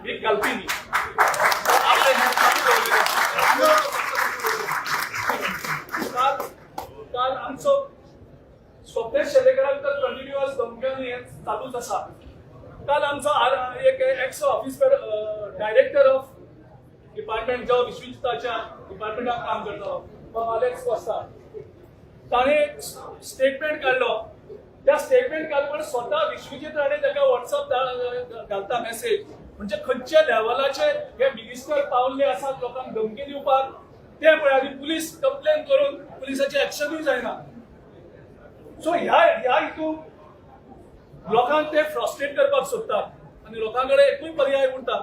भीक घालपी न्ही. काल आमचो स्वप्नेश शेलेकराक तर कंटिन्युअस धमक्यांनी हें चालूच आसा. काल आमचो एक ex officer, director of department जो विश्वजिताच्या डिपार्टमेंटाक काम करतालो बाब अलेक्स कोस्ता, ताणें स्टेटमेंट काडलो. त्या स्टेटमेंट काडपण स्वता विश्वजीत राणे ताका व्हॉट्सअप घालता मेसेज. म्हणजे खंयच्या लेवलाचेर हे मिनिस्टर पावल्ले आसात लोकांक धमकी दिवपाक ते पळय. आनी पुलीस कंप्लेन करून पुलिसाचे एक्शनूय जायना. सो ह्या ह्या हितून लोकांक ते फ्रस्ट्रेट करपाक सोदतात आनी लोकां कडेन एकूय पर्याय उरता,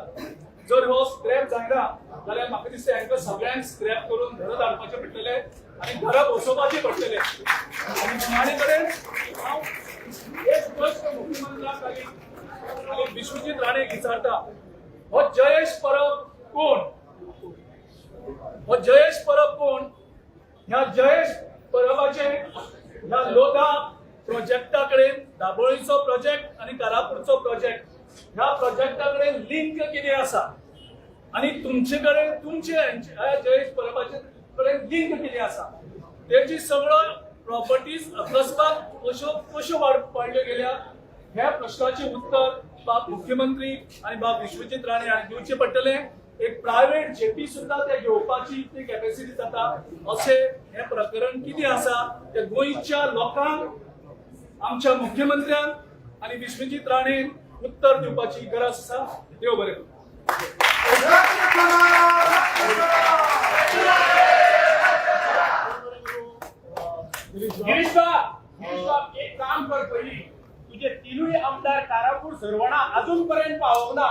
जर हो स्क्रॅप जायना जाल्यार म्हाका दिसता हांकां सगळ्यांक स्क्रॅप करून घरा धाडपाचें पडटलें आनी घरा बसोवपाचें पडटलें. आनी निमाणे कडेन हांव एक प्रश्न मुख्यमंत्र्याक आनी विश्वजीत राणेक विचारता, हो जयेश परब कोण? हो जयेश परब कोण? ह्या जयेश परबाचे ह्या लोधा प्रोजेक्टा कडेन, दाबोळीचो प्रोजेक्ट आनी कारापूरचो प्रोजेक्ट, ह्या प्रोजेक्टा कडेन लिंक कितें आसा आनी तुमचे कडेन तुमचे जयेश परबाचे कडेन लिंक कितें आसा? तेजी सगळो प्रॉपर्टीज अकस्मात कश्यो कश्यो वाडल्यो गेल्या ह्या प्रश्नाचें उत्तर बाब मुख्यमंत्री आनी बाब विश्वजीत राणे हांणी दिवचें पडटलें. एक प्रायव्हेट जेटी सुद्धा ते घेवपाची इतली कॅपॅसिटी जाता अशें हें प्रकरण कितें आसा तें गोंयच्या लोकांक, आमच्या मुख्यमंत्र्यांक आनी विश्वजीत राणेन उत्तर दिवपाची गरज आसा. देव बरें करूं. गिरीश बाब, एक काम कर पयली, तुझे तिनूय आमदार कारापूर सरवणा अजून पर्यंत पावोवंक ना.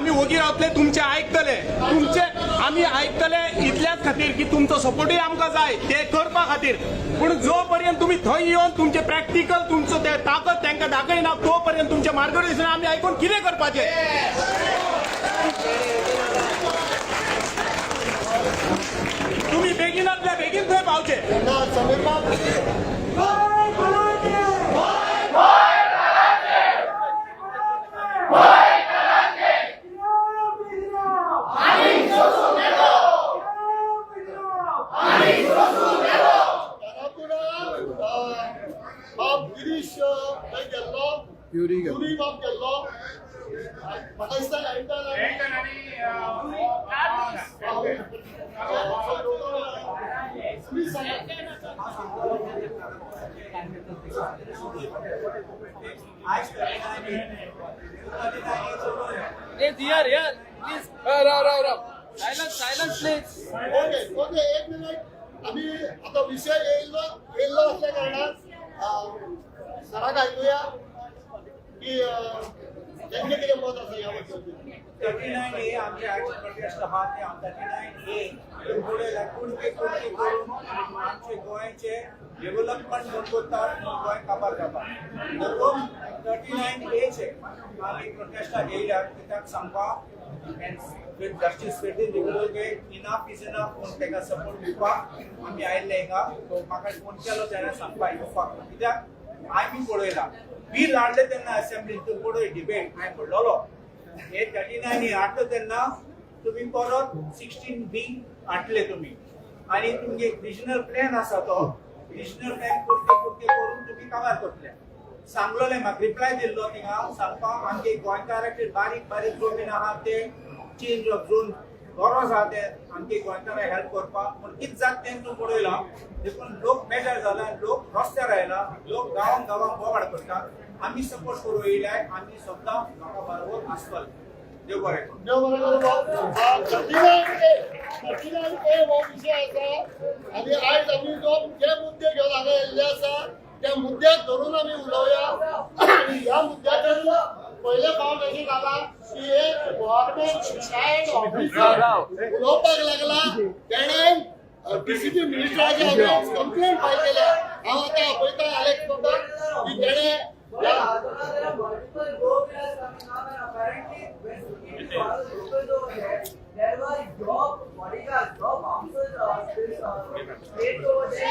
आमी ओगी रावतले, तुमचे आयकतले, तुमचे आमी आयकतले इतल्याच खातीर की तुमचो सपोर्टूय आमकां जाय ते करपा खातीर. पूण जो पर्यंत तुमी थंय येवन तुमचे प्रॅक्टिकल तुमचो ते ताकद तांकां दाखयना तो पर्यंत तुमचें मार्गदर्शन आमी आयकून कितें करपाचें? तुमी बेगिनातल्या बेगीन थंय पावचे. ना समीर बाब. बाब गिरीश थंय गेल्लो. युरी गेल्लो. युरी बाब गेल्लो. म्हाका दिसता एंटन. प्लीज सांगा. यार please. Rao Rao Rao. Silence, silence please. Okay okay, एक मिनिट. आमी आता विषय येयल्लो येयल्लो असल्या कारणान सराक आयकुया की तेंचें कितें मत आसा ह्या बद्दल. 39A आमचे ऍक्शन प्रोटेस्ट आहा ते 39A फुडें कुणके कुणके करून आमचे गोंयचे डेव्हलपमेंट म्हूण करतात, गोंय काबार जाता. देखून 39Aचे आमी प्रोटेस्टाक येयल्यात कित्याक सांगपाक with justice Ferdino Rebello, enough is enough म्हूण ताका सपोर्ट दिवपाक आमी आयिल्ले हिंगा. म्हाका फोन केलो तेणें सांगपाक येवपाक, कित्याक आमी पळयला बील हाडले तेन्ना असेंब्लीन तूं पळय डिबेट हांवें म्हणलोलो हे 39 हाडटा तेन्ना तुमी परत 16B हाडले तुमी आनी तुमगे रिजनल प्लॅन आसा, तो रिजनल प्लॅन कुर्ते कुर्ते करून तुमी काबार करतले. सांगलोले म्हाका रिप्लाय दिल्लो थिंगा सांगपाक आमगे गोंयकाराचे बारीक बारीक जमीन आहा ते चेंज ऑफ झोन गरज आहा, ते आमगे गोंयकाराक हेल्प करपाक. पूण कितें जाता तें तूं पळयलां. देखून लोक बेजार जाला, लोक रस्त्यार आयला, लोक गांवां गांवां बोवाळ करतात. आमी सपोर्ट करूं येयल्यार आमी सद्दां लोकां बरोबर आसतले. देव बरें करूं. देव बरें करूं. 39A, 39A हो विशय आसा आनी आयज आमी जो जे मुद्दे घेवन हांगा येयल्ले आसा त्या मुद्द्याक धरून आमी उलोवया. आनी ह्या मुद्द्याचेर पयले फावट अशें जाला की एक गव्हर्मेंट रिटायर्ड ऑफिसर उलोवपाक लागला. तेणें डीसीपी मिनिस्टराच्या अगेन्स्ट कंप्लेंट फायल केल्या. हांव आतां आपयता आलेक्स बाबाक की तेणें There are multiple gorillas coming up, and apparently when speaking to all the locals over there, there were your bodyguards, your bouncers, this, placed over there.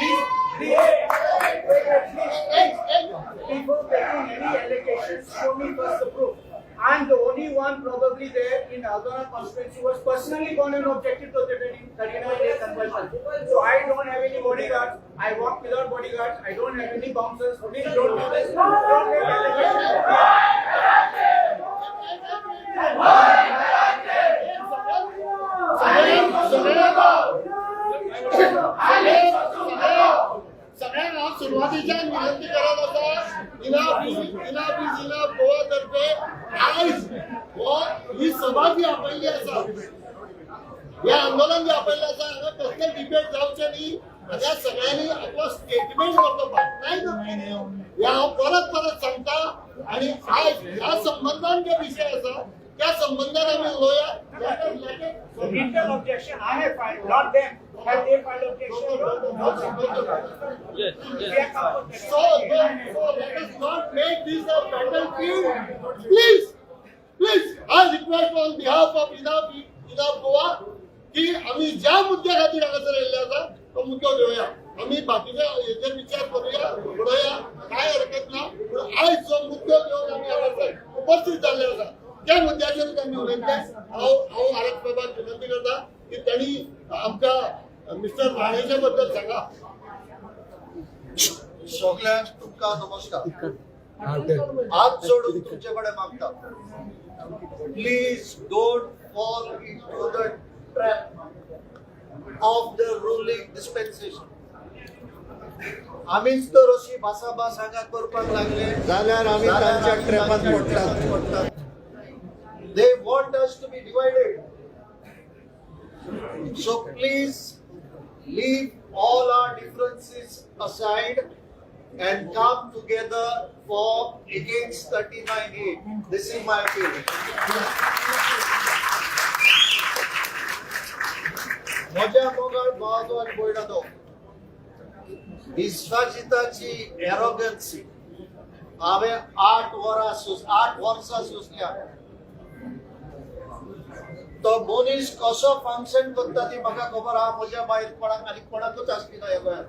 Before making any allegations, show me first the proof. I'm the only one probably there in Aldona constituency who was personally gone and objected to the 39A conversion. So I don't have any bodyguards. I walk without bodyguards. I don't have any bouncers. Please don't do this. Don't make allegations. सगळ्यांक हांव सुरवातीच्यान विनंती करत आसा, enough enough is enough Goa तर्फे आयज हो ही सभा जी आपयल्ली आसा, हे आंदोलन जे आपयल्लें आसा, हांगा कसलें डिबेट जावचें न्ही. हांगा सगळ्यांनी आपलो स्टेटमेंट करचो, भाशणांय करची न्ही, हे हांव परत परत सांगता. आनी आयज ह्या संबंदान जे विशय आसा त्या संबंदान आमी उलोवया. Written objection I have filed, not them. Have they filed objection? No. We have come for So let us not make this a battlefield. Please, please, I request on behalf of Enough, Enough Goa की आमी ज्या मुद्द्या खातीर हांगासर येयल्ले आसा तो मुद्दो घेवया. आमी बाकीच्या हेजेर विचार करूया, उडोवया, कांय हरकत ना. पूण आयज जो मुद्दो घेवन आमी हांगासर उपस्थित जाल्ले आसा त्या मुद्द्याचेरूच आमी उलयतले. हांव हांव आरत बाबाक विनंती करता की त्यांनी आमकां मिस्टर राणेच्या बद्दल सांगा. सगळ्यांक तुमकां नमस्कार. हात जोडून तुमचे कडेन मागता, please don't fall into the trap of the ruling dispensation. आमीच तर अशी भासाभास हांगा करपाक लागले जाल्यार आमी तांच्या ट्रॅपांत पडटात. They want us to be divided. So please leave all our differences aside and come together for against 39A. This is my appeal. म्हज्या मोगाळ भावाचो आनी भयणाचो, विश्वाजिताची एरोगन्सी हांवें 8 वर्सां सोंसल्या. तो मनीस कसो फंक्शन करता ती म्हाका खबर आहा. म्हज्या भायर कोणाक आनी कोणाकूच आसली ना ह्या गोंयांत.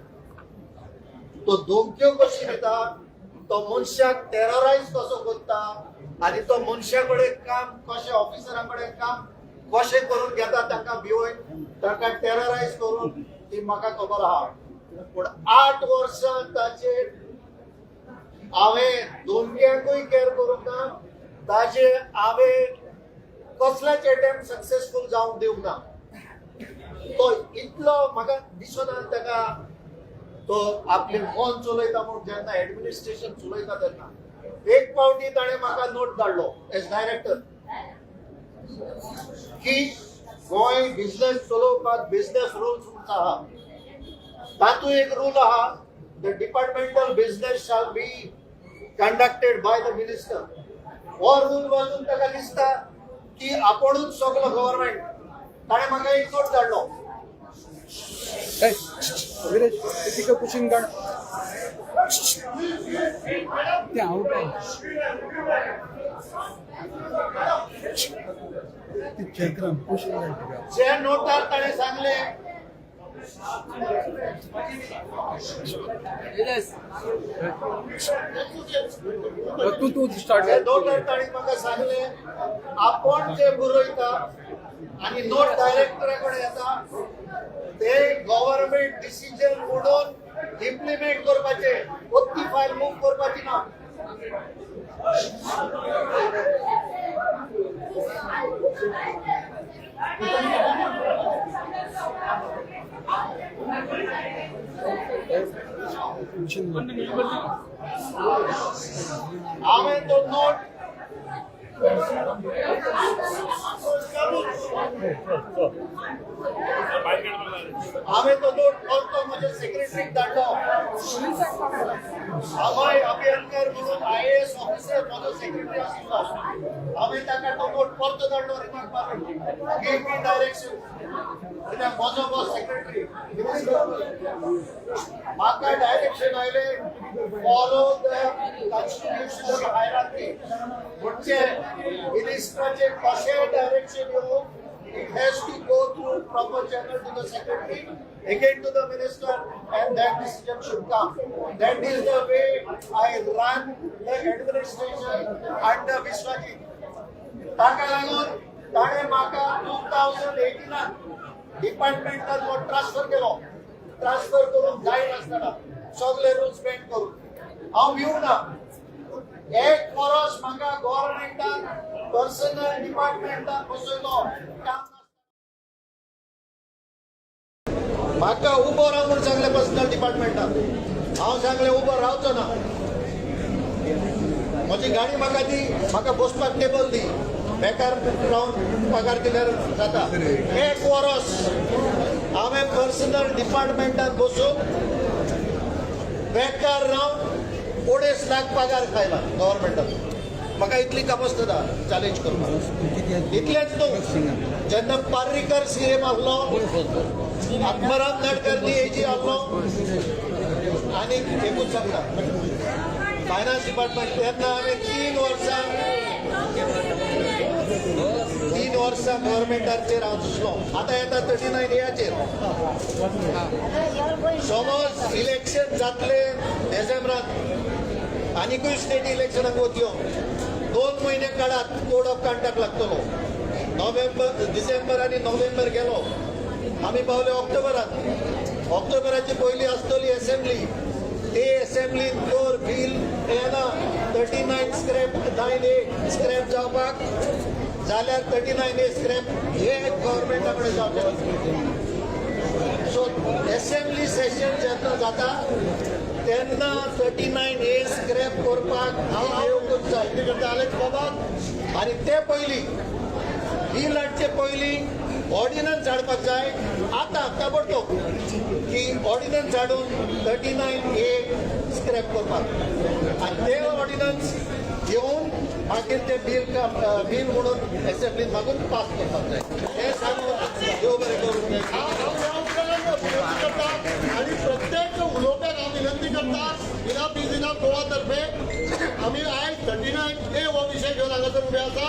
तो धमक्यो कशी दिता, तो मनशाक टेररायज कसो करता आनी तो मनशा कडेन काम कशें, ऑफिसरा कडेन काम कशें करून घेता, तांकां भिवोवन, तांकां टेररायज करून, ती म्हाका खबर आहा. पूण 8 वर्सां ताचेर हांवें धमक्यांकूय केर करूंक ना. ताजे हांवें कसलेच एटेम्प सक्सेसफूल जावंक दिवंक ना. तो इतलो म्हाका दिसना ताका तो आपले मन चलयता म्हूण. जेन्ना एडमिनिस्ट्रेशन चलयता तेन्ना एक पावटी ताणें म्हाका नोट धाडलो एज डायरेक्टर की गोंय बिझनेस चलोवपाक बिझनेस रुल्स म्हूण आहा. तातूंत एक रूल आहा, the departmental business shall be conducted by the minister. हो रूल वाचून ताका दिसता की आपणूच सगलो गव्हर्मेंट. ताणें म्हाका एक नोट धाडलो. विरेश, तिका कुशीन काड ते आवट. ती चेक कुशीन काड तिका. जे नोटार ताणें सांगले, तूं तूं स्टार्ट. जे नोटार ताणें म्हाका सांगले, आपण जे बरयता आनी नोट डायरेक्टरा कडेन येता ते गव्हर्मेंट डिसिजन म्हणून इम्प्लिमेंट करपाचे, ती फायल मूव करपाची ना. कुशीन. हांवें तो नोट हांवें तो नोट परतो म्हज्या सेक्रेटरीक धाडलो. अभय अभ्यंकर म्हणून आयएएस ऑफिसर म्हजो सेक्रेटरी आशिल्लो. हांवें ताका तो नोट परतो धाडलो रिमार्क मारून, "Give me direction." कित्याक म्हजो बॉस सेक्रेटरी. म्हाका डायरेक्शन आयले, follow the constitutional hierarchy. म्हणजे मिनिस्टराचे कशें डायरेक्शन येवं, it has to go through proper channel to the secretary, again to the minister, and that decision should come. That is the way I run the administration under Vishwajit. ताका लागून ताणें म्हाका 2018नान डिपार्टमेंटात transfer केलो. Transfer करून जायनासतना, सगळे rules बेंड करून. हांव भिवना. एक वरस म्हाका गव्हर्मेंटान पर्सनल डिपार्टमेंटान बसयलो काम. म्हाका उबो राव म्हूण सांगलें पर्सनल डिपार्टमेंटान. हांव सांगलें, उबो रावचो ना. म्हजी गाडी म्हाका दी, म्हाका बसपाक टेबल दी, बेकार रावन पगार दिल्यार जाता. एक वरस हांवें पर्सनल डिपार्टमेंटान बसून बेकार रावन 2.5 लाख पगार खायला गव्हर्मेंटान. म्हाका इतली कापस्ता चॅलेंज करपाक. इतलेंच न्हू, जेन्ना पार्रीकर सीएम आसलो, आत्माराम नाडकर डी एजी आसलो आनी एकूच सांगता, फायनान्स डिपार्टमेंट, तेन्ना हांवें 3 वर्सां 3 वर्सां गव्हर्मेंटाचेर हांव दिसलो. आतां येता 39 एयाचेर. समज इलेक्शन जातले डिसेंबरात, आनिकूय स्टेट इलेक्शनाक वतल्यो, 2 म्हयने काडात, कोड ऑफ कंडक्ट लागतलो. नोव्हेंबर, डिसेंबर आनी नोव्हेंबर गेलो, आमी पावले ऑक्टोबरात. ऑक्टोबराची पयली आसतली एसेंब्ली. ते एसेंब्लीन जर बील येना 39 स्क्रॅप, 9A scrap जावपाक, जाल्यार 39A scrap हे गव्हर्मेंटा कडेन जावचें. सो एसेंब्ली सेशन जेन्ना जाता तेन्ना 39A scrap करपाक हांव येवंकूच जाय बाबा. आनी ते पयलीं, बील हाडचे पयलीं ऑर्डिनन्स हाडपाक जाय आतां ताबडतोब की ऑर्डिनन्स हाडून 39A scrap करपाक आनी ते ऑर्डिनन्स घेवन मागीर तें बील बील म्हणून एसेंब्लीन मागून पास करपाक जाय. हें सांगून देव बरें करूं. हांव ह्या उपरांत विनंती करता आनी प्रत्येक उलोवप्याक हांव विनंती करता, इनाफ is enough Goa तर्फे आमी आयज 39A हो विशय घेवन हांगासर उबे आसा.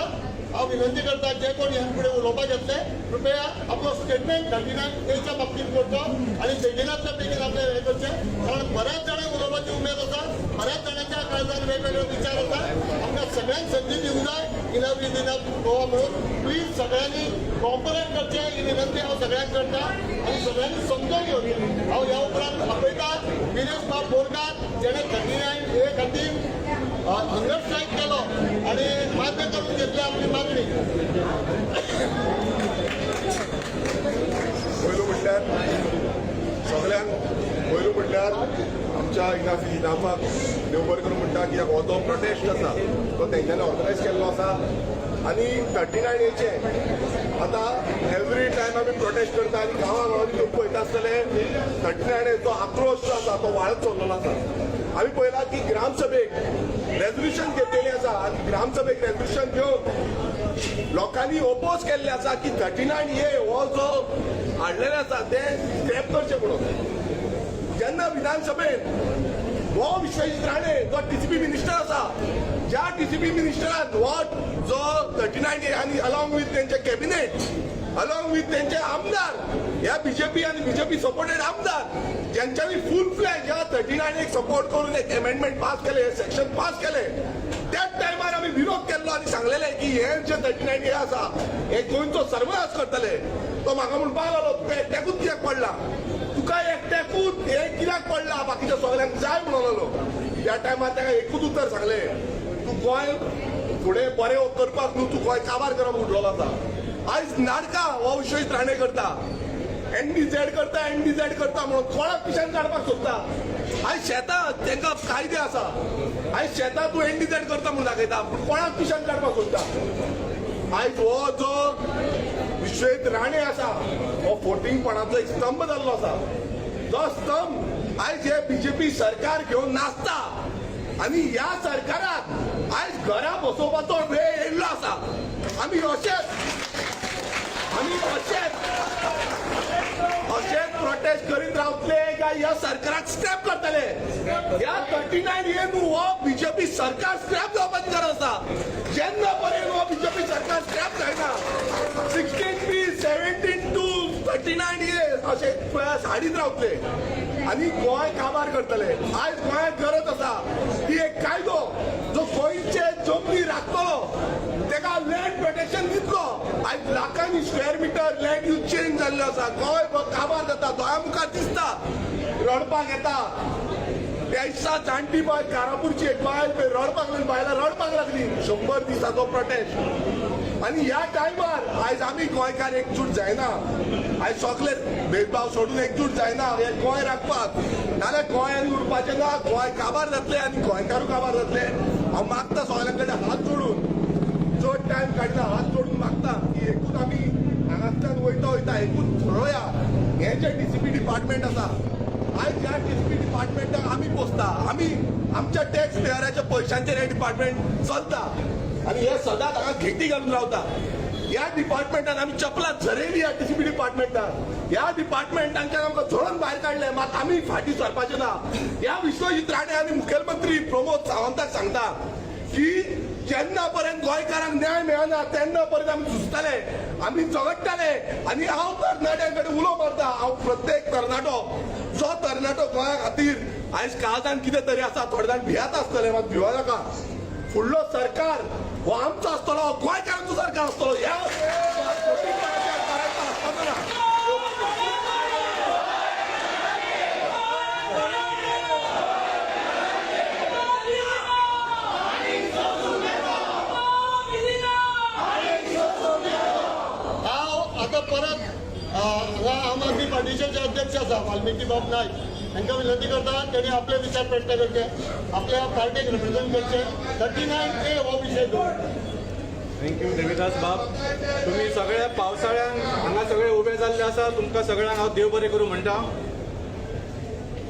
हांव विनंती करता, जे कोण ह्या फुडें उलोवपाक येतले, कृपया आपलो स्टेटमेंट 39Aच्या बाबतींत करचो आनी बेगिनांतल्या बेगीन आपलें हें करचें, कारण बऱ्याच जाणांक उलोवपाची उमेद आसा, बऱ्याच जाणांच्या काळजान वेगवेगळे विचार आसा. आमकां सगळ्यांक संदी दिवंक जाय. इनाफ is enough Goa म्हणून प्लीज सगळ्यांनी कॉपरेट करचें ही विनंती हांव सगळ्यांक करता आनी सगळ्यांनी समजून घेवचें. हांव ह्या उपरांत आपयता विरेश बाब बोरकार, जेणे 39A खातीर हंगर स्ट्रायक केलो आनी मान्य करून घेतली आपली मागणी. पयलू म्हटल्यार सगळ्यांक, पयलू म्हटल्यार आमच्या इनाफ is इनाफाक देव बरें करूं म्हणटा, कित्याक हो जो प्रोटेस्ट आसा तो तेंच्यांनी ऑर्गनायज केल्लो आसा. आनी 39Aचे आतां एवरी टायम आमी प्रोटेस्ट करता आनी गांवा गांवांनी लोक पळयता आसतले, 39Aचो आक्रोश जो आसा तो वाडत चल्लेलो आसा. आमी पळयला की ग्रामसभेक रेजोल्युशन घेतलेलें आसा आनी ग्रामसभेक रेजोल्युशन घेवन लोकांनी ओपोज केल्लें आसा की 39A हो जो हाडलेले आसा ते स्क्रॅप करचे म्हणून. जेन्ना विधानसभेत हो विश्वजीत राणे जो टीसीपी मिनिस्टर आसा, ज्या टीसीपी मिनिस्टरान हो जो 39A आनी अलॉंग विथ तेंचे कॅबिनेट, अलॉंग विथ तेंचे आमदार, ह्या बीजेपी आनी बीजेपी सपोर्टेड आमदार, ज्यांच्यानी फूल फ्लॅज ह्या 39A support करून एक अमेंडमेंट पास केले, सेक्शन पास केले, त्याच टायमार आमी विरोध केल्लो आनी सांगलेले की हे जे 39A आसा हे गोंयचो सर्वनाश करतले. तो म्हाका म्हणपाक लागलो, तुका एकट्याकूच कित्याक पडला, तुका एकट्याकूच हे कित्याक पडला, बाकीच्या सगळ्यांक जाय म्हणून लागलो. त्या टायमार ताका एकूच उत्तर सांगलें, तूं गोंय फुडें बरें करपाक न्हू, तूं गोंय काबार करप उठलेलो आसा. आयज नाटकां हो विश्वजीत राणे करता, एनडीझेड करता, एनडीझेड करता म्हणून कोणाक पिशान काडपाक सोदता. आयज शेतां तांकां कायदे आसा, आयज शेतां तूं एनडीझेड करता म्हणून दाखयता, पूण कोणाक पिशान काडपाक सोदता. आयज हो जो विश्वजीत राणे आसा हो फोटिंगपणाचो एक स्तंभ जाल्लो आसा, जो स्तंभ आयज हे बीजेपी सरकार घेवन नाचता आनी ह्या सरकाराक आयज घरा बसोवपाचो वेळ येयल्लो आसा. आमी अशेच अशेच प्रोटेस्ट करीत रावतले काय ह्या सरकाराक स्क्रॅप करतले. ह्या 39A न्हू हो बीजेपी सरकार स्क्रॅप जावपाची गरज आसा. जेन्ना पर्यंत हो बीजेपी सरकार स्क्रॅप जायना, 16B 17(2) 39A अशें प्रयास हाडीत रावतले आनी गोंय काबार करतले. आयज गोंयांत गरज आसा की एक कायदो जो गोंयचे जमनी राखतलो, तेका लँड प्रोटेक्शन दितलो. आयज लाखांनी square meter land use change जाल्लो आसा. गोंय काबार जाता, दोळ्या मुखार दिसता, रडपाक येता. त्या दिसा जाणटी बायल, कारापूरची एक बायल पळय रडपाक लागली, बायलां रडपाक लागली, 100 दिसाचो प्रोटेस्ट. आनी ह्या टायमार आयज आमी गोंयकार एकजूट जायना, आयज सगळे भेदभाव सोडून एकजूट जायना हे गोंय राखपाक, नाल्यार गोंयान उरपाचें ना, गोंय काबार जातलें आनी गोंयकारूय काबार जातले. हांव मागता सगळ्यां कडेन हात जोडून, चड टायम काडना, हात जोडून मागता की एकूच आमी हांगासल्यान वयता वयता एकूच थरोवया. हें जें टीसीपी डिपार्टमेंट आसा, आयज ह्या टीसीपी डिपार्टमेंटाक आमी पोसता, आमी आमच्या टॅक्स पेयराच्या पयशांचेर हें डिपार्टमेंट चलता आनी हे सदांच हांगा घेटी घालून रावता. ह्या डिपार्टमेंटान आमी चपलां झरयली, ह्या टीसीपी डिपार्टमेंटान, ह्या डिपार्टमेंटांच्यान आमकां झोडून भायर काडले, मात आमी फाटीं सरपाचे ना. ह्या विश्वजीत राणे आनी मुखेलमंत्री प्रमोद सावंताक सांगता की जेन्ना पर्यंत गोंयकारांक न्याय मेळना तेन्ना पर्यंत आमी झुजतले, आमी झगडटले. आनी हांव तरणाट्यां कडेन उलो मारता, हांव प्रत्येक तरणाटो, जो तरणाटो गोंया खातीर आयज काळजान कितें तरी आसा, थोडे जाण भियात आसतले, मात भिवा नाका. फुडलो सरकार हो आमचो आसतलो, गोंयकारांचो सरकार आसतलो, ह्या आसपाचो ना. हांव आतां परत हांगा आम आदमी पार्टीचे जे अध्यक्ष आसा वाल्मिकी बाब नायक हांकां विनंती करता, तेणी आपले विचार व्यक्त करचे, आपल्या पार्टीक रिप्रेझेंट करचे 39A हो विशय दवरून. Thank you Devidas बाब. तुमी सगळ्या पावसाळ्यान हांगा सगळे उबे जाल्ले आसा, तुमकां सगळ्यांक हांव देव बरें करूं म्हणटा.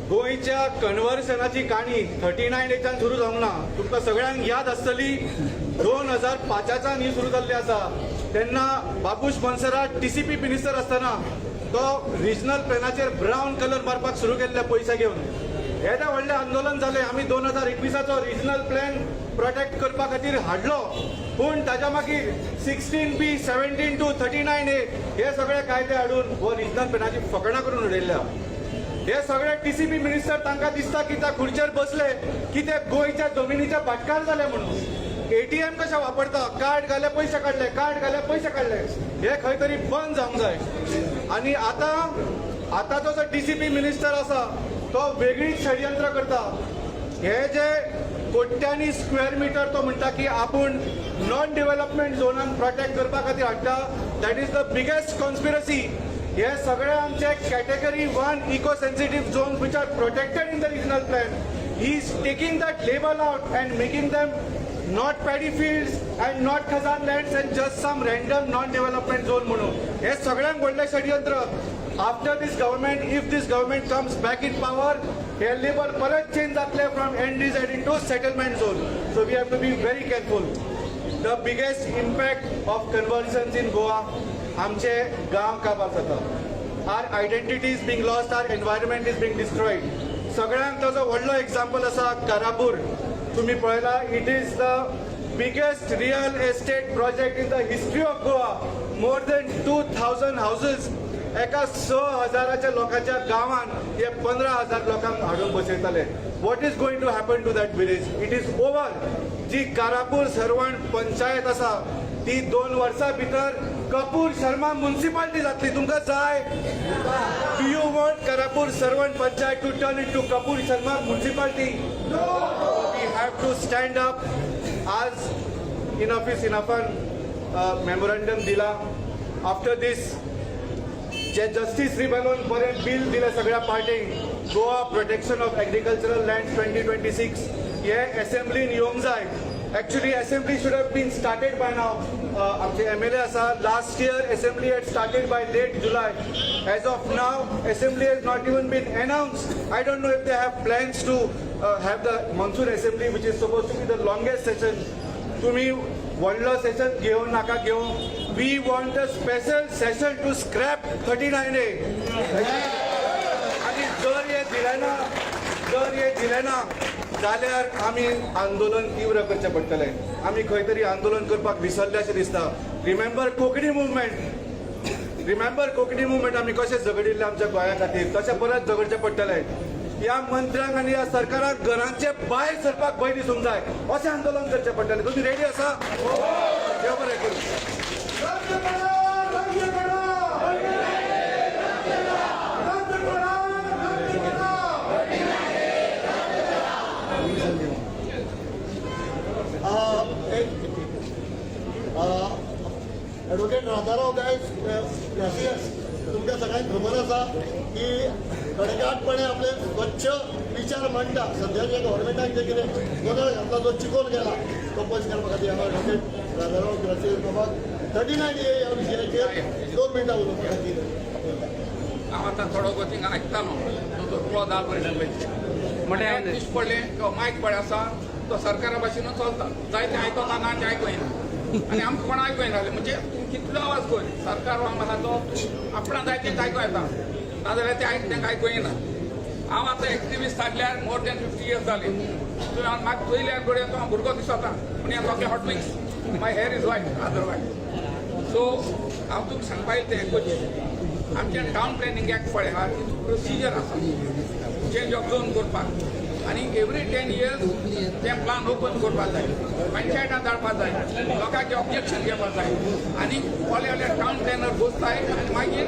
गोंयच्या कन्वर्सनाची काणी 39Aच्यान सुरू जावंक ना. तुमकां सगळ्यांक याद आसतली, 2005च्यान ही सुरू जाल्ली आसा. तेन्ना बाबूश मोन्सेरात टीसीपी मिनिस्टर आसतना तो रिजनल प्लॅनाचेर ब्रावन कलर मारपाक सुरू केल्ले पयशे घेवन. येदें व्हडलें आंदोलन जालें. आमी 2021चो रिजनल प्लॅन प्रोटेक्ट करपा खातीर हाडलो, पूण ताच्या मागीर 16B, 17(2), 39A हे सगळे कायदे हाडून हो रिजनल प्लॅनाची फकाणां करून उडयल्ल्या. हे सगळे टीसीपी मिनिस्टर तांकां दिसता की त्या खुर्चेर बसले की ते गोंयच्या जमिनीच्या भाटकार जाले म्हणून. एटीएम कशें वापरता, कार्ड घाले पयशे काडले, कार्ड घाले पयशे काडले, हे खंय तरी बंद जावंक जाय. आनी आतां आतांचो जो टीसीपी मिनिस्टर आसा तो वेगळीच षडयंत्र करता. हे जे कोट्यांनी स्क्वेअर मिटर तो म्हणटा की आपूण नॉन डेव्हलपमेंट झोनान प्रोटेक्ट करपा खातीर हाडटा, that is the biggest conspiracy. हे सगळे आमचे category 1 eco sensitive zones which are protected in the regional plan, he is taking that label out and making them not paddy fields and not khazan lands and just some random non development zone म्हणून. हे सगळ्यांक व्हडलें षडयंत्र. After this government, if this government comes back in power, hey label परत change जातले from NDZ into settlement zone. So we have to be very careful. The biggest impact of conversions in Goa, आमचे गांव काबार जाता. Our identity is being lost, our environment is being destroyed. सगळ्यांक ताजो व्हडलो example आसा कारापूर. तुम्ही पळयला, it is the biggest real estate project in the history of Goa. More than 2000 houses एका 6,000च्या लोकांच्या गांवान हे 15,000 लोकांक हाडून बसयताले. What is going to happen to that village? It is over. जी कारापूर सर्वण पंचायत आसा ती 2 वर्सां भितर कपूर शर्मा म्युन्सिपालिटी जातली. तुमकां जाय? Do you want Karapur Sarvan panchayat to turn into Kapoor Sharma municipality? We have to stand up. आज इनफ is इनफान मेमोरंडम दिला. आफ्टर दीस जे जस्टीस रिबेलोन बरें बील दिलें सगळ्या पार्टींक, Goa protection of agricultural land 2026, हे एसेंब्लीन येवंक जाय. Actually assembly should have been started by now. आमचे एमएलए आसा, last year assembly had started by late July. As of now assembly has not even been announced. I don't know if they have plans to have the monsoon assembly, which is supposed to be the longest session. तुम्ही व्हडलो सेशन घेवन नाका घेवं, we want a special session to scrap 39A. आनी जर हे दिलें ना, जर हे दिलें ना जाल्यार आमी आंदोलन तीव्र करचें पडटलें. आमी खंय तरी आंदोलन करपाक विसरले अशें दिसता. Remember Konkani movement, remember Konkani movement. आमी कशें झगडिल्लें आमच्या गोंया खातीर, तशें परत झगडचें पडटलें. ह्या मंत्र्यांक आनी ह्या सरकाराक घरांचे भायर सरपाक भंय दिसूंक जाय, अशें आंदोलन करचें पडटलें. तुमी रेडी आसा? देव बरें करूं. एडवोकेट राजाराव गायस ग्रासियस, तुमकां सगळ्यांक खबर आसा की खडेगांठपणे आपले स्वच्छ विचार मांडटा. सद्याच्या गव्हर्मेंटान जे कितें गोंदळ घातला, जो चिकोल गेला, तो पयस करपा खातीर हांव एडवोकेट राजाराव ग्रासियस बाबाक 39A ह्या विशयाचेर 2 मिनटां उलोवपा खातीर आपयता. हांव आतां थोडो गो थिंगा आयकतालो दोतोर क्लॉद आल्वरीस उलयता म्हणल्यार दिश्टी पडलें किंवा मायक पळय आसा तो सरकारा भाशेनूच चलता, जायते आयकता ना तें आयकूं येना आनी आमकां कोण आयकूं येना. म्हणजे तूं कितलो आवाज कर, सरकार आसा तो आपणाक जाय तें आयकूं येता, नाजाल्यार तें तांकां आयकूं येना. हांव आतां एक्टिविस्ट हाडल्यार मोर दॅन 50 इयर्स जाली. तुवें म्हाका चोयल्यार घडये तो हांव भुरगो दिसता, पूण हें सगळें hot mix, my hair is white otherwise. So हांव तुका सांगपा येता तें एकूच, आमच्या टावन प्लॅनिंग एक्ट पळय आहा तितून प्रोसिजर आसा चेंज ऑफ झोन करपाक, आनी एवरी 10 इयर्स तें प्लान ओपन करपाक जाय, पंचायतान धाडपाक जाय, लोकांचे ऑब्जेक्शन घेवपाक जाय, आनी व्हडले व्हडले टावन प्लॅनर बसताय आनी मागीर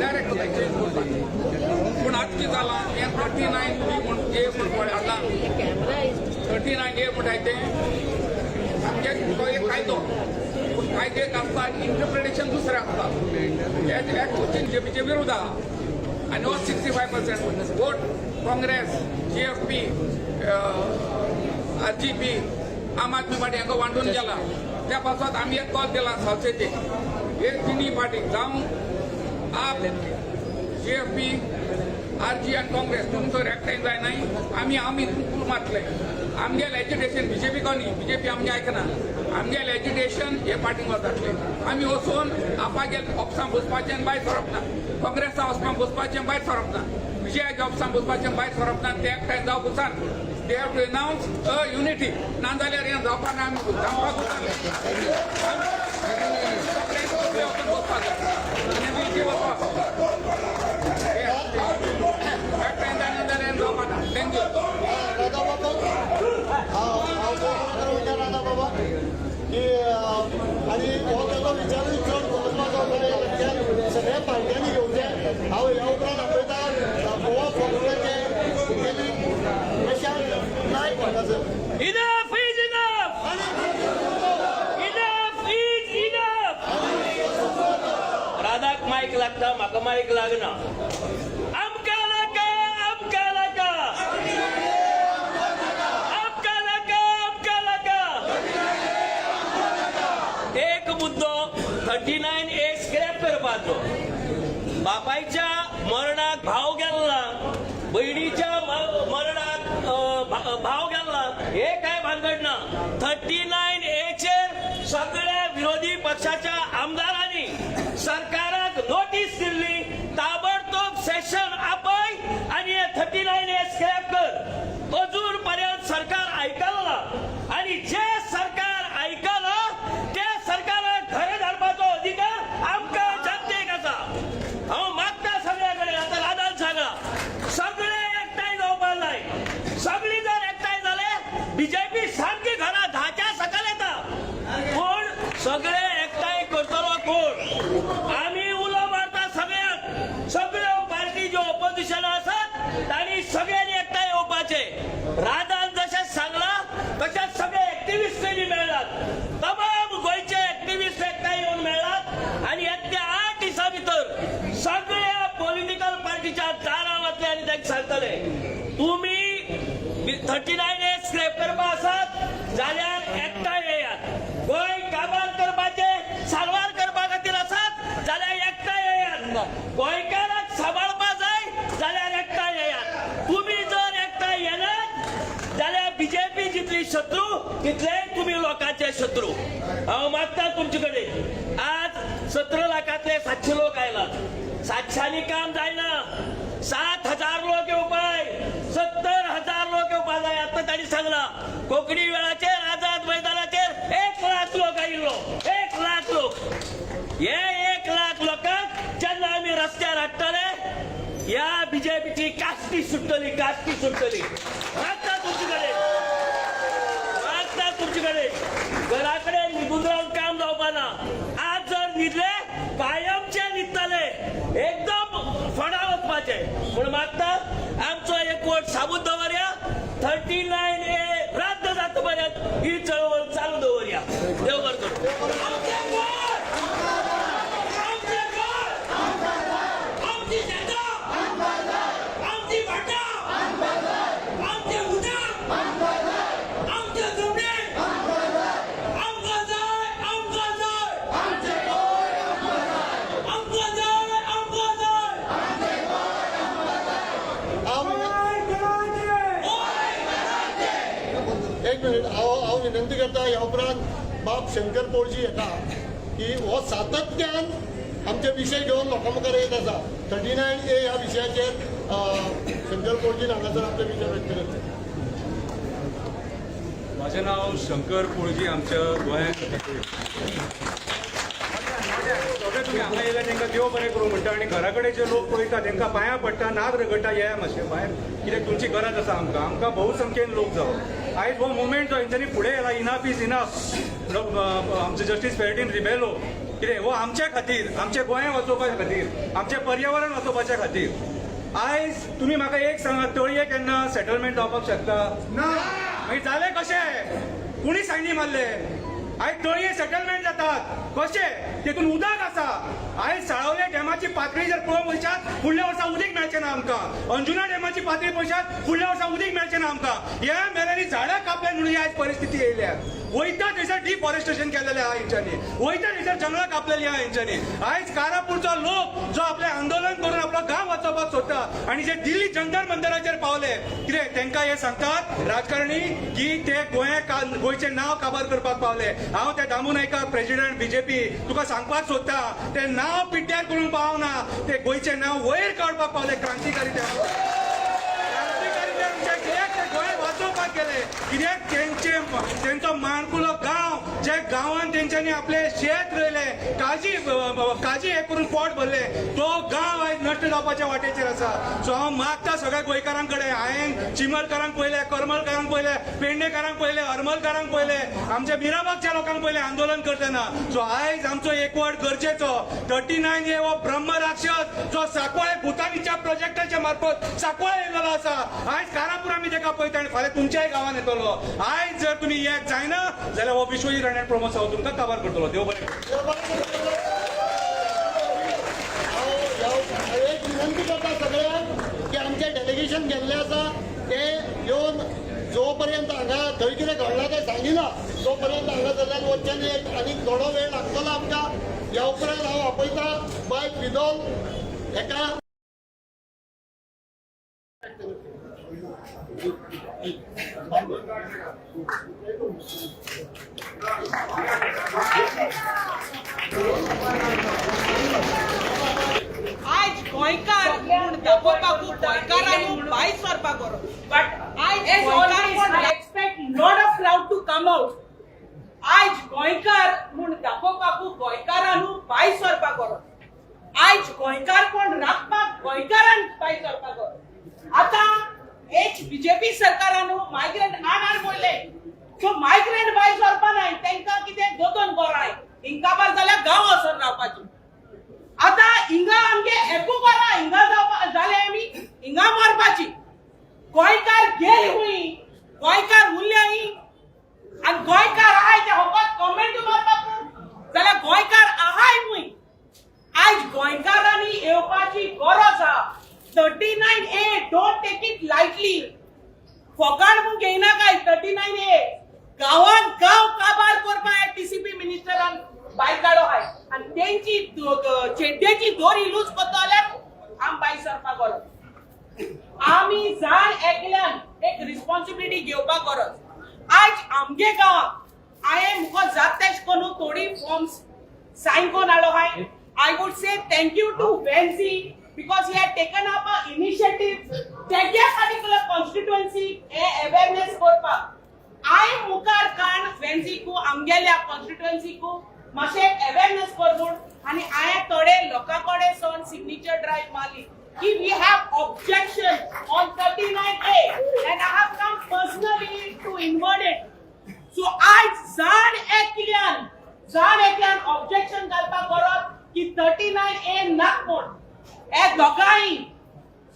डायरेक्ट वताय चेंज करपाक. पूण आतां कितें जालां, हें 39B म्हूण ए म्हूण पळय हाडलां, 39A म्हणटाय तें सामकें तो एक कायदो, पूण कायदे आसता इंटरप्रिटेशन दुसरें आसता. हे एक्ट बीजेपीचे विरुद्ध आहा आनी हो 65% vote Congress, GFP, RGP, Aam Aadmi party हांकां वांटून गेला. त्या पासत आमी एक कॉल दिला सालसेचे, हे तिनूय पार्टी जावं आप, जीएफपी, आरजी आनी काँग्रेस, तुमचो एकठांय जायनाय, आमी आमी कुल मारतले. आमगेलें एज्युकेशन बीजेपी कोणी, बीजेपी आमगें आयकना. आमगेलें एज्युकेशन हे पाटींग वतातलें. आमी वचून आपागेर ऑफिसां बसपाचें आनी भायर सरप ना, काँग्रेसा ऑफिसां बसपाचें भायर सरप ना, विजयाच्या ऑफिसां बसपाचें भायर सरप ना. ते एकठांय जावंक वचान. They have to announce a unity. नाजाल्यार हें जावपा ना. आमी जावपाक वताले सगळे वचून बसपाक जाय आनी वचपाक एकठांय जायना जाल्यार जावपा ना. Thank you. Radha बाबा, हांव राधा बाबा की आनी हो ताजो विचारूय चड म्हत्वाचो आसा. सगळ्या पार्ट्यांनी घेवचें. हांव ह्या उपरांत आपयता गोवा फॉरवर्डाचे मुखेली प्रशांत नायक हांगासर. Enough is enough! Enough is enough! राधाक mic लागता, म्हाका मायक लागना. आमकां नाका, आमकां नाका, आमकां नाका, आमकां नाका. एक मुद्दो 39A scrap करपाचो. बापायच्या मरणाक भाव गेल्ला, भयणीच्या मरणाक भाव गेल्ला, हे काय भानगड ना. 39Aचेर सगळ्या विरोधी पक्षाच्या आमदारांनी सरकाराक नोटीस दिल्ली, ताबडतोब सेशन आपय आणि हे 39A scrap कर. अजून पर्यंत सरकार आयकलं ना आणि जे सरकार आयकलं त्या सरकाराक घरा धाडपाचो अधिकार आमकां जनतेक आसा. हांव मागता सगळ्या कडेन, आतां राधान सांगला, सगळे एकठांय जावपाक जाय. सगळी जर एकठांय जाले बीजेपी सामकी घरा 10च्या सकयल येता. पूण सगळे एकठांय करतलो कोण? आमी उलो मारता सगळ्यांक, सगळ्यो पार्टी ज्यो ऑपोजिशन आसात तांणी सगळ्यांनी एकठांय येवपाचें. राधान जशें सांगलां तशेंच सगळे एक्टिविस्ट बी मेळ्ळात, तमाम गोंयचे एक्टिविस्ट एकठांय येवन मेळ्ळात आनी येत्या 8 दिसां भितर सगळ्या पॉलिटिकल पार्टीच्या दारां वतले आनी तांकां सांगतले, तुमी 39A scrap करपा आसात जाल्यार एकठांय येयात. गोंय काबार करपाचे साल्वार करपा खातीर आसात जाल्यार एकठांय येयात. गोंयकाराक सांबाळपा जाय जाल्यार एकठांय येयात. तुमी जर एकठांय येनात जाल्यार बीजेपी जितली शत्रू तितलेय तुमी लोकांचे शत्रू. हांव मागता तुमचे कडेन, आज 17 लाखांतले 700 लोक आयलात, 700नी काम जायना. 7,000 लोक येवपाय, 70,000 लोक येवपा जाय. आतां तांणी सांगला कोंकणी वेळाचेर आझाद मैदानाचेर 1 लाख लोक आयिल्लो, 1 लाख लोक. हे 1 लाख लोकांक जेन्ना आमी रस्त्यार हाडटले ह्या बीजेपीची कास्टी सुट्टली, कास्टी सुट्टली. मागता तुमचे कडेन, मागता तुमचे कडेन, घरा कडेन न्हिदून रावन काम जावपा ना. आज जर न्हिदले कायमचे न्हिदतले, एकदम फोंडा वचपाचे. म्हूण मागता आमचो एक वोट साबूत दवरया. 39A रद्द जाता पर्यंत ही चळवळ चालू दवरया. देव बरें करूं. आमचें घर, आमची शेतां, आमची भाटां, आमचें उदक, आमचे जमनीन, आमकां जाय, आमकां जाय, आमकां जाय, आमकां जाय. एक मिनिट, हांव हांव विनंती करता ह्या उपरांत बाब शंकर पोळजी येता की हो सातत्यान आमचे विशय घेवन लोकां मुखार येत आसा. 39A ह्या विशयाचेर शंकर पोळजीन हांगासर आपले विचार व्यक्त करचे. माझे नाव शंकर पोळजी. आमच्या गोंयांत सगळे तुमी हांगा येयले तांकां देव बरें करूं म्हणटा आनी घरा कडेन जे लोक पळयता तांकां पांयां पडटा, नाक रगडटा, येया मातशें भायर, कित्याक तुमची गरज आसा आमकां. आमकां बहुसंख्येन लोक जावो. आयज हो मुवमेंट जो हेंच्यांनी फुडें येयला, इनाफ is enough, आमचे जस्टीस फेर्डीन रिबेलो, कितें हो आमच्या खातीर, आमचें गोंय वाचोवपा खातीर, आमचें पर्यावरण वाचोवपाच्या खातीर. आयज तुमी म्हाका एक सांगा, तळये केन्ना सेटलमेंट जावपाक शकता ना? मागीर जालें कशें? कोणी सायनी मारले? आयज तळये सेटलमेंट जातात. कशें तेतून उदक आसा. आयज साळावले डॅमाची पातळी जर पळोवंक वयशात, फुडल्या वर्सा उदीक मेळचें ना आमकां. अंजुना डॅमाची पातळी पळयशात, फुडल्या वर्सा उदीक मेळचें ना आमकां. ह्या मेल्यांनी झाडां कापल्या म्हणून ही आयज परिस्थिती येयल्या. वयता थंयसर डिफॉरेस्टेशन केलेलें आहा हेंच्यांनी, वयता थंयसर जंगलां कापलेली आहा हेंच्यांनी. आयज कारापूरचो लोक जो आपलें आंदोलन करून आपलो गांव वाचोवपाक सोदता आनी जे दिल्ली जंतर मंतराचेर पावले, कितें तांकां हे सांगतात राजकारणी की ते गोंया गोंयचें नांव काबार करपाक पावले. हांव त्या दामू नायका, प्रेसिडेंट बीजेपी, तुका सांगपाक सोदता, ते नांव पिड्ड्यार करूंक पावना, ते गोंयचें नांव वयर काडपाक पावले. क्रांतिकारी, ते क्रांतिकारी. ते आमच्या कित्याक ते गोंय वाचोवपाक गेले, कित्याक तेंचे तेंचो माणकुलो गांव, जे गांवान तेंच्यांनी आपले शेत रोयले, काजी काजी हे करून पोट भरले, तो गांव आयज नश्ट जावपाच्या वाटेचेर आसा. सो हांव मागता सगळ्या गोंयकारां कडेन, हांवें चिमलकारांक पळयले, करमलकारांक पळयले, पेडणेकारांक पळयले, हरमलकारांक पळयले, आमच्या मिराबागच्या लोकांक पळयले आंदोलन करतना. सो आयज आमचो एकवट गरजेचो. 39 ए हो ब्रह्म राक्षस जो सांकवाळे भुतानीच्या प्रोजेक्टाच्या मार्फत सांकवाळे येयलेलो आसा, आयज कारापूर आमी तेका पळयता आनी फाल्यां तुमच्याय गांवान येतलो. आयज जर तुमी एक जायना जाल्यार हो विश्वजीत राणे, प्रमोद सावंत तुमकां काबार करतलो. देव बरें करूं. हांव एक विनंती करता सगळ्यांक की आमचें डेलिगेशन गेल्लें आसा, ते येवन जो पर्यंत हांगा थंय कितें घडलां तें सांगिना तो पर्यंत हांगा जाल्यार वचचें न्ही. एक आनी थोडो वेळ लागतलो आमकां. ह्या उपरांत हांव आपयता बाय फिदोल हेका. आयज गोंयकार म्हूण दाखोवपाक गोंयकारांनी भायर सरपाक गरज. But आयज as गोंयकार always, म्हूण I expect lot of crowd to come out. आयज गोंयकार म्हूण दाखोवपाक गोंयकारांनी भायर सरपाक गरज. आयज गोंयकारपण राखपाक गोंयकारान भायर सरपाक गरज. आतां एक बीजेपी सरकारान मायग्रंट आड बोलले, सो मायग्रंट भायर सरपा नाय. तांकां कितें दोन दोन घरां हिंकाबार जाल्यार गांव वचोन रावपाची. आतां हिंगा आमगे एकू घरां हिंगा जावपा जाले, आमी हिंगा मरपाची. गोंयकार गेले हुंय, गोंयकार उरले आनी गोंयकार आहाय ते फकत कमेंट मारपाक जाल्यार गोंयकार आहाय हुंय. आयज गोंयकारांनी येवपाची गरज आहा. 39A, don't take it lightly. फकाण म्हूण घेयनाकाय. 39A गांवान गांव काबार करपाक टीसीपी मिनिस्टरान भायर काडो आहाय आनी तेंची चेड्ड्याची दोरी लूज करता जाल्यार आम भायर सरपाक गरज. आमी जाण एकल्यान एक रिस्पॉन्सिबिलिटी घेवपाक गरज. आयज आमगे गांवांत हांवें मुखार जाता तेश करून थोडी फॉर्म्स सायन करून हाडलो हाय. I would say thank you to Venzy because he had taken up a initiative तेगे पर्टिक्युलर कॉन्स्टिट्युएन्सी हे अवेअरनेस करपाक. हांवें मुखार काण वेन्झीकू आमगेल्या कॉन्स्टिट्युएन्सीकू मातशें अवेअरनेस कर म्हूण आनी हांवें थोडे लोकां कडेन सन सिग्नेचर ड्रायव्ह मारली की we have objection on 39A and I have come personally to invert it. So आयज जाण एकल्यान ऑब्जेक्शन घालपाक गरज की 39A नाक म्हूण. हे दोगांय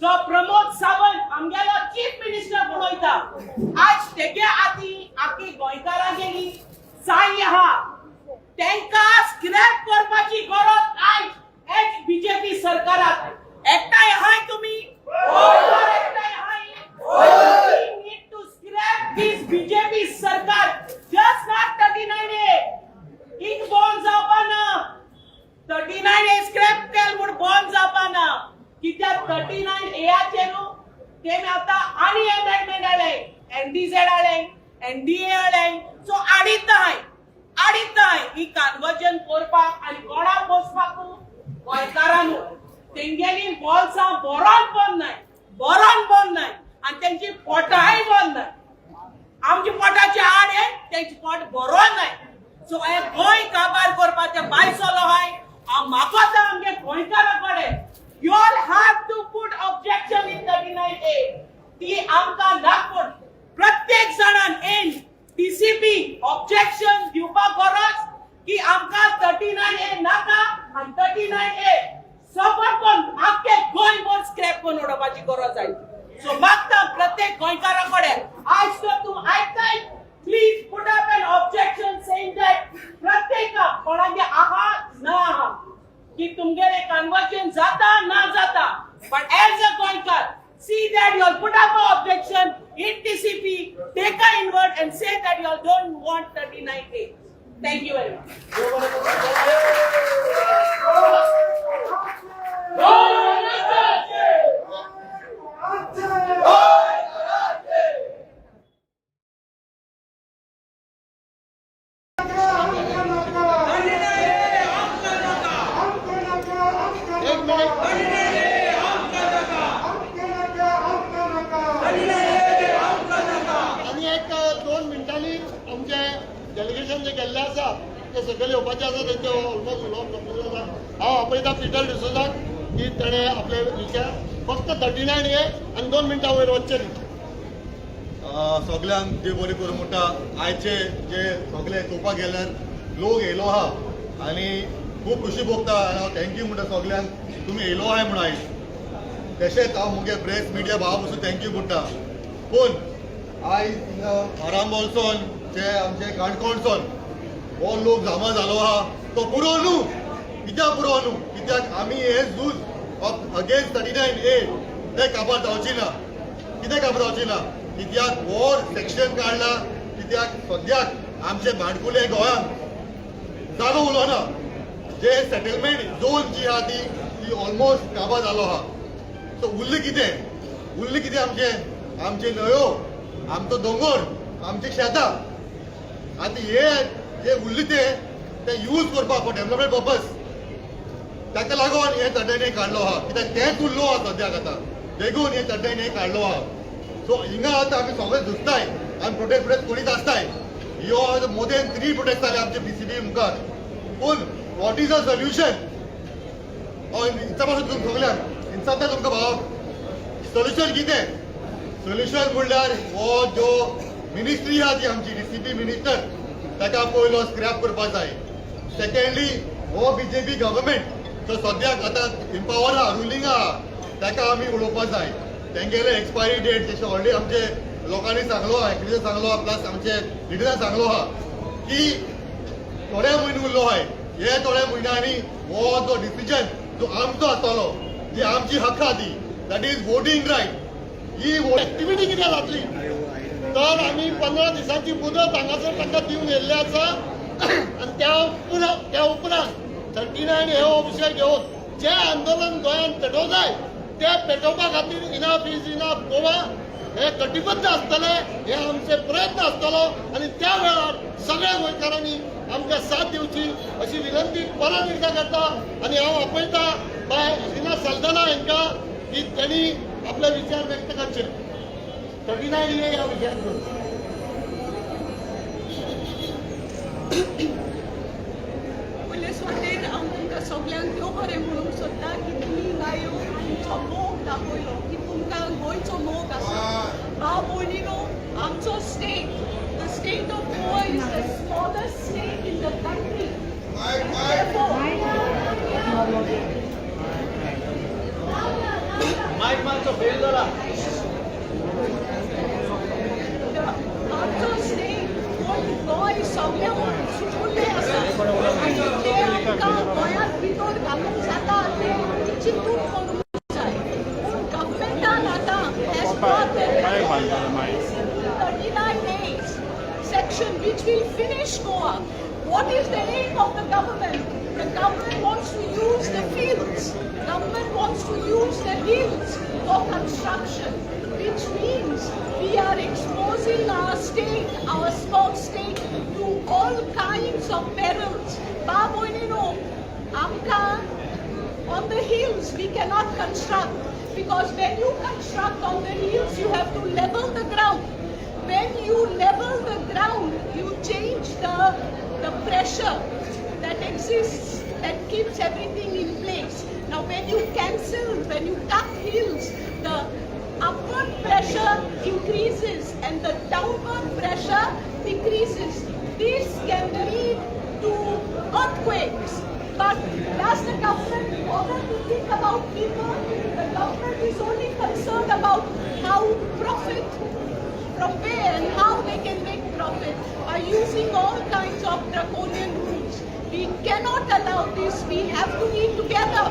जो प्रमोद सावंत आमगेलो चीफ मिनिस्टर म्हूण वयता, आज तेगे आती आखी गोंयकारांगेली साई आहा. तेंका स्क्रॅप करपाची गरज आयज एच बीजेपी सरकाराक. एकठांय आहाय तुमी? एकठांय आहाय? We need to scrap this BJP सरकार, just not 39A. इंग बॉन्ड जावपा ना. 39A scrap केल म्हूण बॉन्ड जावपा ना, कित्याक 39Aचेर तेमी आतां आनी अमेंडमेंट हाडले, एनडीझेड हाडले, एनडीए हाडले. सो आडीत आहाय, आडीत आहाय ही कन्वर्जन करपाक आनी कोणाक बसपाक? गोंयकारांनू. तेंगेली बोल्सां बरोन बंद नाय, बरोन बंद नाय आनी तेंची पोटाय बंद नाय. आमच्या पोटाचे आड हे तेंचे पोट बरो नाय. सो हे गोंय काबार करपाचें भायर सरलो हाय. हांव मागता आमगे गोंयकारां कडेन, you all have to put objection in 39A. ती आमकां नाक म्हूण प्रत्येक जाणान एन टीसीपी ऑब्जेक्शन दिवपाक गरज की आमकां 39A नाका आनी 39A सपोर्ट करून आख्खे गोंयभर स्क्रॅप करून उडोवपाची गरज आहे. सो मागता प्रत्येक गोंयकारा कडेन, आयज तर तूं आयकताय, please put up an objection saying that प्रत्येकाक कोणागे आहाय. कन्वर्जन जाता ना जाता, but as a Goenkar, see that you all put up a objection in TCP, take a invert and say that you all don't want 39A. Thank you very much. एक minute. आनी एक 2 मिनटांनी आमचे delegation जे गेल्ले आसा ते सकयल येवपाचे आसा. तेंचे ऑलमोस्ट उलोवप सोंपलेलें आसा. हांव आपयता पिटर डिसोजाक की ताणें आपले विचार फक्त 39A आनी 2 मिनटां वयर वचचे न्ही. सगल्यांक देव बरें करूं म्हणटा. आयचे जे सगळे चोवपाक गेल्यार लोक येयलो आहा आनी खूब खुशी भोगता आनी हांव thank you म्हणटा सगल्यांक, तुमी येयलो आहाय म्हूण आयज. तशेंच हांव मुगे प्रेस मिडिया भावा पसून thank you म्हणटा. पूण आयज हिंगा आरांबोलसोन जे आमचे काणकोणसोन हो लोक जमा जालो आहा तो पुरो न्हू. कित्याक पुरो न्हू? कित्याक आमी हे झूज अगेन्स्ट 39A ते काबार जावची ना. कितें काबार जावची ना? कित्याक हो सेक्शन काडला? कित्याक सद्याक आमचे माणकुले गोंयांत जागो उरलो जे सेटलमेंट झोन जी आहा ती ती ऑलमोस्ट काबार जालो आहा. सो उरलें कितें? उरलें कितें आमचें? आमचे न्हंयो, आमचो दोंगोर, आमची शेतां. आतां हे जे उरले ते ते यूज करपाक फॉर डेवलपमेंट पर्पज, ताका लागून हे 39A काडलो आहा. कित्याक तेंच उरलो आहा सद्याक आतां, देखून हे 39A काडलो आहा. सो हिंगा आतां आमी सगळे झुजताय, आमी प्रोटेस्ट प्रोटेस्ट करीत आसताय. ह्यो मोर देन थ्री प्रोटेस्ट जाले आमचे पीसीबी मुखार. पूण what is the solution? इन्सापासून तुमकां सगल्यांक इन्साता तुमकां भाव, सोल्युशन कितें? सोल्युशन म्हणल्यार हो जो मिनिस्ट्री आहा ती आमची डीसीपी मिनिस्टर, ताका पयलो स्क्रॅप करपाक जाय. सेकंडली, हो बीजेपी गव्हर्मेंट जो सद्याक आतां इम्पावर आहा, रुलींग आहा, ताका आमी उडोवपाक जाय. तेंगेले एक्सपायरी डेट जशें ऑलरेडी आमचे लोकांनी सांगलो आहा, एक्टिविस्टान सांगलो आहा, प्लस आमचे लिडरान सांगलो आहा की थोडे म्हयने उरलो आहाय. हे थोड्या म्हयन्यांनी हो जो डिसिजन जो आमचो आसतलो, जी आमची हक्क आहा ती, that is voting right, he activity कितें जातली? तर आमी 15 दिसांची मुदत हांगासर तांकां दिवन येयल्ले आसा आनी त्या उपरांत 39 हे हो विशय घेवन जे आंदोलन गोंयांत पेटोवंक जाय ते पेटोवपा खातीर इनाफ is enough Goa हे कटिबद्ध आसतले, हे आमचे प्रयत्न आसतलो आनी त्या वेळार सगळ्या गोंयकारांनी आमकां साथ दिवची अशी विनंती परत एकदां करता. आनी हांव आपयता बाय रिना साल्दाना हांकां की त्यांनी आपले विचार व्यक्त करचे 39A ह्या विशयाचेर. पयले सुवातेर हांव तुमकां सगल्यांक देव बरें म्हणूंक सोदता की तुमी हिंगा येवन तुमचो मोग दाखयलो की तुमकां गोंयचो मोग आसा. भाव भयणीनो, आमचो state, the state of Goa, is the smallest state in the country. Mic मातसो फेल जाला. आमचो स्टेट, गोंय सगळें सुपुल्लें आसा आनी ते आमकां गोंयांत भितर घालूंक जाता तें चिंतून करूंक जाय. पूण गव्हर्मेंटान आतां has brought the 39A section, which will finish Goa. What is the aim of the government? The government wants to use the fields. Government wants to use the hills for construction, which means we are exposing our state, our small state, to all kinds of perils. भाव भयणीनो, आमकां on the hills we cannot construct, because when you construct on the hills, you have to level the ground. When you level the ground, you change the pressure that exists, that keeps everything in place. Now when you cancel, when you cut hills, the upward pressure increases and the downward pressure decreases. This can lead to earthquakes. But does the government bother to think about people? The government is only concerned about how profit, from where and how they can make profit by using all kinds of draconian rules. We We cannot allow this. We have to be together.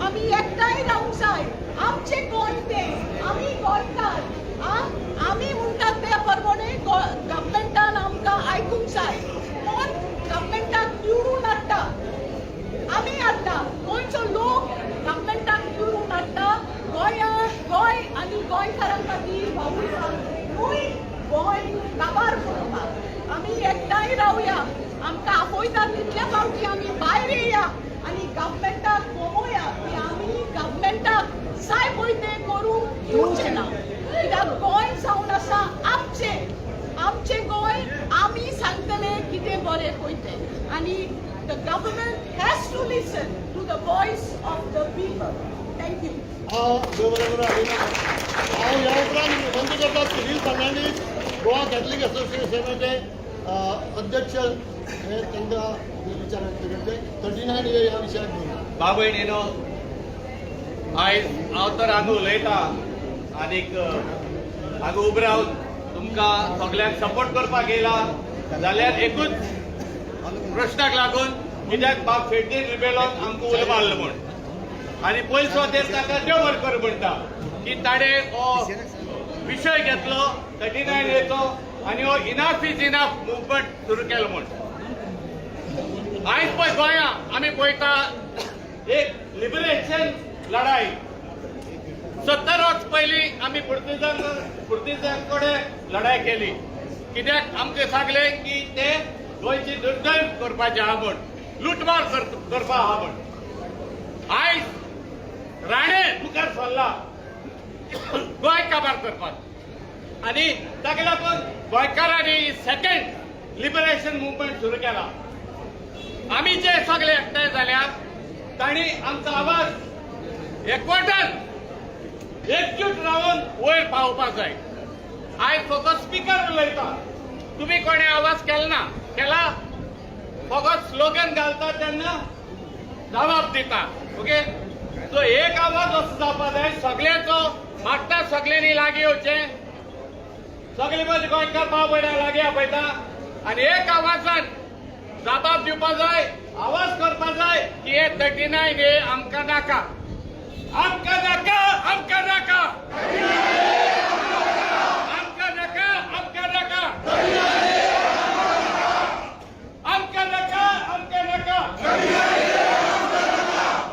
आमी एकठांय रावंक जाय. आमचें गोंय तें, आमी गोंयकार. आमी म्हणटात त्या प्रमाणे गव्हर्मेंटान आमकां आयकूंक जाय. कोण गव्हर्मेंटाक निवडून हाडटा? आमी हाडटा. गोंयचो लोक गव्हर्मेंटाक निवडून हाडटा. गोंया गोंय आनी गोंयकारां खातीर वावुरपाक न्हय, गोंय काबार करपाक. आमी एकठांय रावया. आमकां आफयतात तितल्या फावटी आमी भायर येया आनी गव्हर्मेंटाक गमोवया की आमी गव्हर्मेंटाक जाय पळय तें करूंक दिवचें ना. कित्याक गोंय जावन आसा आमचें. आमचें गोंय, आमी सांगतले कितें बरें पळय तें. आनी the government has to listen to the voice of the people. Thank you. हांव देव बरें करूं. हांव ह्या उपरांत विनंती करता सिरील फर्नांडीस, गोवा कॅथलीक असोसिएशनाचे अध्यक्ष, हे तांकां आपले विचार व्यक्त करचे 39A ह्या विशयाक घेवन. भाव भयणीनो, आयज हांव तर हांगा उलयतां आनीक हांगा उबो रावन तुमकां सगल्यांक सपोर्ट करपाक येयला जाल्यार एकूच प्रश्नाक लागून, कित्याक बाब फेर्दीन रिबेलोन आमकां उलो मारलो म्हूण. आनी पयसो ते ताका देव बरें करूं म्हणटा की ताणें हो विशय घेतलो 39Aचो आनी हो इनाफ is enough movement सुरू केलो म्हूण. आयज पळय गोंया आमी पळयता एक लिबरेशन लढाई. 70 वर्स पयलीं आमी पुर्तुगेजां कडेन लढाई केली, कित्याक आमकां सांगलें की ते गोंयची दुर्दैव करपाचे आहा म्हूण, लुटमार करपा आहा म्हूण. आयज राणे मुखार सरला गोंय काबार करपाक आनी ताका लागून गोंयकारांनी सेकंड लिबरेशन मुवमेंट सुरू केला. आमी जे सगळे एकठांय जाल्यात तांणी आमचो आवाज एकवटान एकजूट रावन वयर पावोवपाक जाय. आयज फकत स्पिकर उलयता, तुमी कोणें आवाज केलो ना, केला फकत स्लोगन घालता तेन्ना जबाब दिता. ओके, सो एक आवाज असो जावपा जाय सगळ्यांचो. मागता सगळ्यांनी लागीं येवचें. सगळे म्हजे गोंयकार भाव भयणां लागीं आपयता आनी एक आवाजान जबाब दिवपा जाय, आवाज करपा जाय की हे 39A आमकां नाका, आमकां नाका, आमकां नाका, आमकां नाका, आमकां नाका, आमकां नाका, आमकां नाका.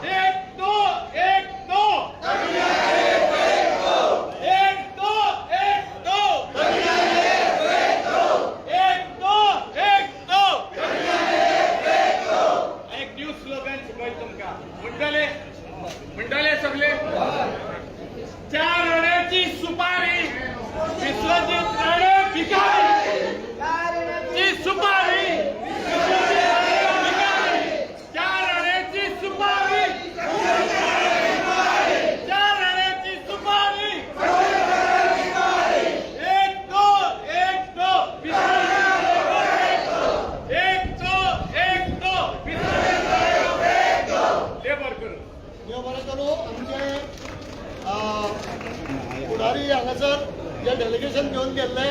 एक दो, एक दो, एक दो, एक दो, एक दो, एक दो. एक न्यू स्लोगन शिकयता तुमकां. म्हणटले म्हणटले सगळे, चार आण्याची सुपारी, विश्वजीत राणे भिकारी ची सुपारी, विश्वजीत राणे भिकारी. चार आण्याची सुपारी, चार आण्याची सुपारी. एक दो, एक दो, एक दो, एक दो. देव बरें करूं. देव बरें करूं. आमचे फुडारी हांगासर जे डेलिगेशन घेवन गेल्ले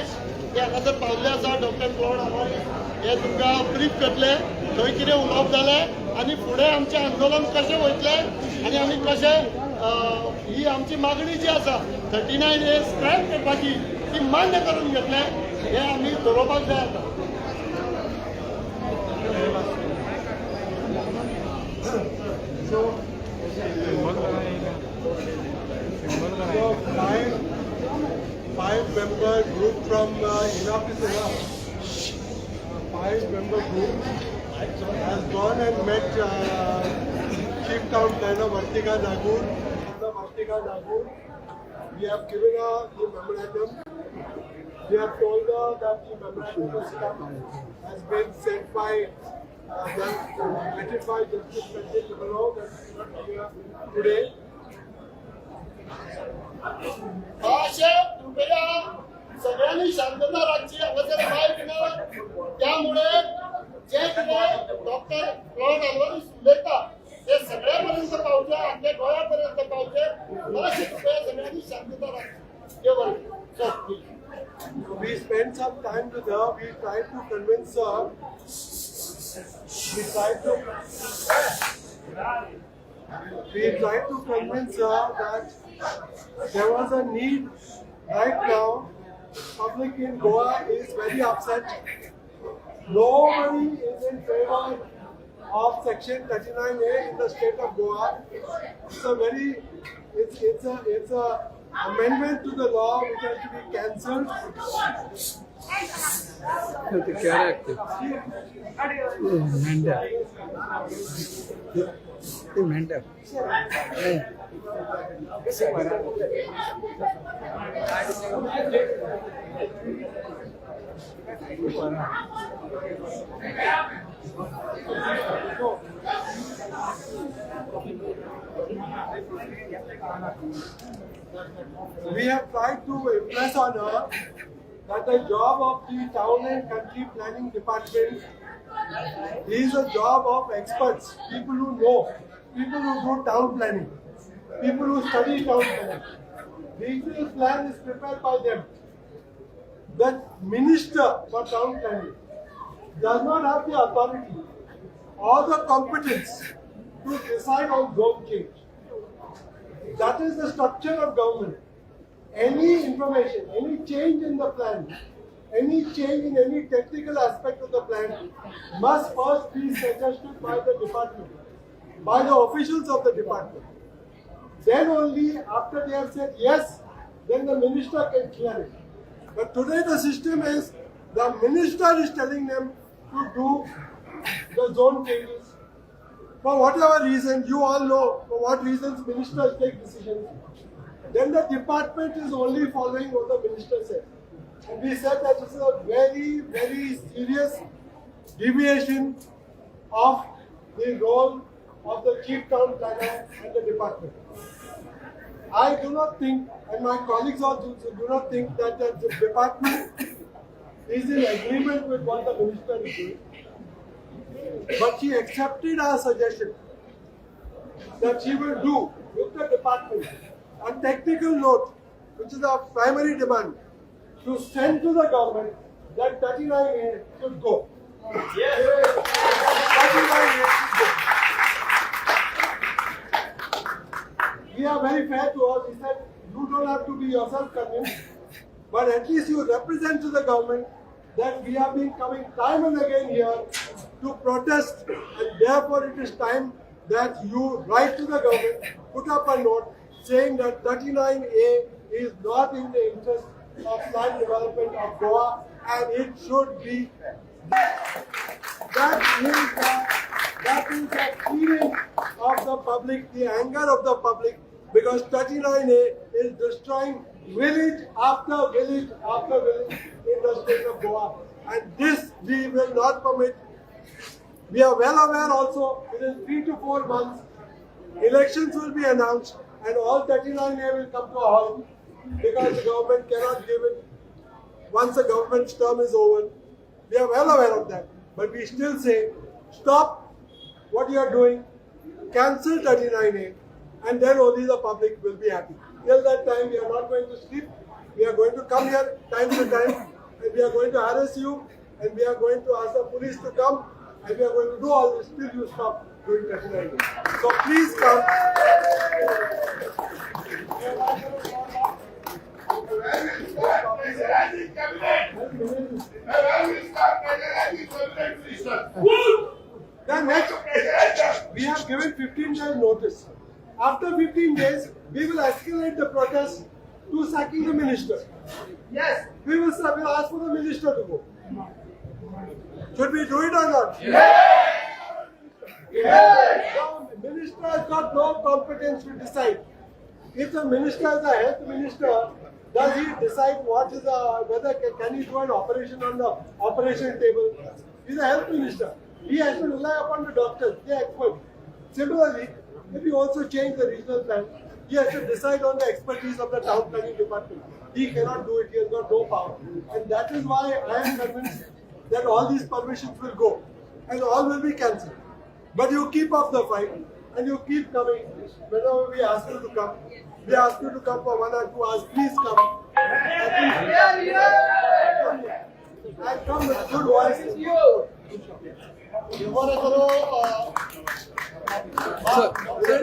ते हांगासर पावल्ले आसा. डॉक्टर क्लॉड आल्वारीस हे तुमकां ब्रीफ करतले थंय कितें उलोवप जालें आनी फुडें आमचें आंदोलन कशें वयतलें आनी आमी कशें ही आमची मागणी जी आसा 39A scrap करपाची ती मान्य करून घेतले, हें आमी दवरपाक जाय आतां. So five member group from Enough is Enough. Five member group has gone and met Chief Town Planner Vartika Nagur. Vartika Nagur. We have given her the memorandum. We have told her that the memorandum has been sent by vetted by Justice President Rebello, that is not here today. अशें कृपया सगळ्यांनी शांतता राखची. हांगासर मायक ना, त्यामुळे जे कितें doctor Claude Alvares उलयता ते सगळ्या पर्यंत पावचे, आमच्या गोंया पर्यंत पावचे. मातशें कृपया सगळ्यांनी शांतता राखची. देव बरें. Sir, please. We spent some time with her. We tried to convince her We tried to convince her that there was a need right now. Public in Goa is very upset. Nobody is in favor of Section 39A in the state of Goa. It's a very, it's a amendment to the law which has to be cancelled. We have tried to impress on her that the job of the Town and Country Planning Department is a job of experts, people who know, people who do town planning, people who study town planning. Regional plan is prepared by them. The minister for town planning does not have the authority or the competence to decide on zone change. That is the structure of government. Any information, any change in the plan, any change in any technical aspect of the plan must first be suggested by the department, by the officials of the department. Then only after they have said yes, then the minister can clear it. But today the system is the minister is telling them to do the zone changes. For whatever reason, you all know for what reasons ministers take decisions. Then the department is only following what the minister said. And we said that this is a very, very serious deviation of the role of the chief town planner and the department. I do not think, and my colleagues also do not think, that the department is in agreement with what the minister is doing. But she accepted our suggestion that she will do with the department a technical note, which is our primary demand, to send to the government that 39A should go. Yes. 39A should go. We are very fair to her. We said, you don't have to be yourself convinced, but at least you represent to the government that we have been coming time and again here to protest, and therefore it is time that you write to the government, put up a note saying that 39A is not in the interest of land development of Goa and it should be. That is the feeling of the public, the anger of the public, because 39A is destroying village after village after village in the state of Goa. And this we will not permit. We are well aware also, within 3 to 4 months, elections will be announced and all 39A will come to a halt because the government cannot give it once the government's term is over. We are well aware of that. But we still say, stop what you are doing, cancel 39A, and then only the public will be happy. Till that time, we are not going to sleep. We are going to come here time to time, and we are going to harass you, and we are going to ask the police to come, and we are going to do all this till you stop doing 39A. So please come. The next, we have given 15 days notice. After 15 days, we will escalate the protest to sacking the minister. Yes. We will ask for the minister to go. Should we do it or not? Yes. Yes. The minister has got no competence to decide. If the minister is a health minister, does he decide what is a, whether can he do an operation on the operation table? He's a health minister. He has to rely upon the doctors, the experts. Similarly, if you also change the regional plan, he has to decide on the expertise of the town planning department. He cannot do it. He has got no power. And that is why I am convinced that all these permissions will go and all will be cancelled. But you keep up the fight and you keep coming. Whenever we ask you to come, we ask you to come for 1 or 2 hours. Please come. And come with good voices. देव बरें करूं. Sir sir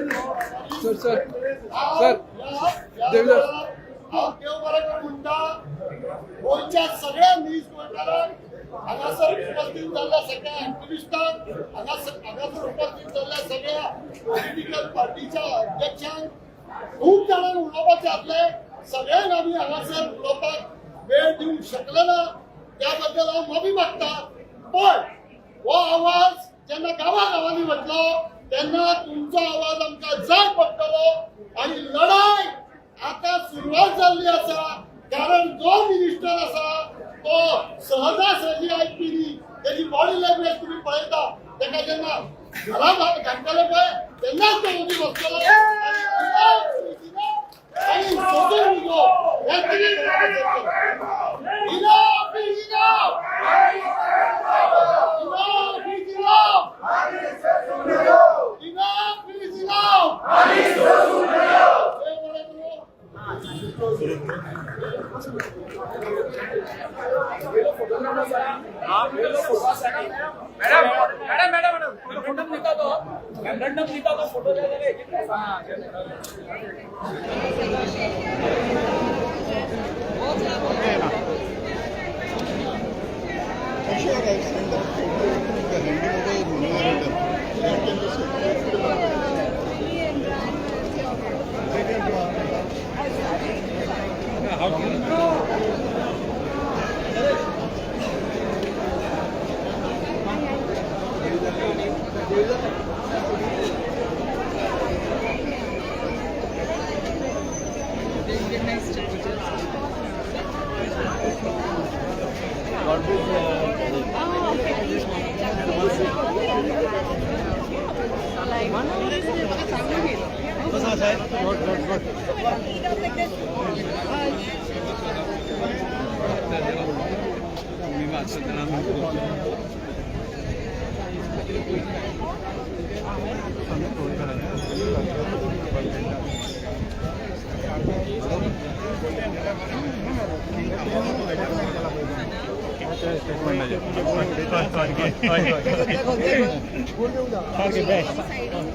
sir sir Devdas. हांव देव बरें करूं म्हणटा गोंयच्या सगळ्या नीज गोंयकारांक, हांगासर उपस्थित जाल्ल्या सगळ्या एक्टिविस्टांक, हांगासर उपस्थित जाल्ल्या सगळ्या पॉलिटिकल पार्टीच्या अध्यक्षांक. खूब जाणांक उलोवपाचें आसलें, सगळ्यांक आमी हांगासर उलोवपाक वेळ दिवंक शकले ना, त्या बद्दल हांव माफी मागता. पण हो आवाज जेन्ना गांवा गांवांनी वतलो तेन्ना तुमचो आवाज आमकां जाय पडटलो आनी लढाय आता सुरवात जाल्ली आसा. कारण जो मिनिस्टर आसा तो सहजासहजी आयकपी न्ही. तेजी बॉडी लँग्वेज तुमी पळयता, तेका जेन्ना घरा घालतले पळय तेन्नाच तो वगी बसतलो आनी सोदून उजो हें तेणें Enough is enough! Enough is enough! Enough is enough! देव बरें करूं. Madam madam madam madam, memorandum दिता तो, मेमोरंडम दिता तो, फोटो जाय जाल्यार. Sure, I've sent the photo to the handing over memorandum. That can be circulated to the They can do. Best.